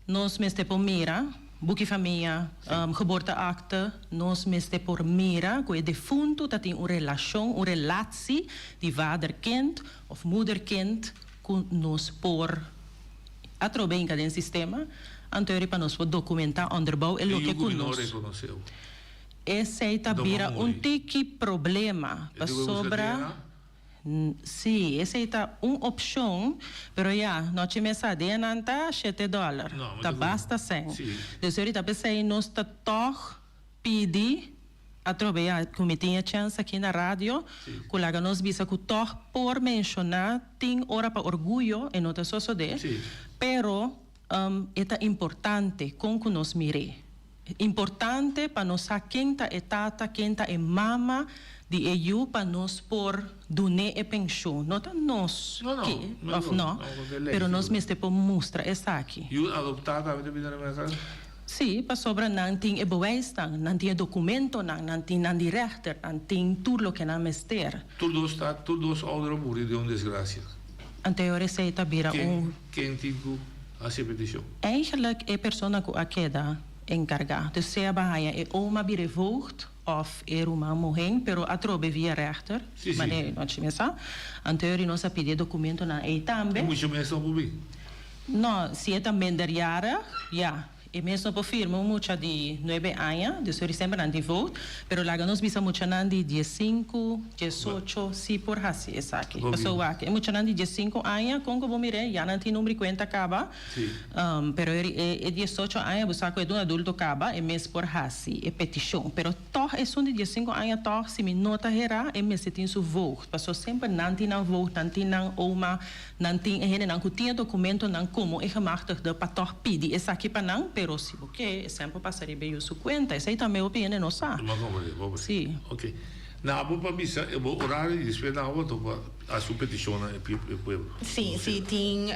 nos mester por mira, buki famia, geboorteakte, nos mester por mira ku e defuntu ta tin un relashon, un relatsie di vader-kind of moeder-kind ku nos por atrobe hinka den sistema, anto pa nos por dokumentá, onderbouw e loke ku nos. Esei ta bira un tiki problema pasobra. Sí, esei ta un opshon, pero ya, nochi mesa den nan ta shete dòler, ta basta sèn. Dus ahorita p'esei nos ta tòg pidi atrobe ya ku mi tin e chèns aki na radio ku laga nos bisa ku tòg por menshoná tin ora pa orguyo e no ta sosodé, pero e ta importante kon ku nos mir'é. Importante pa nos sa ken ta e tata, ken ta e mama di e yu pa nos por dun'é e penshun. No ta nos ke of no, pero nos mester por mustra esaki. Yu adoptá tambe ta bini na Merka? Sí, pasobra nan tin e bewijsnan, nan tin e dokumentonan, nan tin nan di rechter, nan tin tur loke nan mester. Tur dos ta, tur dos ouder a muri den un desgrasia. Anto e ora esei ta bira un. Ken tin ku hasi e petishon? Eigenlijk e persona ku a keda enkargá. Dus sea ba haña e oma bira e voogd òf e ruman muhén, pero atrobe via rèchter, manera no chi mesa. Anto e ora nos a pidi e dokumentonan ei tambe. E mucha mes no por bin? No, si e ta minderjarig, ya. E mes no por firma un mucha di nuebe aña, dus ori semper nan tin voogd, pero laga nos bisa muchanan di diesinku, diesocho si por hasi esaki. Pasobra wak, e muchanan di diesinku aña, kon ku bo mir'é, ya nan tin number di kuenta kaba, pero ori e diesocho aña bo sa ku e ta un adulto kaba, e mes por hasi e petishon. Pero tòg esun di diesinku aña tòg, si mi no ta herá, e mester tin su voogd, pasobra semper nan tin nan voogd, nan tin nan oma, Nan tin e hendenan ku tin e dokumentonan komo e gemachtigde pa tòg pidi esaki pa nan, pero si bo ke, e semper pasa riba e yu su kuenta. Esei tambe hopi hende no sa. Tuma komprendé, pobre. Sí. Ok. Na bo pa bisa e bo orario y despues na bo pa haci un peticion na e pueblo. Sí, si tin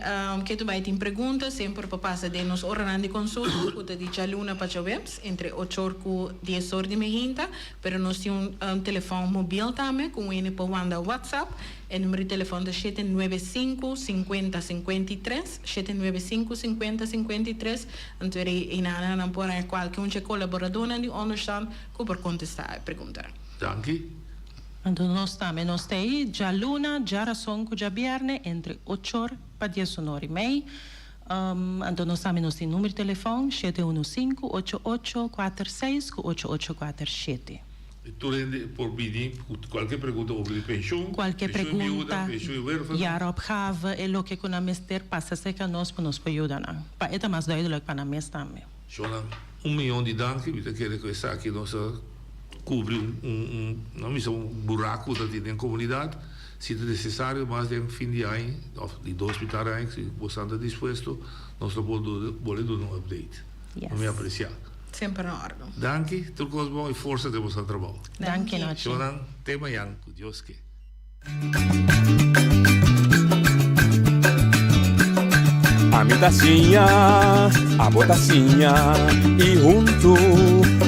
ke tu bai tin pregunta semper por pasa den nos oranan di consulta cu ta di djaluna pa djaweps entre ocho or cu dies or di mehinta, pero nos tin un telefon mobil tambe cu un hende por wanda WhatsApp. E numero di telefon ta 795 50 53, 795 50 53, anto e inana nan por haña cualke un dje colaboradornan di Onderstand cu por contesta e preguntanan. Danki. Anto nos tambe nos ta ei djaluna, djarason ku djabièrnè entre ochor pa diesunor i mei. Anto nos tambe nos tin numero di telefòn, 715 8846 ku 8847. Tur hende por bini ku kualke pregunta over di penshun, Kualke penshun di biuda, pregunta, penshun di huérfano. jaaropgave, e loke ku nan mester pasa serka nos pa nos por yuda nan. Pa e ta mas duidelijk pa nan mes tambe. Shonnan, un miyon di danki. Mi ta kere ku esaki nos a kubri un, un, no misa un buraku ku ta tin den komunidat. Si ta nesesario mas den fin di aña òf di dos mitar di aña, si bosan ta dispuesto, nos lo por bolbe duna un update. Yes. Mi apresiá. Semper na órden. Danki, tur kos bon i forsa den bosan trabou. Danki, Nochi. Shonnan, te mañan ku Dios ke. Ami ta siña, abo ta siña y huntu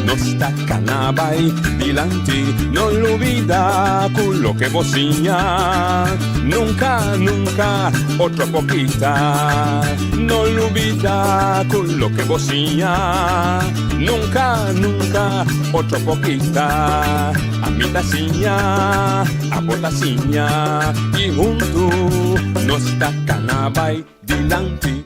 nos ta cana bay dilanti. No lubida cu loke bo siña nunca, nunca otro por kita. No lubida cu loke bo siña nunca, nunca otro por kita. Ami ta siña, abo ta siña y huntu nos ta cana bay dilanti.